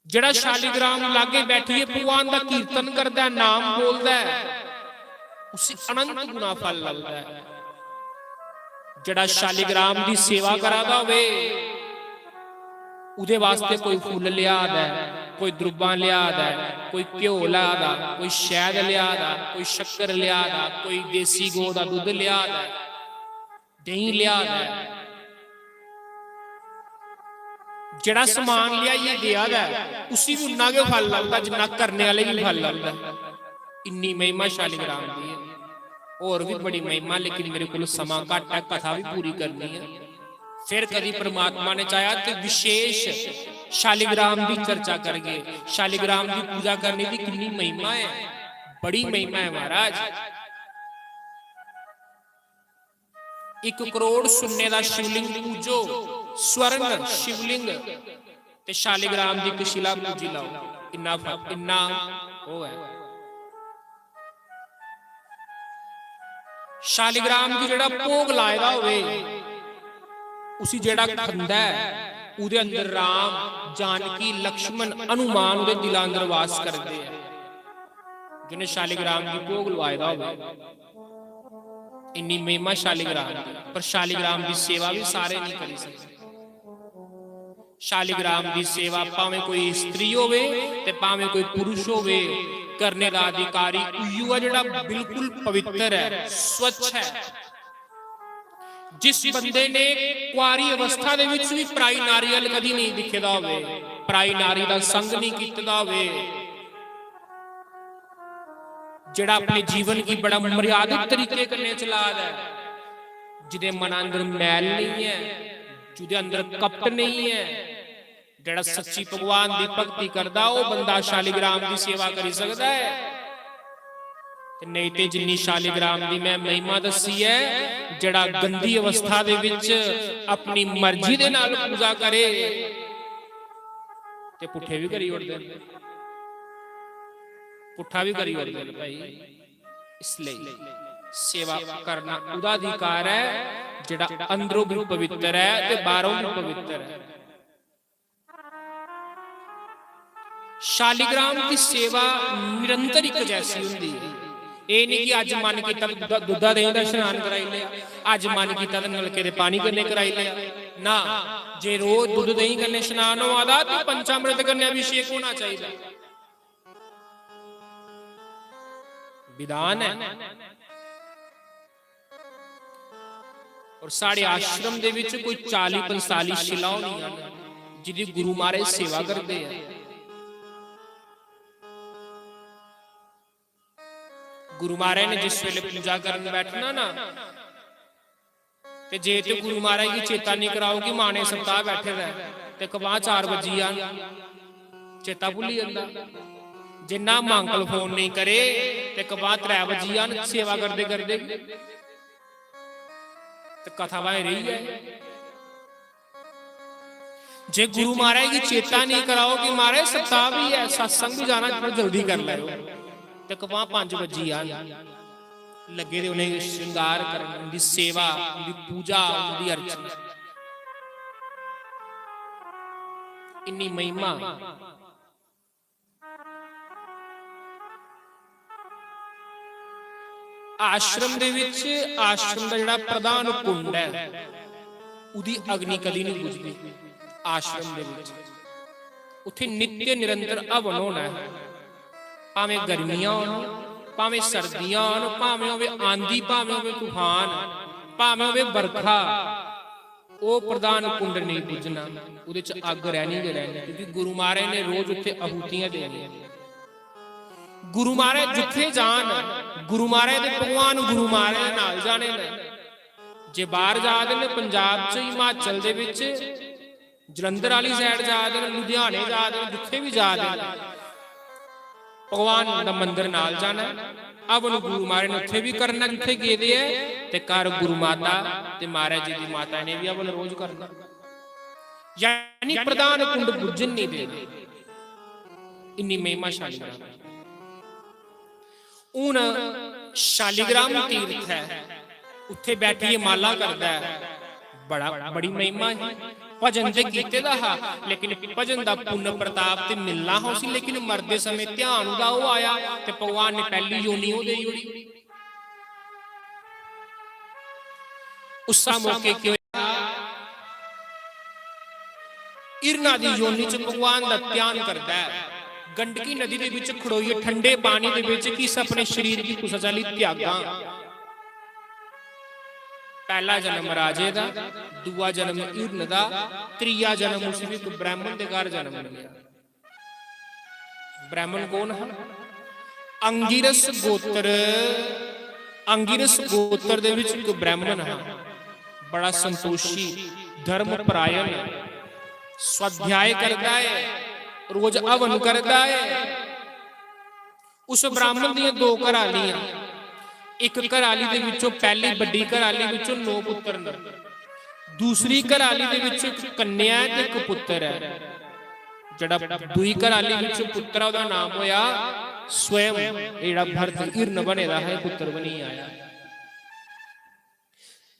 जेह्ड़ा शालिग्राम लागे बैठियै भगवान दा कीर्तन करदा ऐ, नाम बोलदा ऐ, उसी अनंत गुणा फल लगदा ऐ। जेह्ड़ा शालिग्राम दी सेवा करा दा होवे, ओह्दे वास्ते कोई फुल्ल लेआ दा ऐ, कोई द्रुब्बां लेआ दा ऐ, कोई घ्यो लेआ दा, कोई शैह्द लेआ दा, कोई शक्कर लेआ दा, कोई देसी गौ दा दुद्ध लेआ दा ऐ, देहीं लेआ दा ऐ। जेह्ड़ा समान लेआइयै देआ दा ऐ, उसी बी उन्ना गै फल लभदा जिन्ना करने आह्ले गी फल लभदा। इन्नी महिमा शालिग्राम दी ऐ। होर बी बड़ी महिमा, लेकिन मेरे कोल समां घट्ट ऐ, कथा बी पूरी करनी ऐ। फिर कदी परमात्मा ने चाहेआ ते विशेष शालिग्राम दी चर्चा करगे। शालिग्राम दी पूजा करने दी किन्नी महिमा ऐ, बड़ी महिमा ऐ महाराज। इक करोड़ सुन्ने दा शिवलिंग पूजो, स्वर्ण शिवलिंग, ते शालिग्राम दी इक शिला पूजी लैओ। इन्ना फर्क, इन्ना ओह् ऐ। शालिग्राम गी जेह्ड़ा भोग लाए दा होवे, उसी जेह्ड़ा खंदा ऐ, ओह्दे अंदर राम, जानकी, लक्ष्मण, हनुमान ओह्दे दिला अंदर वास करदे ऐ। जिन्ने शालिग्राम गी भोग लुआए दा होवे, इन्नी महिमा शालिग्राम दी, पर शालिग्राम दी सेवा बी सारे नहीं करी सकदे। शालिग्राम दी सेवा भावें कोई स्त्री होवे ते भावें कोई पुरुष होवे, करने दा अधिकारी उइयो ऐ जेह्ड़ा बिल्कुल पवित्र ऐ, स्वच्छ ऐ। जिस बंदे ने कुआरी अवस्था दे विच भी पराई नारी अल कदी नहीं दिखे दा होवे, पराई नारी दा संग नहीं कीते दा होवे, जेह्ड़ा अपने जीवन गी बड़ा मर्यादित तरीके कन्नै चला दा ऐ, जिदे मन अंदर मैल नहीं ऐ, जिदे अंदर कपट नहीं ऐ, जेह्ड़ा सच्ची भगवान दी भक्ति करदा, ओह् बंदा शालिग्राम दी सेवा करी सकदा ऐ। ते नेईं ते जिन्नी शालिग्राम दी मैं महिमा दस्सी ऐ, जेह्ड़ा गंदी अवस्था दे विच अपनी मर्जी दे नाल पूजा करे, ते पुट्ठे भी करी ओड़दे न। पुट्ठा बी करी ओड़दे न भाई। इसलेई सेवा करना ओह्दा अधिकार ऐ जेह्ड़ा अंदरों बी पवित्र ऐ ते बाह्रों बी पवित्र ऐ। शालिग्राम दी सेवा निरंतर इक जैसी होंदी ऐ। एह् निं कि अज्ज मन कीता ते दुद्धा, दुद्धा देहीं दा शनान कराई लेआ, अज्ज मन कीता ते नलके दे पानी कन्नै कराई लेआ। ना, जे रोज दुद्ध देहीं कन्नै शनान होआ दा ते पंचामृत कन्नै अभिषेक होना चाहिदा। विधान ऐ। और साढ़े आश्रम दे विच कोई चाली पंजताली शिला होनियां न, जिदी गुरु महाराज सेवा करदे आ। गुरु महाराज ने जिस वेले पूजा करन बैठना ना, ते जे ते गुरु महाराज गी चेता नहीं कराओ कि माने सप्ताह बैठे दा ऐ, ते कबाह चार बज्जी जान, चेता भुल्ली जंदा। जिन्ना मांकल फोन नहीं करे, ते कबाह त्रै बज्जी जान सेवा करदे करदे, ते कथा भाएं रेही जाए। जे गुरु महाराज गी चेता नहीं कराओ कि महाराज सप्ताह भी है, सत्संग भी जाना, थोड़ा जल्दी कर लो, ते कबाह पंज बज्जी जान। लग्गे दे उ'नेंगी श्रृंगार करन, उं'दी सेवा, उं'दी पूजा, उं'दी अर्चना। इन्नी महिमा। आश्रम दे विच आश्रम दा जेह्ड़ा प्रधान कुंड ऐ, उदी अग्नि कदी नहीं बुझदी। आश्रम दे विच उत्थे नित्य निरंतर हवन होना ऐ। भावें गर्मियां होन, भावें सर्दियां होन, भावें होवे आंधी, भावें होवे तूफान, भावें होवे बरखा, ओह् प्रधान कुंड नेईं बुझना, ओह्दे च अग्ग रैह्नी गै रैह्नी, क्योंकि गुरु महाराज ने रोज उत्थे आहूतियां देनियां। गुरु महाराज जित्थे जान, गुरु महाराज दे भगवान गुरु महाराज दे नाल जाने न। जे बाहर जा दे न, पंजाब च, हिमाचल दे विच, जलंधर आह्ली side जा दे न, लुधियाने जा दे न, जित्थे भी जा दे न, भगवान दा मंदर नाल जाना ऐ। हवन गुरु महाराज ने उत्थे भी करना जित्थे गेदे ऐ, ते घर गुरु माता ते महाराज जी दी माता ने भी हवन रोज करना। यानी प्रधान कुंड बुज्झन नहीं देना। इन्नी महिमा शालिग्राम। हून शालिग्राम तीर्थ ऐ, उत्थे बैठियै माला करदा ऐ, बड़ा, बड़ी महिमा ही। भजन ते कीते दा हा, लेकिन भजन दा पुन्न प्रताप ते मिलना हा उसी, लेकिन मरदे समें ध्यान ओह्दा ओह् आया ते भगवान ने पैह्ली योनि ओह् देई ओड़ी। उस्सा मौके केह् होया? हिरणा दी योनि च भगवान दा ध्यान करदा ऐ। गंडकी नदी दे विच खड़ोइयै ठंडे पानी दे विच किस अपने शरीर गी कुसै चाल्ली त्यागां। पैह्ला जन्म राजे दा, दूआ जन्म हिरण दा, त्रीया जन्म उसी भी कोई ब्राह्मण दे घर जन्म मिलेआ। ब्राह्मण कौन हा? अंगिरस गोत्र। अंगिरस गोत्र दे विच इक ब्राह्मण हा, बड़ा संतोषी, धर्म परायण, स्वाध्याय करदा ऐ, रोज हवन करदा ऐ। उस ब्राह्मण दियां दो घरालियां, इक घराली दे विचों, पैह्ली बड्डी घराली विचों नौ पुत्तर न, दूसरी घराली दे विच इक कन्या ऐ ते इक पुत्तर ऐ। जेह्ड़ा दूई घराली विच पुत्तर ऐ, ओह्दा नाम होया स्वयं, एह् जेह्ड़ा भरत हिरण बने दा हा, एह् पुत्तर बनियै आया।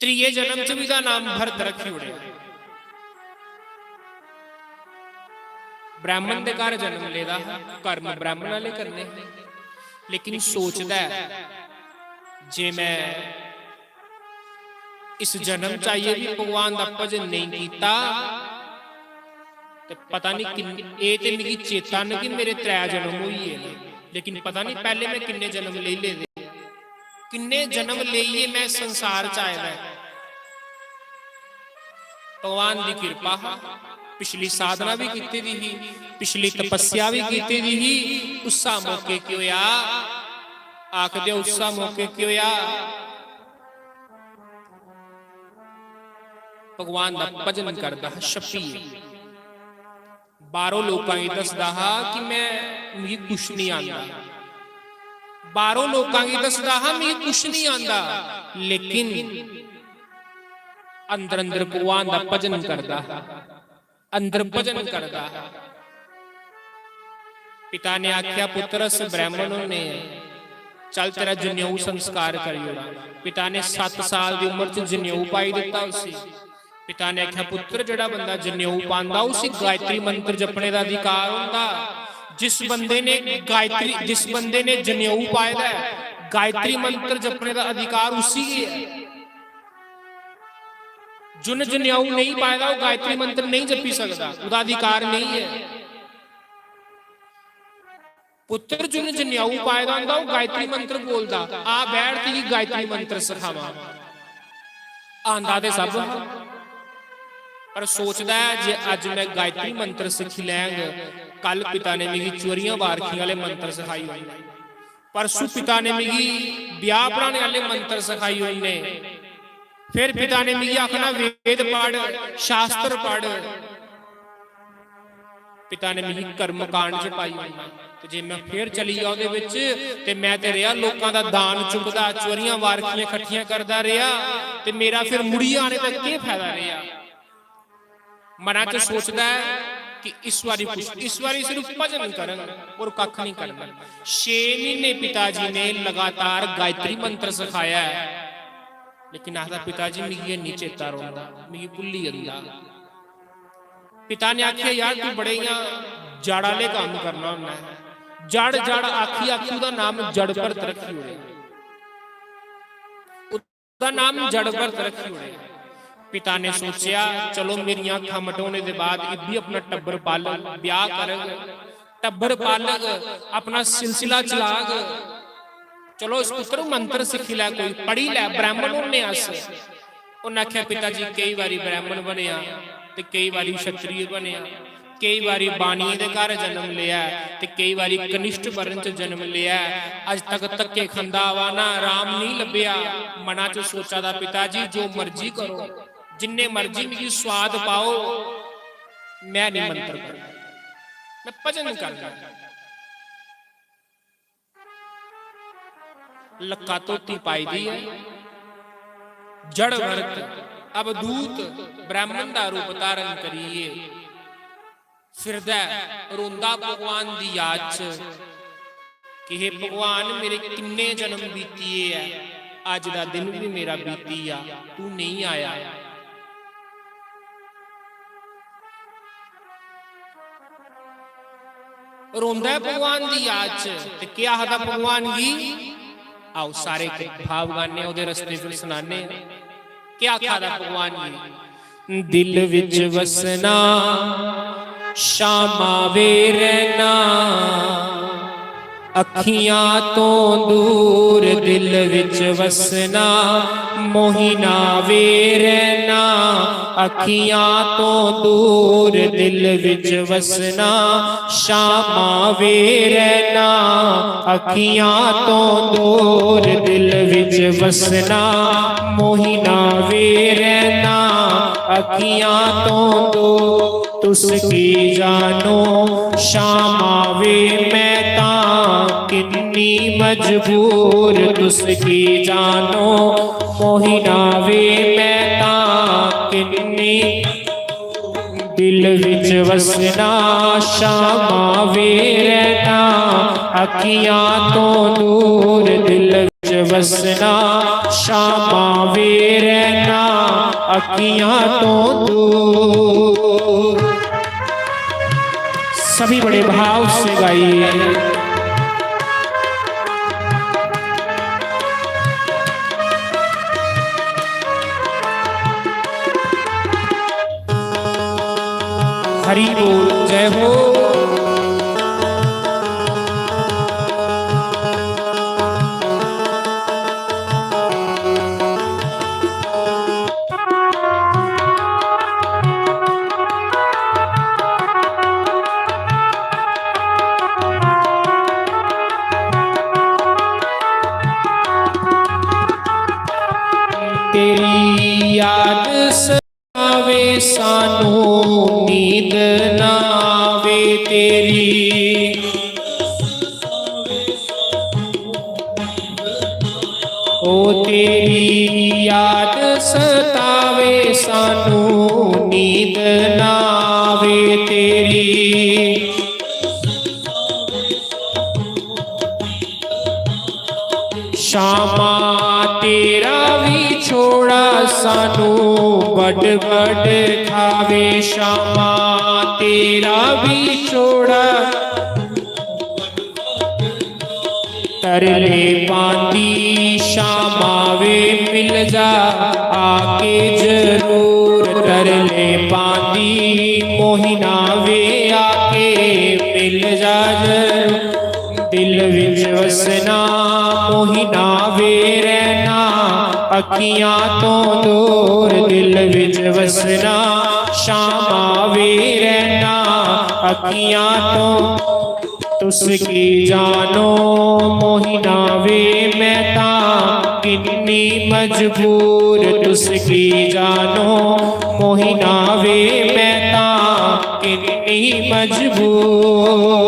त्रिये जन्म च बी एह्दा नाम भरत रखी ओड़ेआ। ब्राह्मण दे घर जन्म लेदा हा, कर्म ब्राह्मण आह्ले करने हे, लेकिन सोचदा ऐ जे मैं इस जन्म च आइयै बी भगवान दा भजन नेईं कीता ते पता नहीं किन्ने, एह् ते मिगी चेता न कि मेरे त्रै जन्म होई गे न, लेकिन पता नहीं पैह्ले मैं किन्ने जन्म लेई लेदे, किन्ने जन्म लेइयै मैं संसार च आए दा ऐ। भगवान दी किरपा हा, पिछली साधना भी कीती दी ही, पिछली तपस्या भी कीती दी ही। उस्सा मौके केह् होया? आखदे उस्सा मौके केह् होया? भगवान दा भजन करदा हा छप्पियै। बाहरों लोकां गी दसदा हा कि मैं, मिगी कुछ नहीं आंदा। बाहरों लोकां गी दसदा हा मिगी कुछ नहीं आंदा, लेकिन अंदर अंदर भगवान दा भजन करदा हा, अंदर भजन करदा हा। पिता ने आख्या, "पुत्र, अस ब्राह्मण होने हैं, चल, तेरा जनेऊ संस्कार करी ओड़ां।" पिता ने सत्त साल दी उम्र च जनेऊ पाई दित्ता उसी। पिता ने आखेआ, "पुत्तर, जेह्ड़ा बंदा जनेऊ पांदा, उसी गायत्री मंत्र जपने दा अधिकार होंदा। जिस बंदे ने गायत्री, जिस बंदे ने जनेऊ पाए दा ऐ, गायत्री मंत्र जपने दा अधिकार उसी गै ऐ। जुन जनेऊ नेईं पाए दा, ओह् गायत्री मंत्र नेईं जपी सकदा, ओह्दा अधिकार नेईं ऐ।" पुत्तर, जुन जनेऊ पाए दा होंदा, ओह् गायत्री मंत्र बोलदा। "आ बैठ, तुगी गायत्री मंत्र सखावां।" आंदा ते सब हा, पर सोचदा ऐ जे अज्ज मैं गायत्री मंत्र सिक्खी लैंग, कल पिता ने मिगी चोरियां बारखियां आह्ले मंत्र सखाई होने, परसू पिता ने मिगी ब्याह पढ़ाने आह्ले मंत्र सखाई होने, फिर पिता ने मिगी आखना, "वेद पढ़, शास्त्र पढ़।" पिता ने मिगी कर्मकांड च पाई ओड़ना। ते जे मैं फिर चली गेआ ओह्दे बिच, ते मैं ते रेहा लोकां दा दान चुकदा, चोरियां बारखियां कट्ठियां करदा रेहा, ते मेरा फिर मुड़ियै आने दा केह् फायदा रेहा? मना च सोचदा ऐ कि इस बारी कुछ, इस बारी सिर्फ भजन करन, और कक्ख नहीं करना। छे महीने पिता जी ने लगातार गायत्री मंत्र सिखाया ऐ, लेकिन आखदा, "पिता जी, मिगी एह् निं चेता रौंह्दा, मिगी भुल्ली जंदा।" पिता ने आखेआ, "यार, तू बड़े इ'यां जड़ आह्ले कम्म करना होन्ना ऐ।" जड़, जड़ आखी, आखी ओह्दा नाम जड़ भरत रक्खी ओड़ेआ। ओह्दा नाम जड़ भरत रक्खी ओड़ेआ। पिता ने सोचेआ, "चलो, मेरियां अक्खां मटोने दे बाद इब्बी अपना टब्बर पालग, ब्याह करग, टब्बर पालग, अपना सिलसिला चलाग। चलो, इस पुत्तर मंत्र सिक्खी लै, कोई पढ़ी लै, ब्राह्मण होन्ने अस।" उन्नै आखेआ, "पिता जी, केई बारी ब्राह्मण बनेआ ते केई बारी क्षत्रिय बनेआ, केई बारी बानिये दे घर जन्म लेआ ऐ ते केई बारी कनिष्ठ वर्ण च जन्म लेआ ऐ। अज तक धक्के खंदा आवा ना, राम नहीं लब्भेआ।" मना च सोचा दा, "पिता जी, जो मर्जी करो, जिन्ने मर्जी मिगी स्वाद पाओ, मैं नहीं मंत्र करना, मैं भजन करना।" लक्का धोती पाई दी ऐ, जड़ भरत अवधूत ब्राह्मण दा रूप धारण करियै फिरदा ऐ, रोंदा भगवान दी याद च कि "हे भगवान, मेरे किन्ने जन्म बीतिये ऐ, अज्ज दा दिन भी मेरा बीती गेआ, तू नेईं आया।" रोंदा ऐ भगवान दी याद च, ते केह् आखदा भगवान गी? आओ, सारे इक भाव गाने, ओह्दे रस्ते फिर सनाने। केह् आखा दा भगवान गी? "दिल विच वसना, शामा वे रहना, अखियां तो दूर दिल विच वसना, मोहिना वे रहना, अखियां तो दूर दिल विच वसना, शामा वे रहना, अखियां तो दूर दिल विच वसना, मोहिना वे रहना, अखियां तो दूर।" तुस की जानो, शामा वे मैं तां किन्नी मजबूर, तुस की जानो, मोहिना वे मैं तां किन्नी। दिल विच वसना, शामा वे रहना, अखियां तो दूर, दिल विच वसना, शामा वे रहना, अखियां तो दूर। सभी बड़े भाव से गाइए। हरि बोल, जय हो। तेरी याद आवे सानू, नींद ना आवे तेरी। ओ तेरी याद सतावे सानू, नींद ना आवे तेरी। शामा तेरा विछोड़ा सानू बड़ बड़ खावे, शामा तेरा विछोड़ा। तरले पांदी शामा वे, मिल जा आके जरूर। तरले पांदी मोहिना वे, आके मिल जा जरूर। दिल विच वसना मोहिना वे, रहना अखियां तो दूर। दिल विच वसना शामा वे, रहना अखियां तो। तुस की जानो मोहिना वे, मैं तां किन्नी मजबूर। तुस की जानो मोहिना वे, मैं तां किन्नी मजबूर।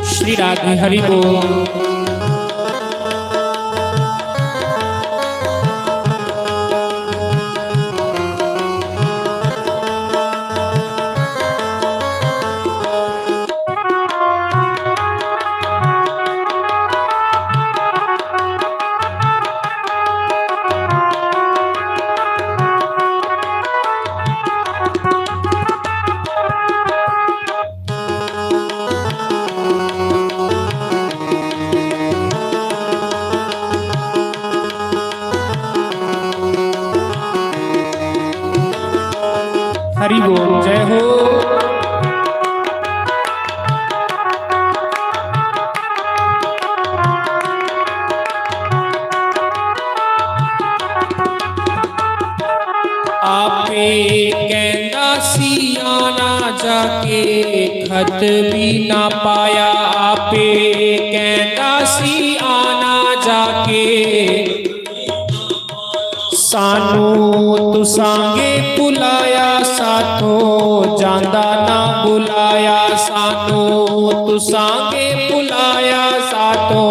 श्री राधे हरि बोल। हरि बोल, जय हो। आपे कहंदा सी आना जाके, खत भी ना पाया। आपे कहंदा सी आना जाके, सानू तुसांगे भुलाया, साथों जांदा ना भुलाया। सानू तुसांगे भुलाया, साथों।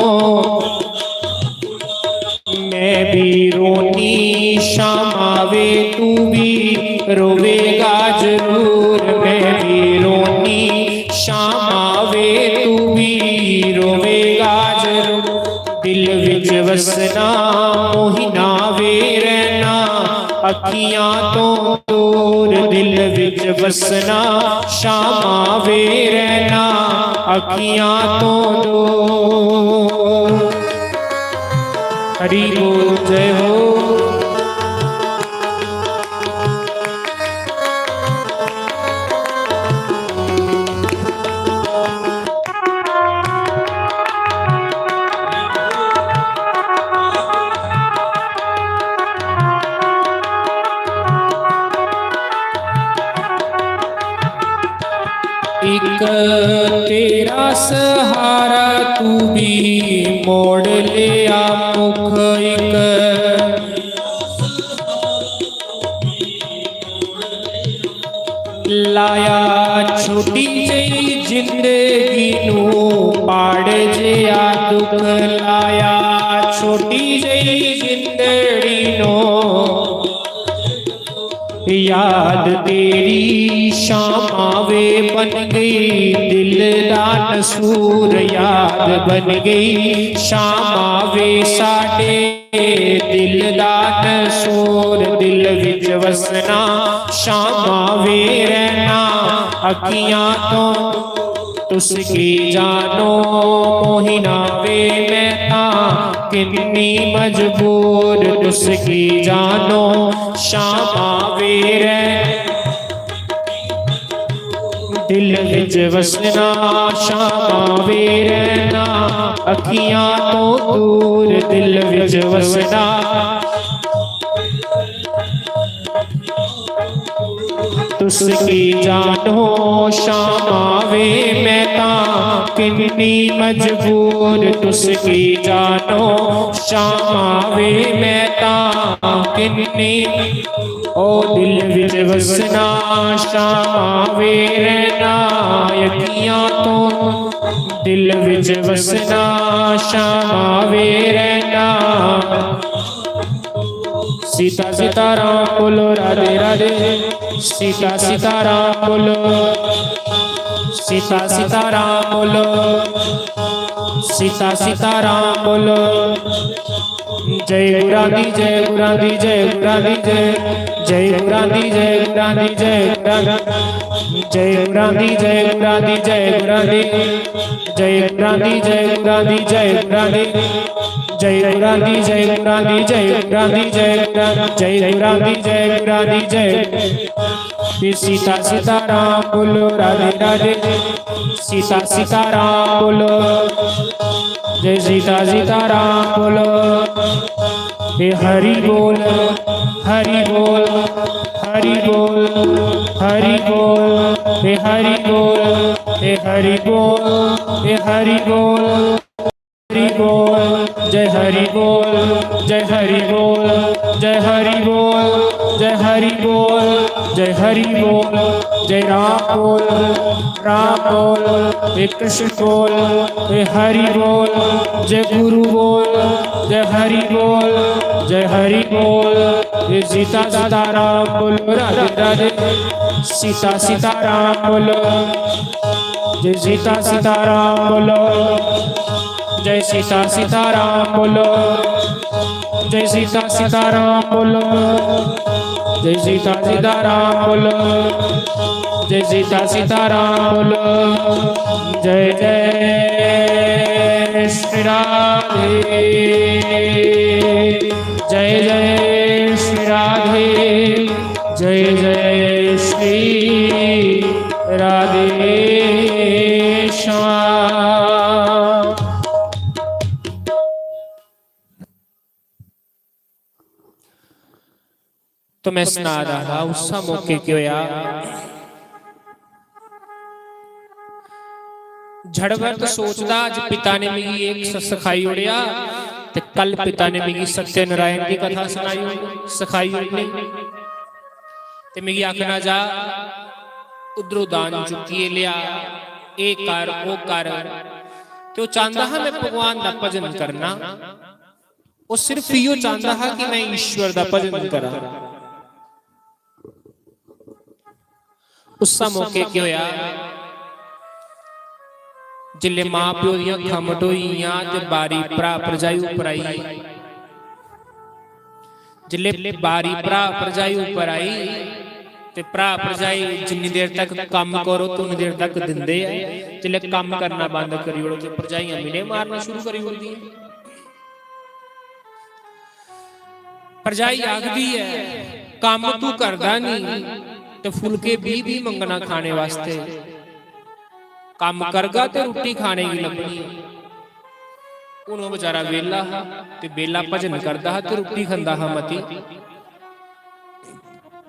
मैं भी रोनी शामा वे, तू भी रोवेगा जरूर। मैं भी रोनी शामा वे, तू भी रोवेगा जरूर। दिल विच वसना मोहिना वे, रहना अखियां तो दूर। दिल विच वसना शामा वे, रहना अखियां तो दूर। हरि बोल, जय हो। एक तेरा सहारा, तू भी मोड़ लिया मुख। एक लाया छोटी जई जिंदगी नू पाड़ जिया दुख, लाया छोटी जई जिंदड़ी नू। याद तेरी शामा वे बन गई दिल दा नसूर, याद बन गई शामा वे साडे दिल दा नसूर। दिल विच वसना शामा वे, रहना अखियां तो। तुस की जानो मोहिना वे, मैं तां किन्नी मजबूर। तुस की जानो शामा वे, रह दिल विच वसना शामा वे, रहना अखियां तो दूर। दिल विच वसना। तुस की जानो शामा वे, मैं तां किन्नी मजबूर। तुस की जानो शामा वे, मैं तां किन्नी। ओ दिल विच वसना शामा वे, रहना अखियां तो। दिल विच वसना शामा वे, रहना सीता सीताराम बोलो, राधे राधे। सीता सीताराम बोलो, सीता सीताराम बोलो, सीता सीताराम बोलो। जय गुरांदी, जय गुरांदी, जय गुरांदी, जय, जय गुरांदी, जय गुरांदी, जय गुरांदी, जय गुरांदी, जय गुरांदी, जय गुरांदी, जय गुरांदी, जय गुरांदी, जय गुरांदी, जय गुरांदी, जय गुरांदी, जय गुरांदी, जय गुरांदी, जय गुरांदी, जय। ये सीता सीताराम बोलो, राधे राधे। सीता सीताराम बोलो, जय सीता सीताराम बोलो। हे हरि बोल, हरि बोल, हरि बोल, हरि बोल, हे हरि बोल, हे हरि बोल, हे हरि बोल। हरि बोल, जय हरि बोल, जय हरि बोल, जय हरि बोल, जय हरि बोल, जय हरि बोल। जय राम बोल, राम बोल, हे कृष्ण बोल, हे हरि बोल। जय गुरु बोल, जय हरि बोल, जय हरि बोल। जय सीता सीताराम बोलो, राधे राधे। सीता सीताराम बोलो, जय सीता सीताराम बोलो। जय सीता सीताराम बोलो, जय सीता सीताराम बोलो, जय सीता सीताराम बोलो, जय सीता सीताराम बोलो। जय जय श्री राधे, जय जय श्री राधे, जय जय श्री राधे श्याम। तो मैं सना रहा हा, उस मौके केह् होया, झड़वत सोचदा, अज्ज पिता ने मिगी एह् स-, सखाई ओड़ेआ, ते कल पिता ने मिगी सत्यनारायण दी कथा सनाई ओड़नी, सखाई ओड़नी, ते मिगी आखना, जा उद्धरों दान चुक्कियै लेआ, एह् कर, ओह् कर। ते ओह् चांह्दा हा, में भगवान दा भजन करना। ओह् सिर्फ इयो चांह्दा हा कि में ईश्वर दा भजन करां। उस्सै मौके केह् होया, जिसलै मां प्यो दियां अक्खां मटोई गेइयां ते बारी भ्रा भरजाई उप्पर आई। जिसलै बारी भ्रा भरजाई उप्पर आई ते भ्रा भरजाई जिन्नी देर तक कम्म करो ते उन्नी देर तक दिंदे ऐ, जिसलै कम्म करना बंद करी ओड़ो ते भरजाइयां मिले मारना शुरू करी ओड़दियां। भरजाई आखदी ऐ, "कम्म तू करदा निं ते फुलके बीह् बीह् मंगना खाने वास्तै। कम्म करगा ते रुट्टी खाने गी लब्भनी।" हून ओह् बेचारा बेह्ला हा ते बेह्ला भजन करदा हा ते रुट्टी खंदा हा मती।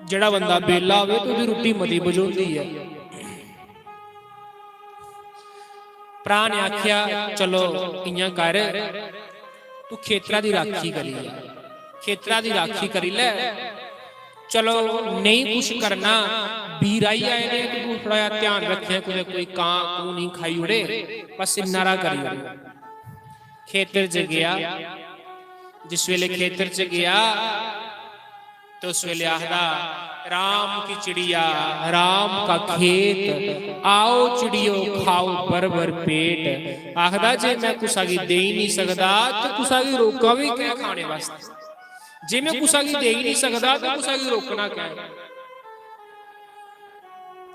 जेह्ड़ा बंदा बेह्ला होवे ते ओह्दी रुट्टी मती बझोंदी ऐ। भ्रा ने आखेआ, "चलो इ'यां कर, तू खेतरा दी राखी करी लै, खेतरा दी राखी करी लै। चलो नेईं कुछ करना, बीर आई आए दे, तू थोह्ड़ा जेहा ध्यान रक्खेआं, कुतै कोई कां कूं निं खाई ओड़े, बस इन्ना हारा करी ओड़।" खेतर च गेआ, जिस बेल्लै खेतर च गेआ, ते उस बेल्लै आखदा, "राम की चिड़िया, राम का खेत, आओ चिड़ियो खाओ भर भर पेट।" आखदा, "जे में कुसा गी देई निं सकदा ते कुसा गी रोकां बी केह् खाने वास्तै? जे में कुसा गी देई निं सकदा ते कुसा गी रोकना केह्?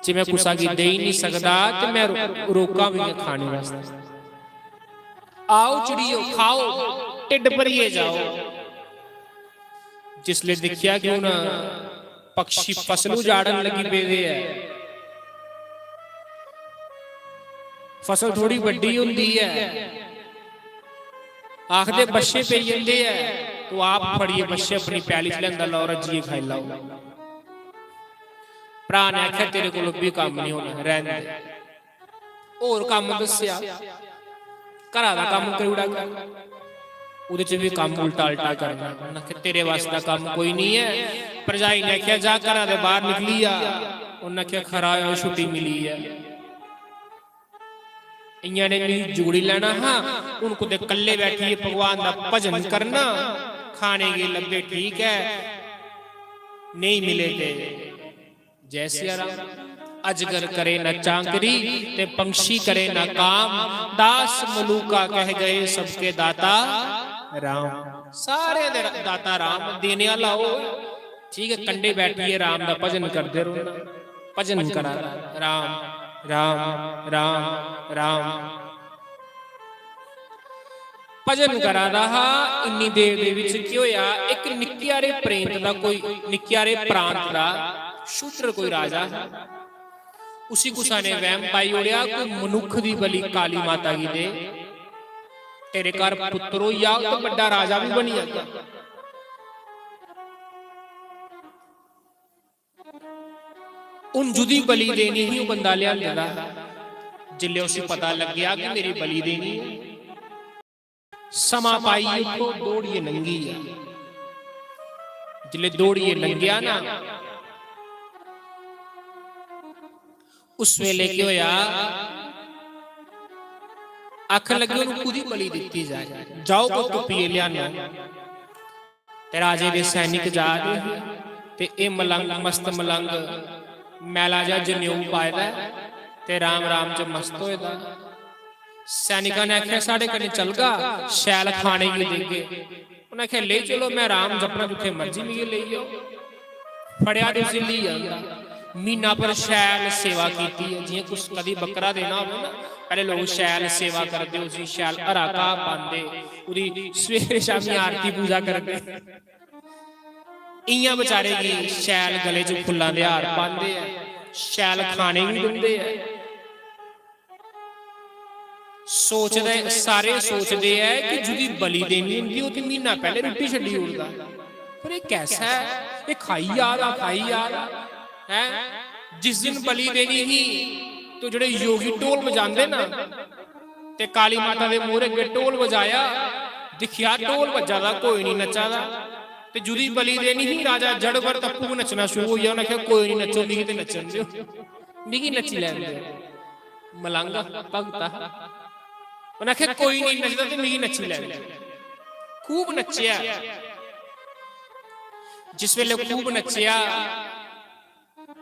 जे में कुसा गी देई निं सकदा ते में रो-, रोकां बी केह् खाने वास्तै? आओ चिड़ियो, खाओ, ढिड्ड भरियै जाओ।" जिसलै दिक्खेआ कि हून पक्षी फसल उजाड़न लगी पेदे ऐ, फसल थोड़ी बड्डी होंदी ऐ, आखदे बच्छे पेई जंदे ऐ, तूं आप फड़ियै बच्छे अपनी प्याली च लेआंदा, "लैओ रज्जियै खाई लैओ।" भ्रा ने आखेआ, "तेरे कोल ओह् बी कम्म निं होना, रैह्न दे।" होर कम्म दस्सेआ, घरा दा कम्म करी ओड़ा कर, ओह्दे च बी कम्म उल्टा अल्टा करना। उ'न्नै आखेआ, "तेरे बस दा कम्म कोई निं ऐ।" भरजाई ने आखेआ, "जा घरा दे बाह्र निकली जा।" उ'न्नै आखेआ, "खरा होआ, छुट्टी मिली ऐ।" इ'यां ने मिगी जुगड़ी लैना हा, हून कुतै कल्ले बैठियै भगवान दा भजन करना, खाने गी लब्भे ठीक ऐ, नेईं मिले ते जय सिया राम। अजगर करे न चांकरी ते पंछी करे न काम, दास मलूका कह गए सबके दाता राम। सारे दे दाता राम, देने आह्ला ओह्। ठीक ऐ, कंढे बैठियै राम दा भजन करदे रौह्ना। भजन करा दा, राम, राम, राम, राम। भजन करा दा हा। इन्नी देर दे बिच केह् होया, इक निक्के हारे प्रेंत दा कोई, निक्के हारे प्रांत दा शूद्र कोई राजा हा। उसी कुसा ने वैम पाई ओड़ेआ, कोई मनुक्ख दी बलि काली माता गी दे, तेरे घर पुत्र होई जाग ते बड्डा राजा भी बनी जागा। हुन जुदी बलि देनी ही, ओह् बंदा लेआंदे दा हा। जिसलै उसी पता लग्गेआ कि मेरी बलि देनी ऐ, समां पाई उत्थों दौड़ियै लंघी गेआ। जिसलै दौड़ियै लंघेआ ना, उस वेले केह् होया, आखन लगे, "उन्हें कुदी बलि दित्ती जाए, जाओ कोई तुप्पियै लेआनो।" ते राजे दे सैनिक जा दे हे ते एह् मलंग, मस्त मलंग, मैला जा जनेऊ पाए दा ऐ ते राम राम च मस्त होए दा। सैनिकां ने आखेआ, "साढ़े कन्नै चलगा, शैल खाने गी देगे।" उ'नें आखेआ, "लेई चलो, में राम जपना, जित्थै मर्जी मिगी लेई जाओ।" फड़ेआ ते उसी लेई आंदा। म्हीना भर शैल सेवा कीती ऐ। जि'यां कुछ कदी बक्करा देना होवे ना, पैह्ले लोक शैल सेवा करदे, उसी शैल हरा घाऽ पांदे, ओह्दी सवेरे शामीं आरती पूजा करदे। इ'यां बेचारे गी शैल गले च फुल्लां दे हार पांदे ऐ, शैल खाने गी दिंदे ऐ। सोचदे, सारे सोचदे ऐ कि जुदी बलि देनी होंदी, ओह् ते म्हीना पैह्ले रुट्टी छड्डी ओड़दा। पर एह् कैसा ऐ? एह् खाई जा दा, खाई जा दा। हैं? जिस दिन बलि देनी ही, तो जेह्ड़े योगी ढोल बजांदे ना, ते काली माता दे मूहरे अग्गें ढोल बजाया, दिक्खेआ ढोल बज्जा दा, कोई निं नच्चा दा। ते जुदी बलि देनी ही, राजा जड़ भरत आपूं गै नच्चना शुरू होई गेआ। उ'नें आखेआ, "कोई निं, नच्चो, मिगी ते नच्चन देओ, मिगी नच्ची लैन देओ।" मलंग भगत हा। उ'नें आखेआ, "कोई निं नचदा ते मिगी नच्ची लैन देओ।" खूब नच्चेआ। जिस बेल्लै खूब नच्चेआ,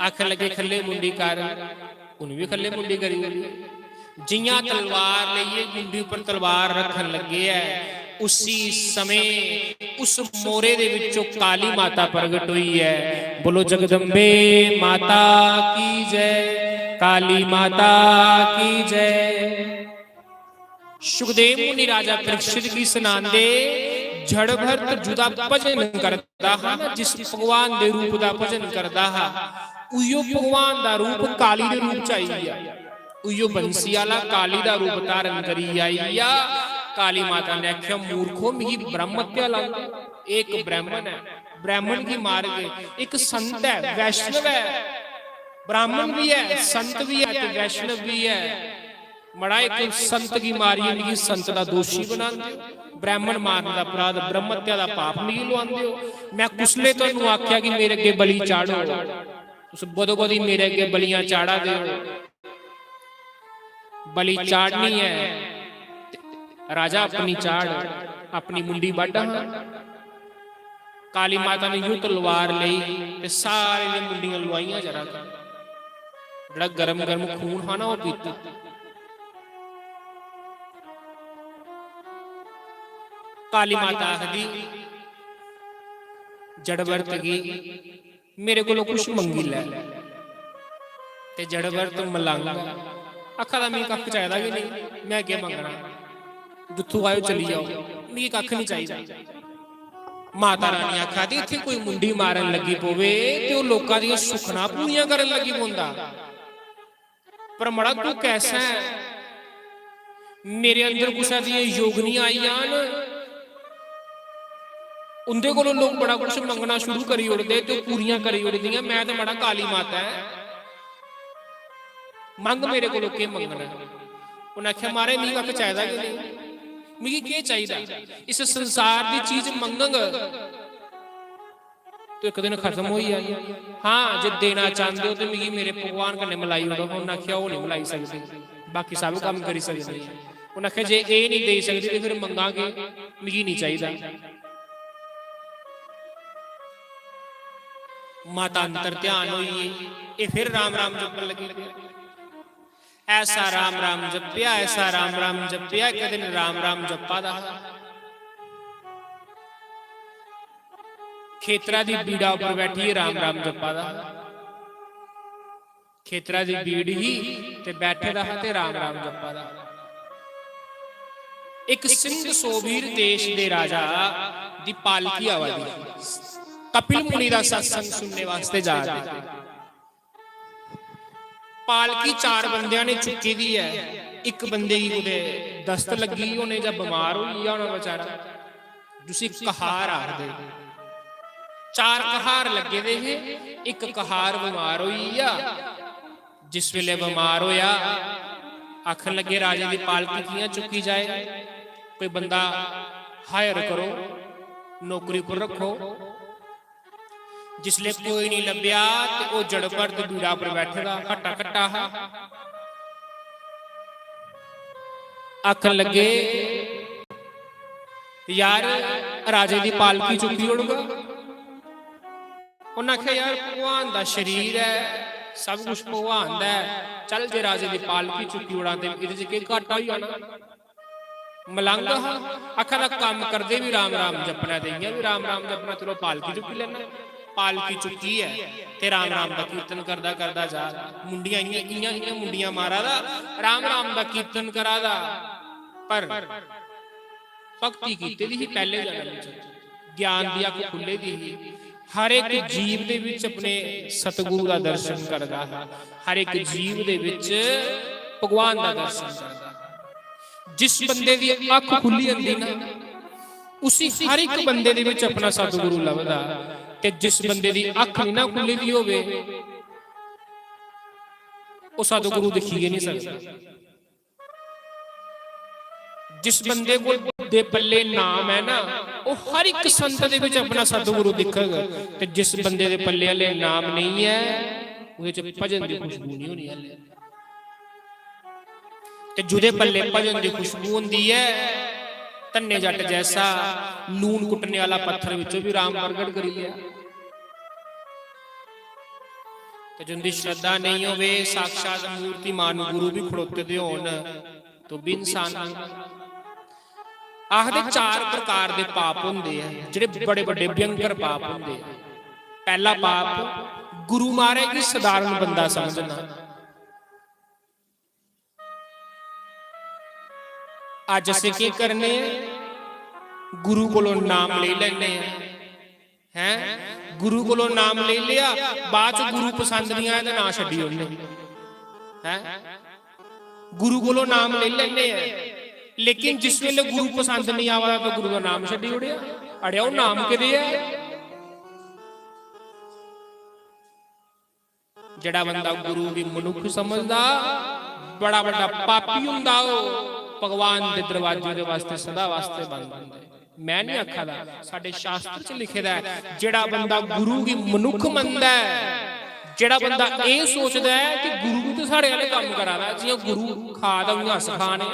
आखन लगे, "खल्ले मुंडी कर।" उन भी खल्ले मुंडी करी ओड़ी। जियां तलवार लेइयै मुंडी उप्पर तलवार रखन लगे ऐ, उसी समय उस मोरे दे विचों काली माता प्रगट हुई है। बोलो, जगदम्बे माता की जय, काली माता की जय। सुखदेव मुनि राजा परीक्षित गी सनांदे, जड़ भरत जुदा भजन करदा हा ना, जिस भगवान दे रूप दा भजन करदा हा, उयो भगवान दा रूप काली दे रूप च आई गया। उयो बंसी आला काली दा रूप धारण करी आई गया। काली माता ने आख्या, "मूर्खो, मिगी ब्रह्म हत्या लांदे।" एक ब्राह्मण है, ब्राह्मण गी मार गए। एक संत है, वैष्णव है, ब्राह्मण भी है, संत भी है ते वैष्णव भी है। मड़ा, इक संत गी मारियै मिगी संत दा दोशी बनांदे ओ, ब्राह्मण मारने दा अपराध, ब्रह्म हत्या दा पाप मिगी लुआंदे ओ। मैं कुसलै तुहानू आखेआ कि मेरे अग्गें बलि चाढ़ो? तुस बदो बदी मेरे अग्गें बलियां चाढ़ा दे ओ। बलि चाढ़नी ऐ ते राजा, अपनी चाढ़, अपनी मुंडी बड्ढ हां। काली माता ने यूं तलवार लेई ते सारे दी मुंडियां लुआइयां जरा क। जेह्ड़ा गरम गरम खून हा ना, ओह् पीता। काली माता आखदी जड़वर्त गी, "मेरे कोलों कुछ मंगी लै।" ते जड़वर्त मलंग आखा दा, "मिगी कक्ख चाहिदा गै नेईं, मैं केह् मंगना? जित्थू आए ओ चली जाओ, मिगी कक्ख निं चाहिदा।" माता रानी आखा दी, "इत्थै कोई मुंडी मारन लगी पवे ते ओह् लोकां दियां सुखनां पूरियां करन लगी पौंदा। पर मड़ा, तू कैसा ऐ? मेरे अंदर कुसै दियां योगनियां आई जान, उं'दे कोलों लोक बड़ा कुछ मंगना शुरू करी ओड़दे ते ओह् पूरियां करी ओड़दियां। मैं ते, मड़ा, काली माता ऐ, मंग मेरे कोलों केह् मंगना ऐ?" उ'नें आखेआ, "महाराज, मिगी कक्ख चाहिदा गै नेईं, मिगी केह् चाहिदा? इस संसार दी चीज मंगङ ते इक दिन खत्म होई जानी। हां, जे देना चांह्दे ओ ते मिगी मेरे भगवान कन्नै मलाई ओड़ो।" उ'नें आखेआ, "ओह् निं मलाई सकदे, बाकी सब कम्म करी सकदे।" उ'नें आखेआ, "जे एह् निं देई सकदे ते फिर मंगां केह्? मिगी निं चाहिदा।" माता अंतर ध्यान होई गेई, एह् फिर राम राम जपन लगी पेआ। ऐसा राम राम जपेआ, ऐसा राम राम जपेआ, इक दिन राम राम जप्पा दा हा। खेतरा दी बीड़ा उप्पर बैठियै राम राम जप्पा दा हा। खेतरा दी बीड़ ही ते बैठे दा हा ते राम राम जप्पा दा हा। इक सिंध सोभीर देश दे राजा दी पालकी आवा दी ही। कपिल मुनि दा सत्संग सुनने वास्ते जा दे। पालकी चार बंदियां ने चुक्की दी ऐ। इक बंदे गी कुतै दस्त लग्गी होने जां बमार होई गेआ होना बेचारा, जिसी कहार आखदे। चार कहार लग्गे दे हे, इक कहार बमार होई गेआ। जिस वेले बमार होया, आखन लगे, "राजे दी पालकी कि'यां चुक्की जाए? कोई बंदा हायर करो, नौकरी उप्पर रक्खो।" जिसले कोई नहीं लब्भेआ ते ओह जड़पर ते बीड़ा पर बैठे दा हट्टा कट्टा हा। आखन लगे, "यार, राजे दी पालकी चुक्की ओड़गा।" उन्नै आखेआ, "यार, भगवान दा शरीर ऐ, सब कुछ भगवान दा ऐ, चल जे राजे दी पालकी चुक्की ओड़ां ते एह्दे च केह् घाटा होई जाना?" मलंग हा, आखा दा, "कम्म करदे बी राम राम जपना ते इ'यां बी राम राम जपना, चलो पालकी चुक्की लैना।" पालकी चुक्की ऐ ते राम राम दा कीर्तन करदा करदा जा। मुंडियां इ'यां, इ'यां, इ'यां मुंडियां मारा दा, राम राम दा कीर्तन करा दा। पर भक्ति कीती दी ही पैह्ले जन्म च, ज्ञान दी अक्ख खु'ल्ली दी ही। हर एक जीव दे विच अपने सतगुरु दा दर्शन करदा हा, हर एक जीव दे विच भगवान दा दर्शन करदा हा। जिस बंदे दी अक्ख खु'ल्ली जंदी ना, उसी हर एक बंदे दे विच अपना सतगुरु लभदा। ते जिस बंदे दी अक्ख नहीं ना खु'ल्ली दी होवे, ओह सतगुरु दिक्खी गै नहीं सकदा। जिस बंदे कोल दे पल्ले नाम है ना, ओह हर एक संत दे विच अपना सतगुरु दिखग। ते जिस बंदे दे पल्ले आले नाम नहीं है, ओहदे च भजन दी खुशबू नहीं होनी हाले। ते जुदे पल्ले भजन दी खुशबू होंदी ऐ, धन्ने जट जैसा लून कुट्टने आला पत्थर विचों भी राम प्रगट करी लिया। ते जिंदी श्रद्धा नहीं होवे, साक्षात मूर्तिमान गुरु भी खड़ोते दे होन, तो भी इंसान नहीं। आखदे चार प्रकार दे पाप होंदे ऐ, जेह्ड़े बड़े बड़े भयंकर पाप होंदे ऐ। पैह्ला पाप, गुरु महाराज गी सधारण बंदा समझना। अज्ज असें केह् करने आं? गुरु कोलों नाम लेई लैने आं, हैं? गुरु कोलों नाम लेई लेआ, बाद च गुरु पसंद नहीं आया ते नां छड्डी ओड़ने, हैं? गुरु कोलों नाम लेई लैने आं, लेकिन जिस वेले गुरु पसंद नहीं आवा दा, तो गुरु दा नाम छड्डी ओड़ेआ। अड़ेआ, ओह् नाम केह्दे ऐ? जेड़ा बंदा गुरु गी मनुख समझदा, बड़ा बड़ा पापी हुंदा, ओह भगवान दे दरवाजे दे वास्ते सदा वास्ते बंद हुंदा है। मैं नहीं आखा दा, साडे शास्त्र च लिखे दा है, जेड़ा बंदा गुरु गी मनुख मनदा है, जेड़ा बंदा एह सोचदा है कि गुरु भी तो साडे आले काम करा दा, जियां गुरु खा दा उयां अस खा ने,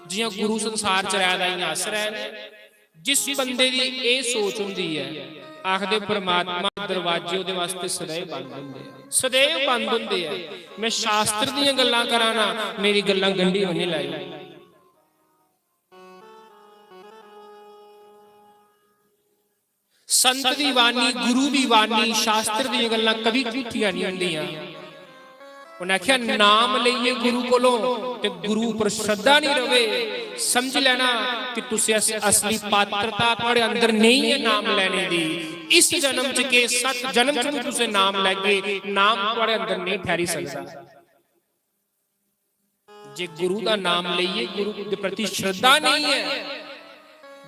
जियां गुरु संसार च रह दा इयां अस रह ने, जिस बंदे दी एह सोच हुंदी ऐ, आखदे परमात्मा दरवाजे ओहदे वास्ते सदैव बंद हुंदे ऐ, सदैव बंद हुंदे ऐ। मैं शास्त्र दियां गल्लां करा ना, मेरी गल्लां गंढी बन्नी लाई। संत दी वाणी, गुरु दी वाणी, शास्त्र दियां गल्लां कदी झूठियां नहीं हुंदियां। उन्हें आख्या, नाम लेइए गुरु कोलों ते गुरु उपर श्रद्धा नहीं रवे, समझ लेना कि तुसे अस-, असली पात्रता थुआड़े अंदर नहीं है नाम लेने दी। इस जन्म च के, सत जन्म च भी तुसे नाम लैगे, नाम थुआड़े अंदर नहीं ठहरी सकदा। जे गुरु दा नाम लेइए, गुरु दे प्रति श्रद्धा नहीं है,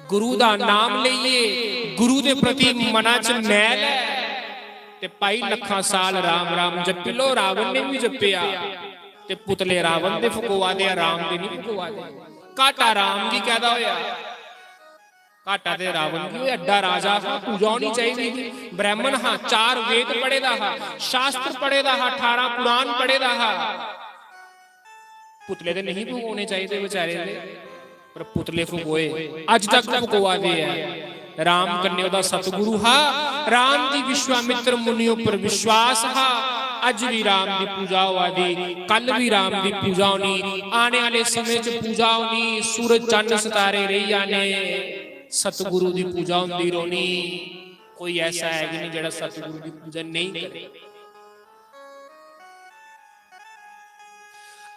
गुरु दा नाम लेइए, गुरु दे प्रति मना च मैल है, ते भाई लखां साल राम राम जपी लो, रावण ने भी जपेआ, ते पुतले रावण दे फकोआ दे, राम दे नहीं फकोआ दे। घाटा राम गी कैदा होया? घाटा ते रावण गी, ओह एड्डा राजा हा, पूजा होनी चाहिदी ही, ब्राह्मण हा, चार वेद पढ़े दा हा, शास्त्र पढ़े दा हा, अठारह पुराण पढ़े दा हा। पुतले ते नहीं फकोने चाहिदे बेचारे दे, पर पुतले फकोए, अज तक फकोआ दे ऐ। राम कन्नै ओह्दा सतगुरु हा। राम दी विश्वामित्र मुनि उप्पर विश्वास हा। अज्ज बी राम दी पूजा होआ दी, कल बी राम दी पूजा होनी, आने आह्ले समें च पूजा होनी, सूरज चन्न सितारे रेही जाने, सतगुरु दी पूजा होंदी रौह्नी। कोई ऐसा है गै नहीं जेह्ड़ा सतगुरु दी पूजा नेईं करे।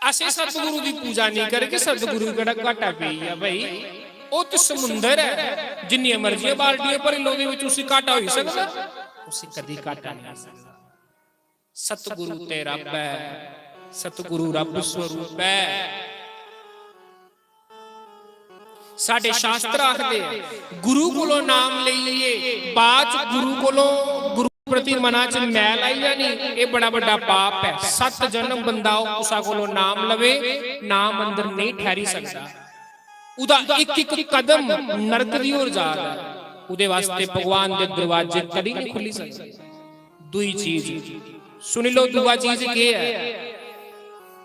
असें सतगुरु दी पूजा नेईं करगे, सतगुरु गी केह्ड़ा घाटा पेई गेआ भाई? ओह् ते समुंदर ऐ, जिन्नियां मर्जियां बाल्टियां भरी लैओ, ओह्दे बिच उसी घाटा होई सकदा? उसी कदी घाटा नेईं होई सकदा। सतगुरु ते रब ऐ, सतगुरु रब स्वरूप ऐ। साढ़े शास्त्र आखदे, गुरु कोलों नाम लेइए, बाद च गुरु कोलों, गुरु प्रति मना च मैल आई जानी, एह् बड़ा बड्डा पाप ऐ। सत्त जन्म बंदा ओह् कुसा कोलों नाम लवे, नाम अंदर नेईं ठैहरी सकदा। उदा इक इक कदम नरक दी ओर जा रहा है। उदे वास्ते भगवान दे दरवाजे कदी नहीं खुली सकदे। दुई चीज सुनी लो, दुआ चीज के है?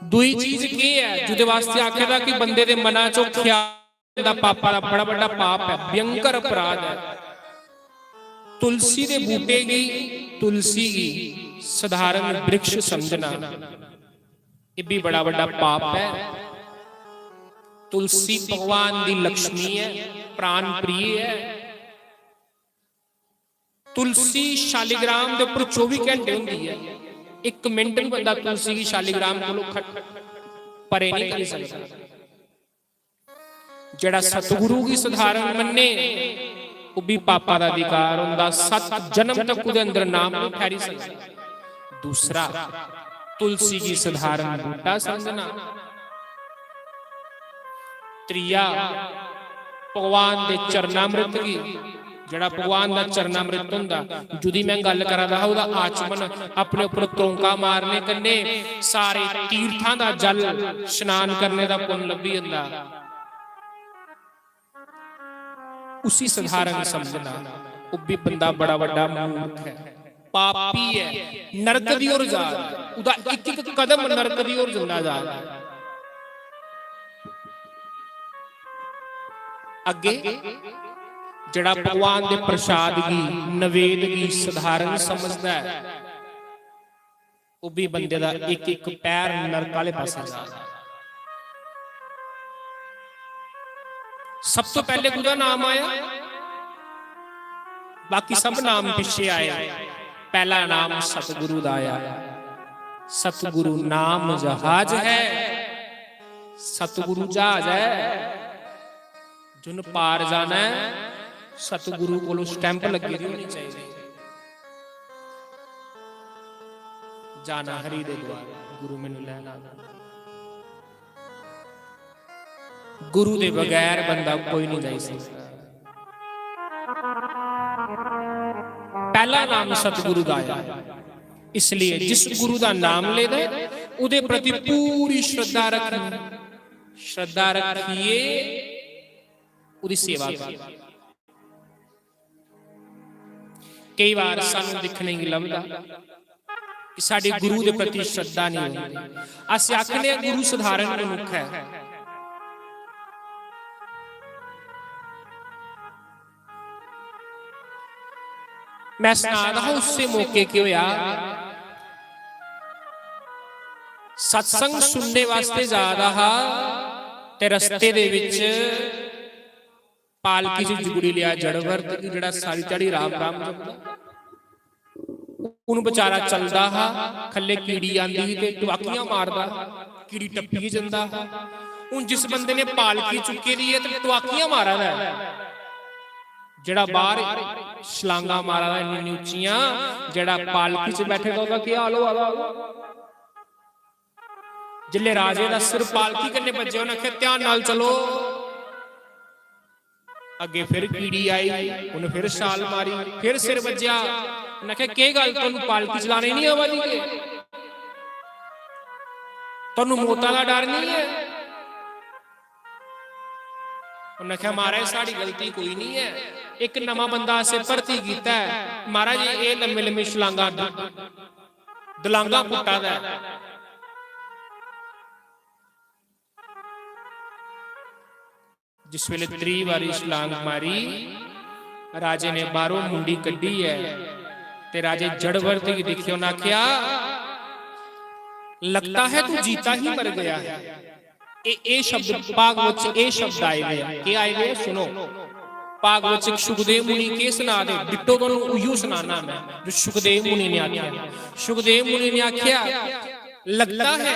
दुई चीज के है जुदे वास्ते आखे दा कि बंदे दे मना चो ख्याल दा पापा दा बड़ा बड़ा पाप है, भयंकर अपराध है। तुलसी दे बूटे गी, तुलसी गी साधारण वृक्ष समझना, ये भी बड़ा बड़ा पाप है। तुलसी भगवान दी लक्ष्मी है, प्राण प्रिय है। तुलसी शालिग्राम दे उप्पर चौबी घंटे होंदी है। इक मिनट भी बंदा तुलसी गी शालिग्राम कोलों खट परे नहीं करी सकदा। जेड़ा सतगुरु गी साधारण मन्ने, ओह भी पापा दा अधिकार होंदा, सत जन्म तक ओहदे अंदर नाम नहीं ठहरी सकदा। दूसरा, तुलसी गी साधारण बूटा समझना। त्रीया, भगवान दे चरणामृत गी, जेड़ा भगवान दा चरणामृत होंदा, जुदी मैं गल्ल करा दा हा, ओहदा आचमन, अपने उप्पर त्रौंका मारने कन्ने सारे तीर्थां दा जल स्नान करने दा पुण्य लब्भी जंदा। उसी साधारण समझना, ओह भी बंदा बड़ा बड्डा मूर्ख है, पापी है, नरक दी ओर जा रहा है। उदा इक इक कदम नरक दी ओर जंदा जा रहा है। अगे जेड़ा भगवान दे प्रसाद गी, नवेद गी साधारण समझदा है, ओह भी बंदे दा इक इक पैर नरक आले पासे जा रहा है। सब तो पहले कुदा नाम आया? बाकी सब नाम पिछे आए। पहला नाम सतगुरु दा आया। सतगुरु नाम जहाज है, सतगुरु जहाज है। जुन पार जाना है, सतगुरु कोलों stamp लगी दी होनी चाहिए। जाना हरि दे द्वार, गुरु मैनू लैना। गुरु दे बगैर बंदा कोई नहीं जाई सकता। पहला नाम सतगुरु दा आया, इसलिए जिस गुरु दा नाम लेदा है, उदे प्रति पूरी श्रद्धा रखनी। श्रद्धा रखिए, उदी सेवा करिए। कई बार सानू दिखने गी लभदा कि साडे गुरु दे प्रति श्रद्धा नहीं होंदी। अस आखने आं, गुरु साधारण मनुख है। मैं सना दा हा, उस्सै मौके केह् होया, सत्संग सुनने वास्ते जा दा हा ते रस्ते दे विच पालकी च जुगड़ी लिया जड़वरत गी, जेड़ा सारी ध्याड़ी राम राम जपदा। हुन बेचारा चलदा हा, खल्ले कीड़ी आंदी ही ते टुआकियां मारदा हा, कीड़ी टप्पियै जंदा हा। हुन जिस बंदे ने पालकी चुक्की दी ऐ ते टुआकियां मारा दा ऐ, जेड़ा बाहर छलांगा मारा दा इन्नी उच्चियां, जेड़ा पालकी च बैठे दा ओहदा केह् हाल होआ दा होग? जिसले राजे दा सिर पालकी कन्नै बज्जेआ, उन्हें आखेआ, "ध्यान नाल चलो।" अग्गे फिर कीड़ी आई, उन्हें फिर छाल मारी, फिर सिर बज्जेआ। उन्हें आखेआ, "केह् गल्ल, तुहानू पालकी चलाने नहीं आवा दी के? तुहानू मौता दा डर नहीं है?" उन्हें आखेआ, "महाराज, साड़ी गलती कोई नहीं है, एक नवा बंदा असें भर्ती कीता है। महाराज, ये लम्मे लम्मे छलांगा द-, दलांगा पुट्टा दा है।" जिस वेले त्री बारी छलांग मारी, राजे ने बाहरों मुंडी कड्ढी ऐ ते राजे जड़वर्त गी दिक्खेआ, उन्नै आखेआ, "लगता है तू जीता ही मर गया है।" ए, ए शब्द, भागवत च ए शब्द आए हुए हैं। केह् आए हुए हैं? सुनो, भागवत च सुखदेव मुनि केह् सना दे, डिट्टो तुहानू उइयो सनाना मैं जो सुखदेव मुनि ने आखेआ। सुखदेव मुनि ने आखेआ, "लगता है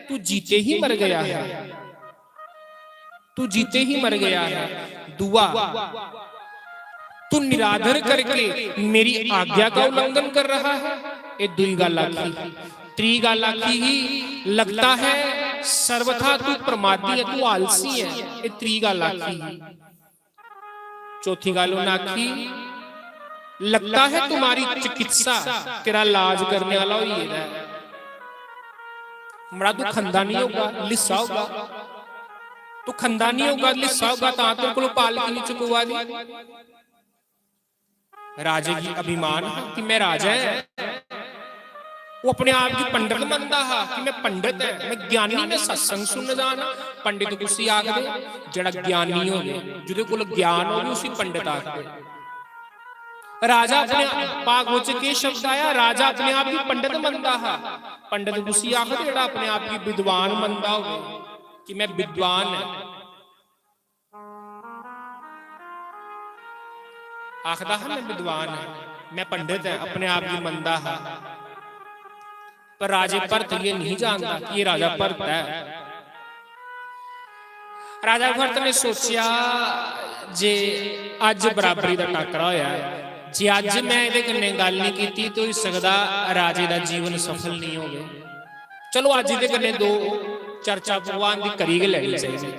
तू जीते ही मर गया है।" तू जीते ही मर गया है। दुआ, तू निरादर करके मेरी आज्ञा का उल्लंघन कर रहा है। ये दुई गल आखी। त्री गल आखी ही, लगता है सर्वथा तू प्रमादी है, तू आलसी है। ये त्री गल आखी ही। चौथी गल उन्हें आखी, लगता है तुम्हारी चिकित्सा, तेरा इलाज करने वाला होई गेदा है। मड़ा, तू खंदा नहीं होगा, लिस्सा होगा। तू खंदा नहीं होगा, लिस्सा होगा, तां तेरे कोलों पालकी नहीं चुकवा दी। राजे गी अभिमान हा कि मैं राजा ऐ। वो अपने आप गी पंडित मनदा हा कि मैं पंडित ऐ, मैं ज्ञानी, मैं सत्संग सुनन जाना। पंडित कुसी आखदे? जेड़ा ज्ञानी होवे, जिदे कोल ज्ञान होवे, उसी पंडित आखदे। राजा अपने, भागवत च केह् शब्द आया? राजा अपने आप गी पंडित मनदा हा। पंडित उसी आखदे जेड़ा अपने आप गी विद्वान मनदा होवे कि मैं विद्वान ऐ। आखदा हा, "मैं विद्वान ऐ, मैं पंडित ऐ", अपने आप गी मनदा हा। पर राजे भरत ये नहीं जानदा कि ये राजा भरत ऐ। राजा भरत ने सोचेआ जे अज्ज बराबरी दा टाकरा होया ऐ, जे अज्ज मैं एह्दे कन्नै गल्ल नहीं कीती ते होई सकदा राजे दा जीवन सफल नहीं होवे। चलो, अज्ज एह्दे कन्नै दो चर्चा भगवान दी करी गै लैनी चाहिदी।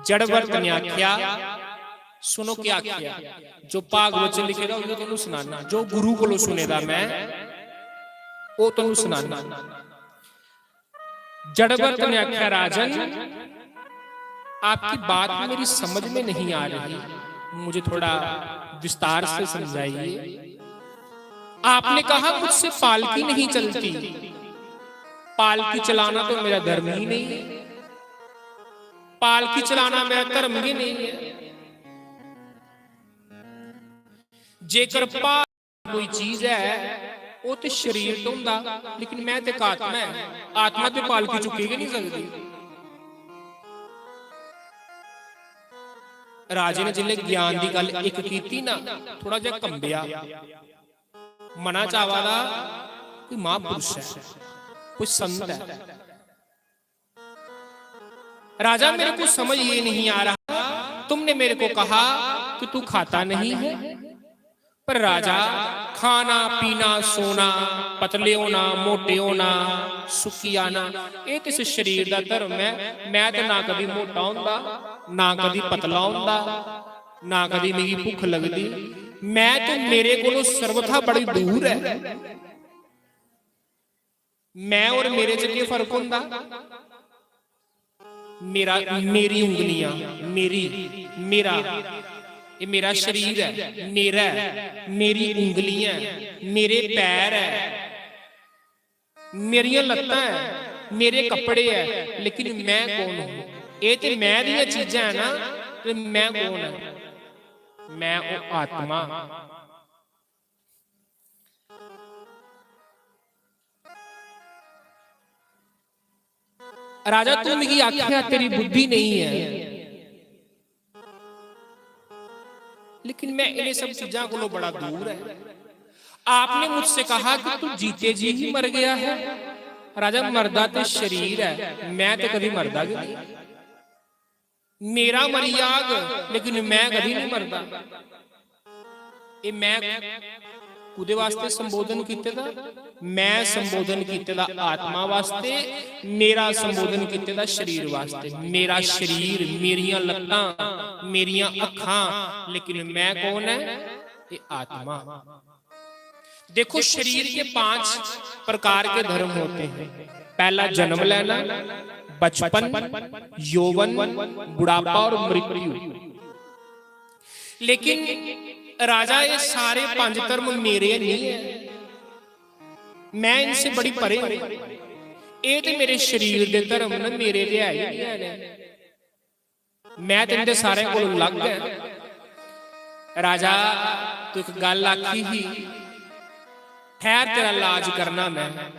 जड़वर्त ने आख्या, सुनो क्या आख्या, जो भागवत च लिखे दा, ओह् तुहानू सुनाना, जो गुरु कोलों सुने दा मैं, ओह् तुहानू सुनाना। जड़वर्त ने आख्या, राजन, आपकी बात मेरी समझ में नहीं आ रही, मुझे थोड़ा विस्तार से समझाइए। आपने कहा, मुझसे पालकी नहीं चलती, पालकी चलाना तो मेरा धर्म ही नहीं है, पालकी चलाना मेरा धर्म ही नहीं है। जेकर पा-, कोई चीज है, वो ते शरीर तो होंदा, लेकिन मैं ते एक आत्मा है, आत्मा ते पालकी चुकी गै नहीं सकदी। राजे ने जिसलै ज्ञान दी गल्ल इक कीती ना, थोड़ा जिहा कंबेआ। मना च आवा दा कोई महापुरुष है, कोई संत है। राजा, मेरे को समझ ये नहीं आ रहा, तुमने मेरे को कहा कि तू खाता नहीं है, पर राजा, खाना, पीना, सोना, पतले होना, मोटे होना, सुक्की आना, ये ते इस शरीर दा धर्म है। मैं ते ना कदी मोटा होंदा, ना कदी पतला होंदा, ना कदी मिगी भुख लगदी। मैं ते, मेरे कोलों सर्वथा बड़ी दूर है। मैं और मेरे च केह् फर्क होंदा? मेरा, मेरी उंगलियां, मेरी, मेरा, ये मेरा शरीर है, मेरा है, मेरी उंगलियां है, मेरे पैर है, मेरियां लत्तां है, मेरे कपड़े है, लेकिन मैं कौन हूं? ये ते मैं दियां चीजां है ना, ते मैं कौन है? मैं ओह् आत्मा। राजा, तू मिगी आख्या तेरी बुद्धि नहीं है, लेकिन मैं इन्हें सब चीजां कोलों बड़ा दूर है। आपने मुझसे कहा कि तू जीते जी ही मर गया है। राजा, मरदा ते शरीर है, मैं ते कदी मरदा गै नहीं। मेरा मरी जाग, लेकिन मैं कदी नहीं मरदा। ये मैं कुदे वास्ते संबोधन कीते दा? मैं संबोधन कीते दा आत्मा वास्ते, मेरा संबोधन कीते दा शरीर वास्ते। मेरा शरीर, मेरियां लत्तां, मेरियां अखां, लेकिन मैं कौन है? ये आत्मा। देखो, शरीर के पांच प्रकार के धर्म होते हैं। पहला जन्म लेना, बचपन, यौवन, बुढ़ापा और मृत्यु। लेकिन राजा, ये सारे पंज धर्म मेरे नहीं है, मैं इनसे बड़ी परे हूं। ये ते मेरे शरीर दे धर्म न, मेरे ते है ही नहीं है। मैं ते इंदे सारें कोल अलग ऐ। राजा, तू इक गल्ल आखी ही, ठैहर, तेरा लाज करना मैं।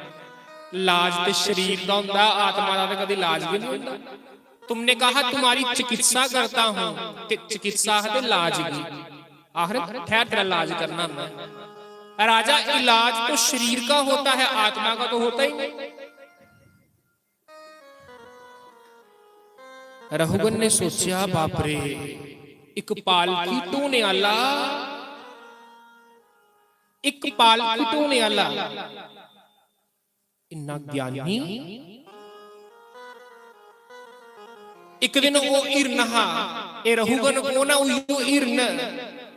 लाज ते शरीर दा होंदा, आत्मा दा ते कदी लाज गै नहीं होंदा। तुमने कहा, तुम्हारी चिकित्सा करता हूं, ते चिकित्सा आखदे लाज गी। आखर, ठैहर, तेरा लाज करना मैं। राजा, इलाज तो शरीर का होता है, आत्मा का तो होता ही नहीं। रघुगन ने सोचेआ, बाप रे, इक पालकी ढोने आह्ला, इक पालकी ढोने आह्ला इन्ना ज्ञानी। इक दिन ओह् हिरन हा, एह् रघुगन कौन ऐ? उइयो हिरन,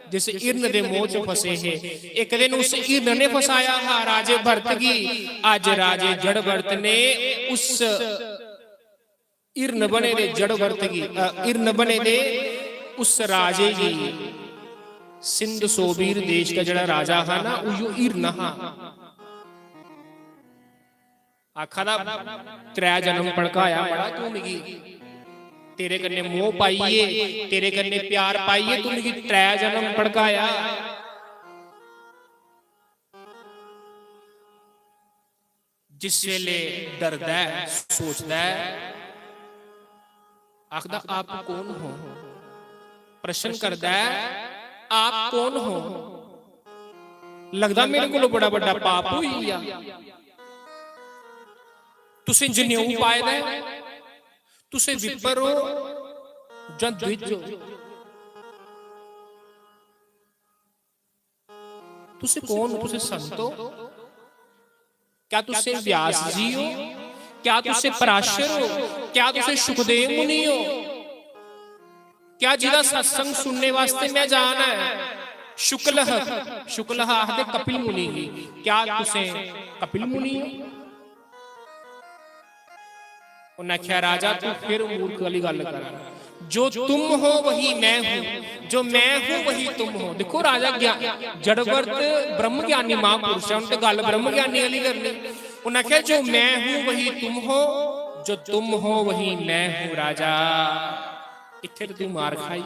जिस हिरन दे मोह च फसे हे। इक दिन उस हिरन ने फसाया हा राजे भरत गी। अज्ज राजे जड़भरत ने उस हिरन बने दे जड़भरत गी, अ, हिरन बने दे उस राजे गी, सिंध सोबीर देश दा जेह्ड़ा राजा हा ना, उइयो हिरन हा। आखा दा, त्रै जन्म भड़काया मड़ा तू मिगी, तेरे कन्नै मोह पाइयै, तेरे कन्नै प्यार पाइयै तू मिगी त्रै जन्म भड़काया। जिस वेले डरदा ऐ, सोचदा ऐ, आखदा, "आप कौन हो?" प्रश्न करदा ऐ, "आप कौन हो?" लगदा, "मेरे कोलों बड़ा बड्डा पाप होई गेआ। तुसें जनेऊ पाए दा ऐ, तुसें विप्र ओ जां द्विज ओ?" तुसी कौन हो? तुसी संत हो? क्या तुसी व्यास जी हो? क्या तुसी पराशर हो? क्या तुसी सुखदेव मुनि हो? क्या जिदा सत्संग सुनने वास्ते मैं जाना है? शुक्ल, शुक्ल आखदे कपिल मुनि गी। क्या तुसी कपिल मुनि हो? उन्हें आख्या, "राजा, तू फिर मूर्ख वाली गल कर। जो तुम हो, वही मैं हूं, जो मैं हूं, वही तुम हो।" देखो, राजा ज्ञा-, जड़वर्त ब्रह्म ज्ञानी महापुरुष है, उन्हें तो गल ब्रह्म ज्ञानी वाली करनी। उन्हें आख्या, "जो मैं हूं, वही तुम हो, जो तुम हो, वही मैं हूं, राजा।" इत्थे तो तू मार खाई।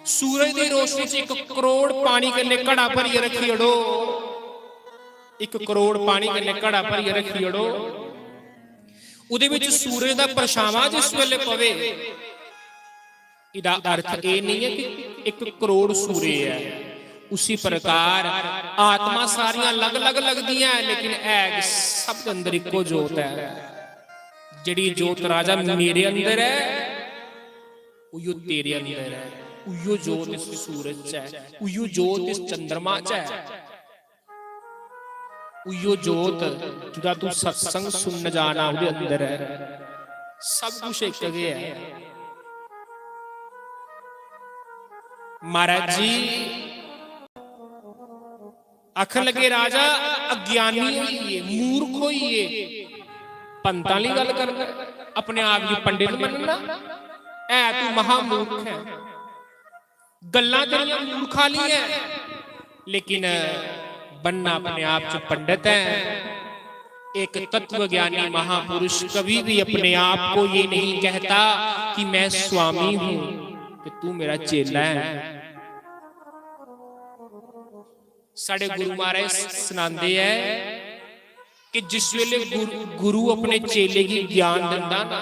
सूरज दी रोशनी च इक करोड़ पानी कन्नै घड़ा भरियै रक्खी ओड़ो, इक करोड़ पानी कन्नै घड़ा भरियै रक्खी ओड़ो, ओह्दे बिच सूरज दा परछामां जिस वेले पवे, इदा अर्थ एह् नेईं ऐ कि इक करोड़ सूरज ऐ। उसी प्रकार आत्मा सारियां अलग-अलग लगदियां ऐ, लेकिन है कि सब दे अंदर इक्को जोत ऐ। जेह्ड़ी जोत, राजा, मेरे अंदर ऐ, उयो तेरे अंदर ऐ, उयो जोत इस सूरज च ऐ, उयो जोत इस चंद्रमा च ऐ, उयो जोत जुदा तू सत्संग सुनन जाना, ओह्दे अंदर ऐ। सब कुछ इक गै ऐ। महाराज जी, आखन लगे, "राजा, अज्ञानी होइए, मूर्ख होइए, पंत आह्ली गल्ल करना, अपने आप गी पंडित मनना, है तू महामूर्ख है। गल्लां तेरियां मूर्ख आह्ली है, लेकिन बनना अपने आप च पंडित है।" एक तत्वज्ञानी महापुरुष कभी भी अपने आप को ये नहीं कहता कि मैं स्वामी हूं, कि तू मेरा चेला है। साढ़े गुरु महाराज सनांदे ऐ कि जिस वेले गुरु, गुरु अपने चेले गी ज्ञान दिंदा ना,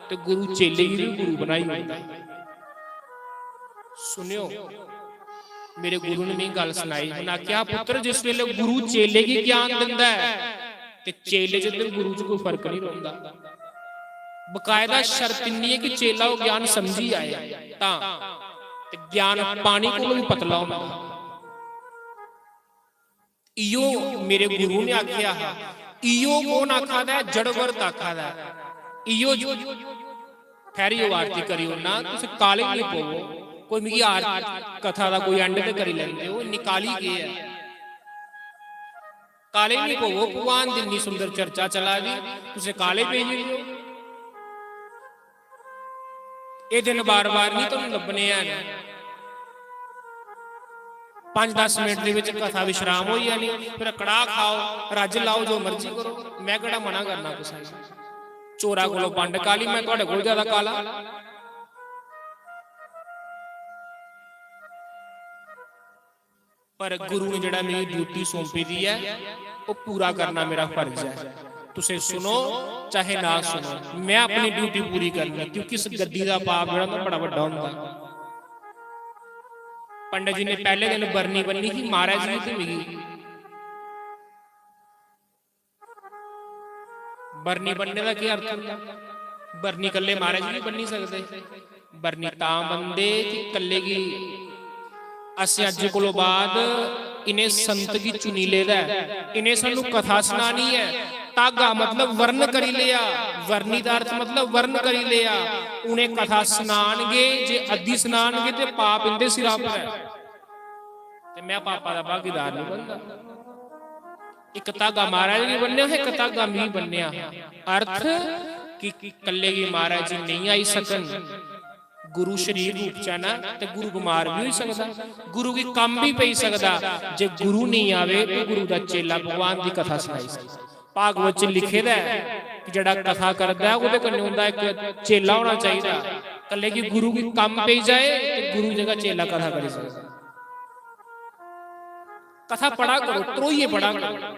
ते गुरु चेले गी भी गुरु बनाई ओड़दा। सुनेओ, मेरे गुरु ने मिगी गल्ल सनाई, उन्हें आखेआ, "पुत्र, जिस वेले गुरु चेले गी ज्ञान दिंदा ऐ, ते चेले च ते गुरु च कोई फर्क नहीं रौंह्दा। बकायदा शर्त इन्नी ऐ कि चेला ओह् ज्ञान समझी आए, तां ते ज्ञान पानी कोलों भी पतला होंदा।" इयो मेरे गुरु ने आखेआ हा। इयो कौन आखा दा ऐ? जड़वर्त आखा दा ऐ। इयो जो ठैहरी आरती करी ओड़ना, तुस काले निं पवो। कोई मिगी आर-, कथा दा कोई end ते करी लैंदे ओ, इन्नी काली केह् ऐ? काले निं पवो, भगवान दी इन्नी सुंदर चर्चा चला दी, तुसें काले पेई गेदे ओ। एह् दिन बार-बार निं तुहानू लब्भने हैन। पंज दस मिनट दे विच कथा विश्राम होई जानी, फिर कड़ाह खाओ, रज्ज लाओ, जो मर्जी करो, मैं केह्ड़ा मना करना कुसै गी। चोरा कोलों पंड काली, मैं तुहाडे कोल ज्यादा काला। पर गुरु ने जेह्ड़ा मिगी ड्यूटी सौंपी दी ऐ, ओह् पूरा करना मेरा फर्ज ऐ। तुसें सुनो चाहे ना सुनो, में अपनी ड्यूटी पूरी करनी, क्योंकि इस गद्दी दा पाप जेह्ड़ा ना बड़ा बड्डा होंदा। पंडित जी ने पैह्ले दिन बरनी बन्नी ही महाराज जी ते मिगी। बरनी बन्नने दा केह् अर्थ होंदा? बरनी कल्ले महाराज जी बी बन्नी सकदे। बरनी तां बन्नदे कि कल्ले गी असें अज्ज कोला बाद इ'नें संत गी चुनी लेदा ऐ, इ'नें सानू कथा सनानी ऐ। धागा मतलब वर्ण करी लेआ, वरनी दा अर्थ मतलब वर्ण करी लेआ। उ'नें कथा सनानगे, जे अद्धी सनानगे ते पाप इं'दे सिरा पर ऐ। ते में पापा दा भागीदार निं बनदा। इक धागा महाराज गी बन्नेआ, इक धागा मिगी बन्नेआ। अर्थ कि कल्ले गी महाराज जी नेईं आई सकन। गुरु शरीर रूप च ऐ ना, ते गुरु बमार बी होई सकदा, गुरु गी कम्म बी पेई सकदा। जे गुरु नेईं आवे ते गुरु दा चेला भगवान दी कथा सनाई सकदा। भागवत च लिखे दा ऐ कि जेह्ड़ा कथा करदा ऐ, ओह्दे कन्नै उं'दा इक चेला होना चाहिदा। कल्ले गी गुरु गी कम्म पेई जाए ते गुरु दी जगह चेला कथा करी सकदा। कथा पढ़ा करो, त्रोइयै पढ़ा करो।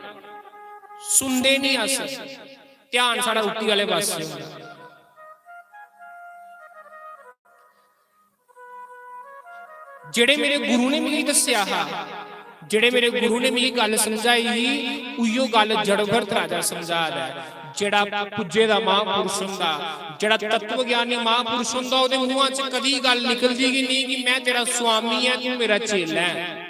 सुनदे निं अस, ध्यान साढ़ा रुट्टी आह्ले पासै होंदा। जेह्ड़े मेरे गुरु ने मिगी दस्सेआ हा, जेह्ड़े मेरे गुरु ने मिगी गल्ल समझाई ही, उइयो गल्ल जड़ भरत राजा समझा दा ऐ। जेह्ड़ा पुज्जे दा महापुरुष होंदा, जेह्ड़ा तत्वज्ञानी महापुरुष होंदा, ओह्दे मुंहा च कदी गल्ल निकलदी गै नेईं कि मैं तेरा स्वामी ऐ, तू मेरा चेला ऐ।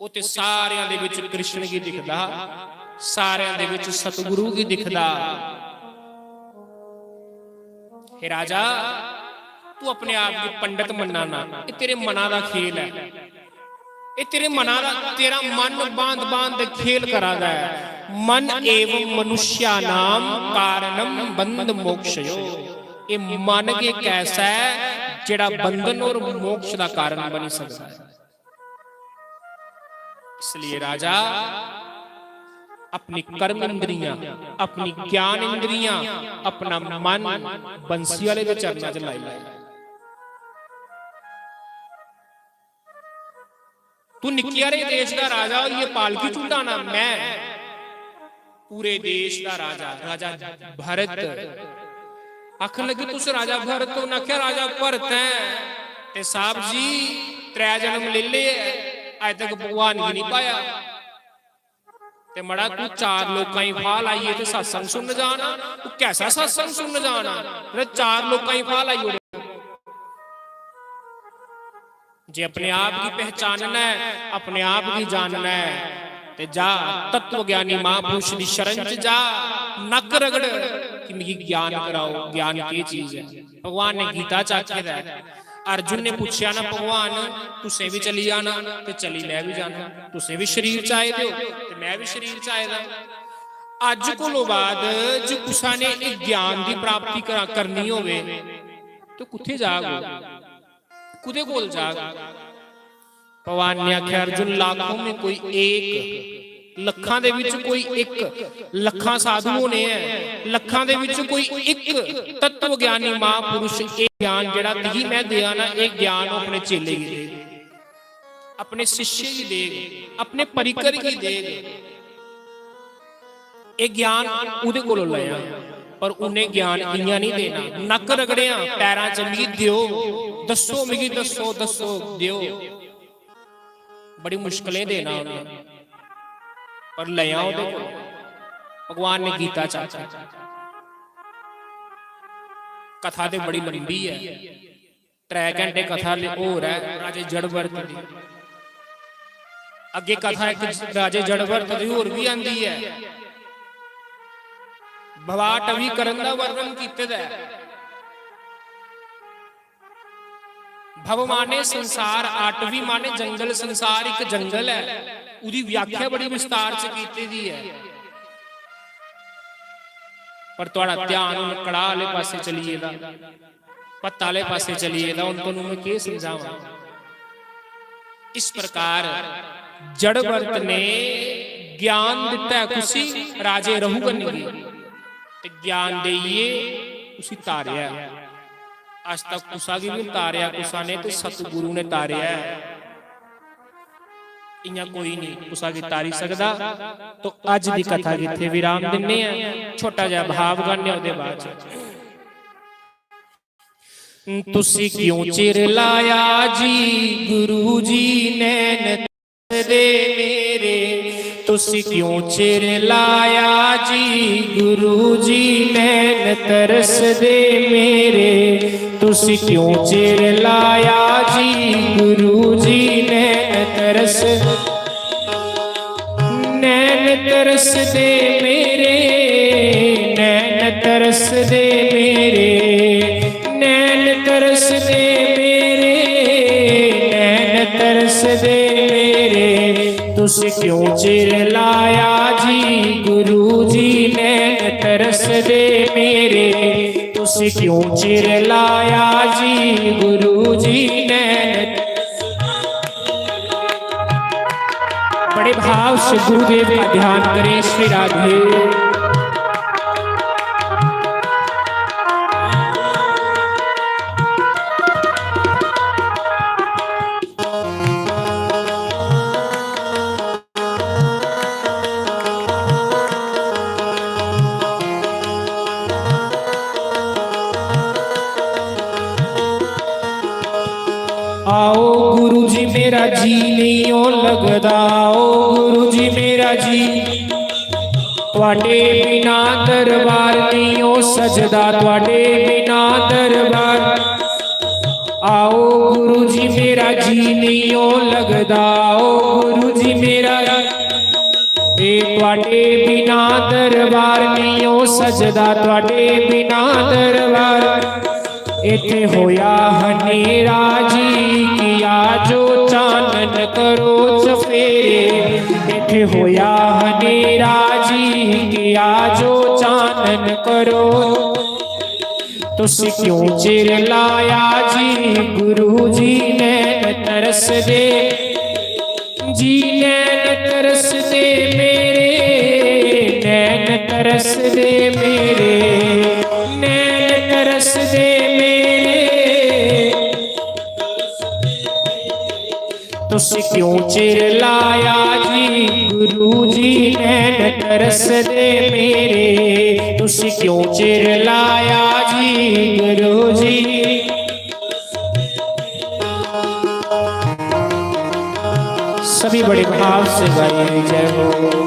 ओह् ते सारेआं दे बिच कृष्ण गी दिखदा हा, सारेआं दे बिच सतगुरु गी दिखदा। हे राजा, तू अपने आप गी पंडित मन्ना ना, एह् तेरे मना दा खेल ऐ। एह् तेरे मना दा, तेरा मन बांध बांध खेल करा दा ऐ। मन एवं मनुष्यानाम कारणम बंध मोक्षयो। एह् मन गै इक ऐसा ऐ जेह्ड़ा बंधन और मोक्ष दा कारण बनी सकदा ऐ। इसलिए राजा, अपनी कर्म इंद्रियां, अपनी ज्ञान इंद्रियां, अपना मन बंसी आह्ले दे चरणा च लाई लै। तू निक्के हारे देश दा राजा होइयै पालकी झुटाना, मैं पूरे देश दा राजा, राजा भरत आखन लगे, "तुस राजा भरत ओ?" उ'नें आखेआ, "राजा भरत ऐ।" ते साहब जी, त्रै जन्म लेई ले, अज्ज तक भगवान गी नहीं पाया। ते मड़ा, तू चार लोकां गी फाह लाइयै ते सत्संग सुनन जाना, तू कैसा सत्संग सुनन जाना? ते चार लोकां गी फाह लाई ओड़े। जे अपने आप गी पहचानना ऐ, अपने आप गी जानना ऐ, ते जा, तत्वज्ञानी महापुरुष दी शरण च जा, नक रगड़ कि मिगी ज्ञान कराओ, ज्ञान केह् चीज ऐ। भगवान ने गीता च आखे दा ऐ, अर्जुन ने पुच्छेआ ना, "भगवान, तुसें बी चली जाना ते चली मैं बी जाना, तुसें बी शरीर च आए दे हो ते मैं बी शरीर च आए दा।" अज्ज कोलो बाद जे कुसा ने इस ज्ञान दी प्राप्ति करा-, करनी होवे, ते कुत्थे जाग? कुदे कोल जाग? भगवान ने आखेआ, "अर्जुन, लाखों में कोई एक, लखां दे विच कोई इक, लखां साधु होने हैं, लखां दे विच कोई इक तत्वज्ञानी महापुरुष एह् ज्ञान जेह्ड़ा तुगी मैं देआ ना, एह् ज्ञान ओह् अपने चेले गी देग, अपने शिष्य गी देग, अपने परिकर गी देग।" एह् ज्ञान ओह्दे कोलों लैआ, पर उन्नै ज्ञान इ'यां निं देना। नक्क रगड़ेआ, पैरां च, "मिगी देओ, दस्सो मिगी, दस्सो, दस्सो, देओ।" बड़ी मुश्कलें देना उन्नै, पर लैआ ओह्दे कोल। भगवान ने गीता च आखेआ, कथा ते बड़ी लंबी ऐ, त्रै घैंटे कथा ते होर ऐ राजे जड़भरत दी। अग्गें कथा इक राजे जड़भरत दी होर बी आंदी ऐ। भवाटवीकरण दा वर्णन कीते दा ऐ। भव माने संसार, आटवी माने जंगल, संसार इक जंगल ऐ। ओह्दी व्याख्या बड़ी विस्तार च कीती दी ऐ। पर थुआढ़ा ध्यान हून कड़ाह आह्ले पासै चली गेदा। भत्त आह्ले पासै चली गेदा, हून तुहानू में केह् समझावां? इस प्रकार जड़भरत ने ज्ञान दित्ता ऐ कुसी? राजे रघुगण गी। ते ज्ञान देइयै उसी तारेआ ऐ। अज्ज तक कुसा गी बी तारेआ कुसा ने, ते सतगुरु ने तारेआ ऐ। इयां कोई नहीं कुसा गी तारी सकदा। तो अज दी कथा गी इत्थे विराम दिन्ने आं, छोटा जेहा भाव गाने ओदे बाद च। तुसी क्यों चिर लाया जी गुरु जी नैन दे मेरे, तुसी क्यों चिर लाया जी गुरु जी नैन तरस दे मेरे, तुसी क्यों चिर लाया जी गुरु जी नैन तरस, नैन तरस दे मेरे, नैन तरस दे मेरे, नैन तरस दे मेरे, नैन तरस दे मेरे, तुसी क्यों चिर लाया जी गुरु जी नैन तरस दे मेरे, तुसी क्यों चिर लाया जी गुरु जी नैन। बड़े भाव से गुरुदेव का ध्यान करें। श्री राधे। आओ गुरु जी मेरा जी नहीं ओ लगदा, आओ गुरु जी मेरा जी, तुआडे बिना दरबार नहीं ओ सजदा, तुआडे बिना दरबार। आओ गुरु जी मेरा जी नहीं ओ लगदा, आओ गुरु जी मेरा, ए तुआडे बिना दरबार नहीं ओ सजदा, तुआडे बिना दरबार। इत्थे होया हनेरा जी, किया जो चानन करो चफेरे। इत्थे होया हनेरा जी, किया जो चानन करो। तुसी क्यों चिर लाया जी गुरु जी नैन तरस दे, जी नैन तरस दे मेरे, नैन तरस दे मेरे, नैन तरस दे मेरे। तुसी क्यों चिर लाया जी गुरु जी नैन तरस दे मेरे, तुसी क्यों चिर लाया जी गुरु जी। सभी बड़े भाव से गाइए, जय हो।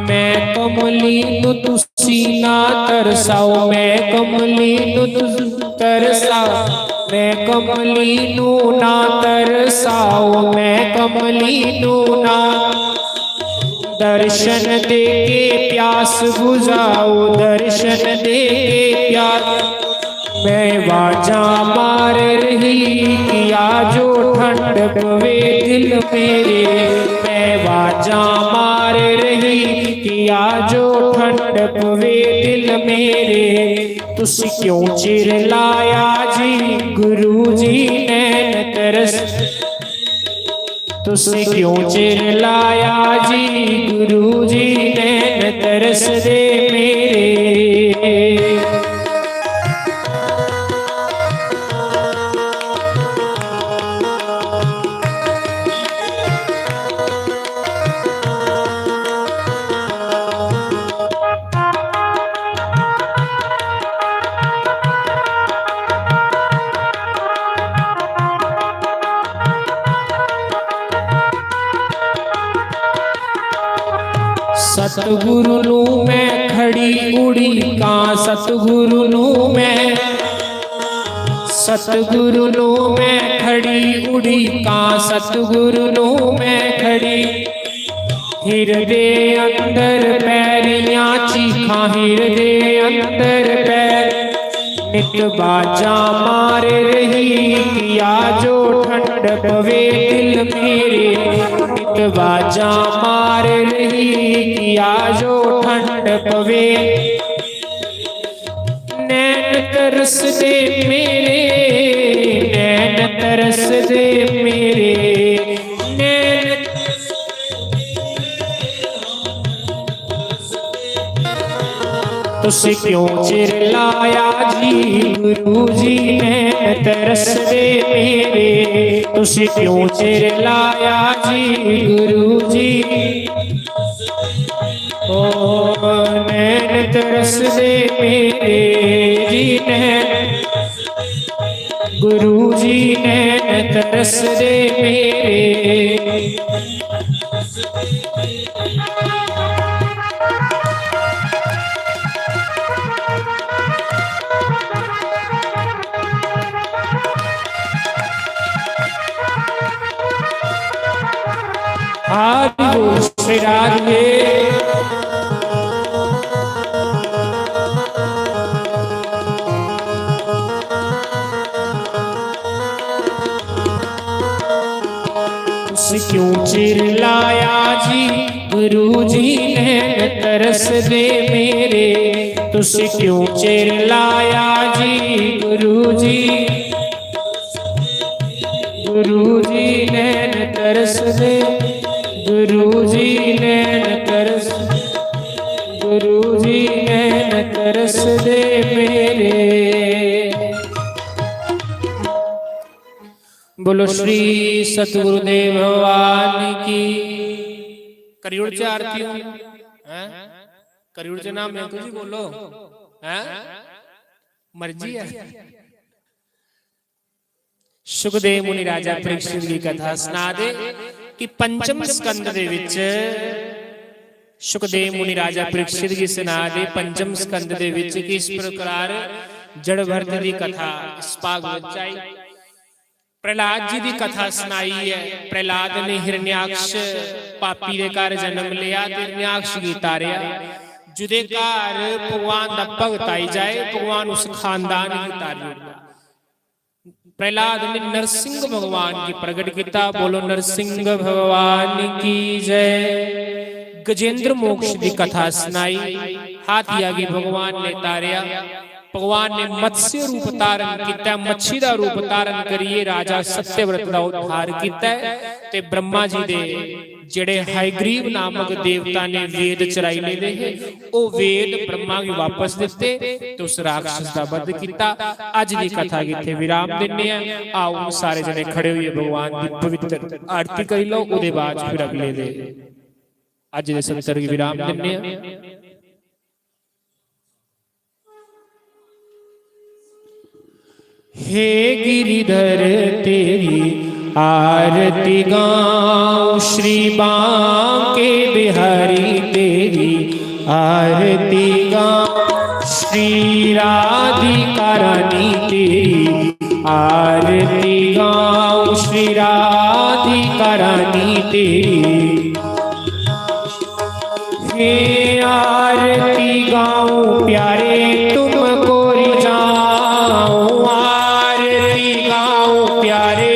मैं कमली नू तुसी ना तरसाओ, मैं कमली नू तुसी तरसाओ, मैं कमली नू ना तरसाओ, मैं कमली नू ना। दर्शन दे के प्यास बुझाओ, दर्शन दे के प्यास। मैं वाजा मार रही कि आजो ठंड पवे दिल मेरे, मैं वाजा मार रही कि आजो ठंड पवे दिल मेरे। तुसी क्यों चिर लाया जी गुरु जी नैन तरस, तुसी क्यों चिर लाया जी गुरु जी नैन तरस दे मेरे। सतगुरु नू मैं खड़ी उड़ीकां, सतगुरु नू मैं, सतगुरु नू मैं खड़ी उड़ीकां, सतगुरु नू मैं खड़ी। हिरदे अंदर पैरियां चीखां, हिरदे अंदर पैर। नित बाजा मार रही कि आजो ठंड पवे दिल मेरे, नित बाजा मार रही कि आजो ठंड पवे। नैन तरसदे मेरे, नैन तरसदे मेरे, नैन। तुसी क्यों चिर लाया जी गुरु जी, नैन तरसदे मेरे। तुसी क्यों चिर लाया जी गुरु जी। ओ नैन तरसदे मेरे जी, नैन गुरु जी, नैन तरसदे मेरे। हरि बोल श्री राधे। तुसी क्यों चिर लाया जी गुरु जी, नैन तरसदे मेरे। तुसी क्यों चिर लाया जी गुरु जी, गुरु जी, नैन तरसदे, गुरु जी, नैन तरस, गुरु जी, नैन तरसदे मेरे। बोलो श्री सतगुरुदेव भगवान की। करी ओड़चै आरती हून, हैं? करी ओड़चै ना, मैं तुझी बोलो, हैं? मर्जी है। सुखदेव मुनि राजा परीक्षित की कथा सना दे कि पंचम स्कंद दे विच सुखदेव मुनि राजा परीक्षित की सना दे पंचम स्कंद दे विच किस प्रकार जड़ भरत की कथा इस भागवत च आई। प्रहलाद जी की कथा सनाई है। प्रहलाद ने हिरण्याक्ष पापी के घर जन्म लिया ते हिरण्याक्ष की तारिया। जुदे घर भगवान का भगत आई जाए, भगवान उस खानदान की तारी ओड़दा। प्रहलाद ने नरसिंह भगवान की प्रगट किता। बोलो नरसिंह भगवान की जय। गजेंद्र मोक्ष की कथा सुनाई। हाथिया की भगवान ने तारिया। भगवान ने मत्स्य रूप धारण किया, मच्छी का रूप धारण करिए राजा सत्यव्रत का उद्धार किया। ते ब्रह्मा जी दे जेड़े हयग्रीव नामक देवता ने वेद चराई लेदे हे, ओ वेद ब्रह्मा गी वापस दिते ते उस राक्षस दा वध किता। अज दी कथा गी इत्थे विराम दिन्ने आं। आओ, हुन सारे जने खड़े होइए भगवान दी पवित्र आरती करी लो, ओदे बाद फिर अगले दे अज दे सत्र गी विराम दिन्ने आं। हे गिरिधर तेरी आरती गाऊं, श्री बांके बिहारी तेरी आरती गाऊं, श्री राधिका रानी तेरी आरती गाऊं, श्री राधिका रानी तेरी। हे आरती गाऊं प्यारे तुमको रिझाऊं, आरती गाऊं प्यारे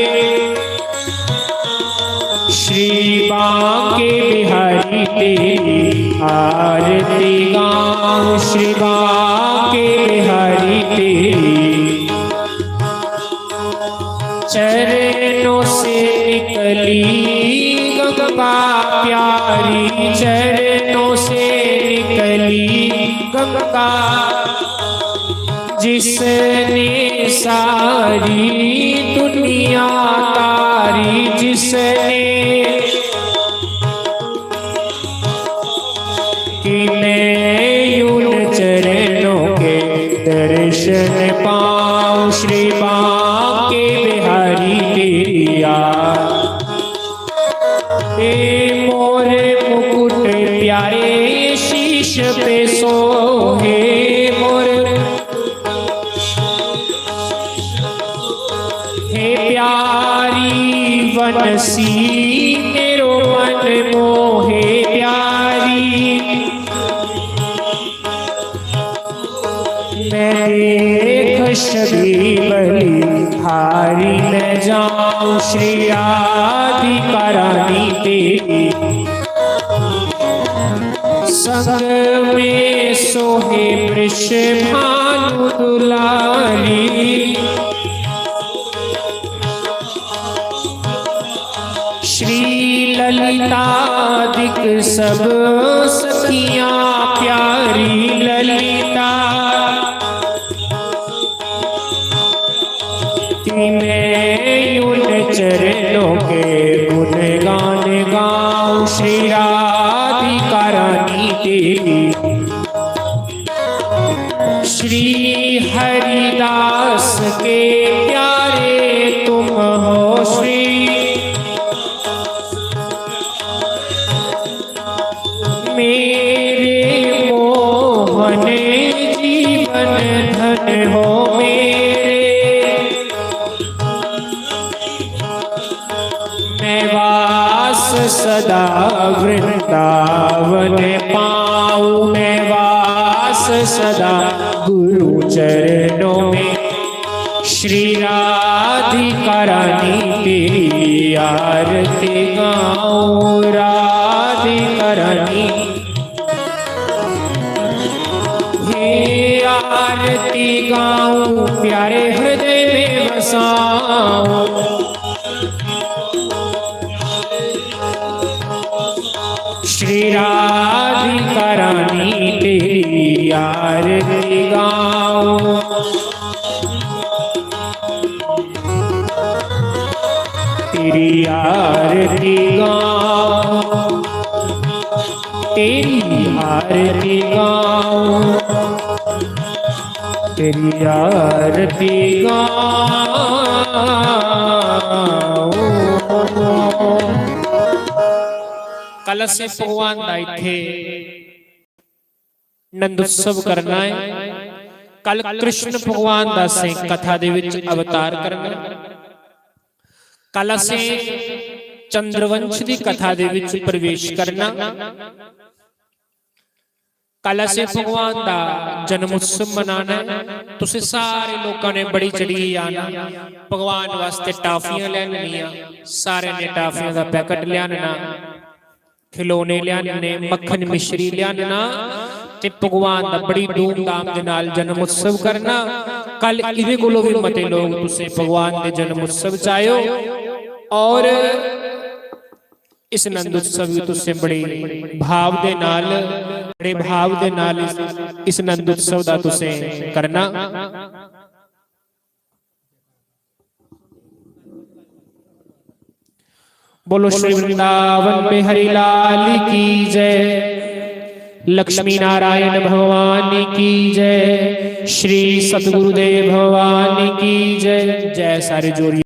श्री बांके बिहारी तेरी, आरती गाऊं श्री बांके बिहारी तेरी। चरणों से निकली गंगा प्यारी, चरणों से निकली गंगा, जिसने सारी दुनिया तारी, जिसने कि मैं उन चरणों के दर्शन पाऊं, श्री बांके बिहारी तेरी याद। हे मोर मुकुट प्यारे शीश पे सोहे, मोर हे प्यारी वनसी मेरो मन मोहे प्यारी। मैं देख छवि बलि हारी मैं जाऊं श्री राधिका रानी तेरी। संग में सोहे वृषभानु दुलारी। श्री ललितादिक सब सखियां प्यारी ललिता। कि मैं उन चरणों के गुणगान गाऊं, श्री राधिका रानी तेरी। श्री हरिदास के प्यारे तुम हो श्री। मेरे मोहन जीवन धन हो मेरे। मैं वास सदा वृंदावन पाऊं, मैं वास सदा गुरु चरणों में। श्री राधिका रानी तेरी आरती गाऊं, राधिका रानी। हे आरती गाऊं, प्यारे हृदय में बसाऊं। श्री राधिका रानी तेरी आरती गाऊं। तेरी आरती गाऊं, तेरी आरती गाऊं, तेरी आरती गाऊं। कल असें भगवान दा इत्थे नंदोत्सव करना है। कल कृष्ण भगवान दा असें कथा दे विच अवतार करना। कल असें चंद्रवंश दी कथा दे विच प्रवेश करना। कल असें भगवान दा जन्म उत्सव मनाना है। तुसें सारे लोकां ने बड़ी चढ़ियै आना, भगवान वास्ते टाफियां लेआननियां, सारे ने टाफियां दा पैकेट लेआनना, खिलौने लेआनने, मक्खन मिश्री लेआनना ते भगवान दा बड़ी धूमधाम दे नाल जन्म उत्सव करना। कल इदे कोलों भी मते लोग तुसें भगवान दे जन्म उत्सव च आयो और इस नंद उत्सव गी तुसें बड़े भाव दे नाल, बड़े भाव दे नाल इस, इस नंद उत्सव दा तुसें करना। बोलो श्री वृंदावन बिहारी लाल की जय, लक्ष्मी नारायण भगवान की जय, श्री सतगुरुदेव भगवान की जय। जय सारे जोड़ी।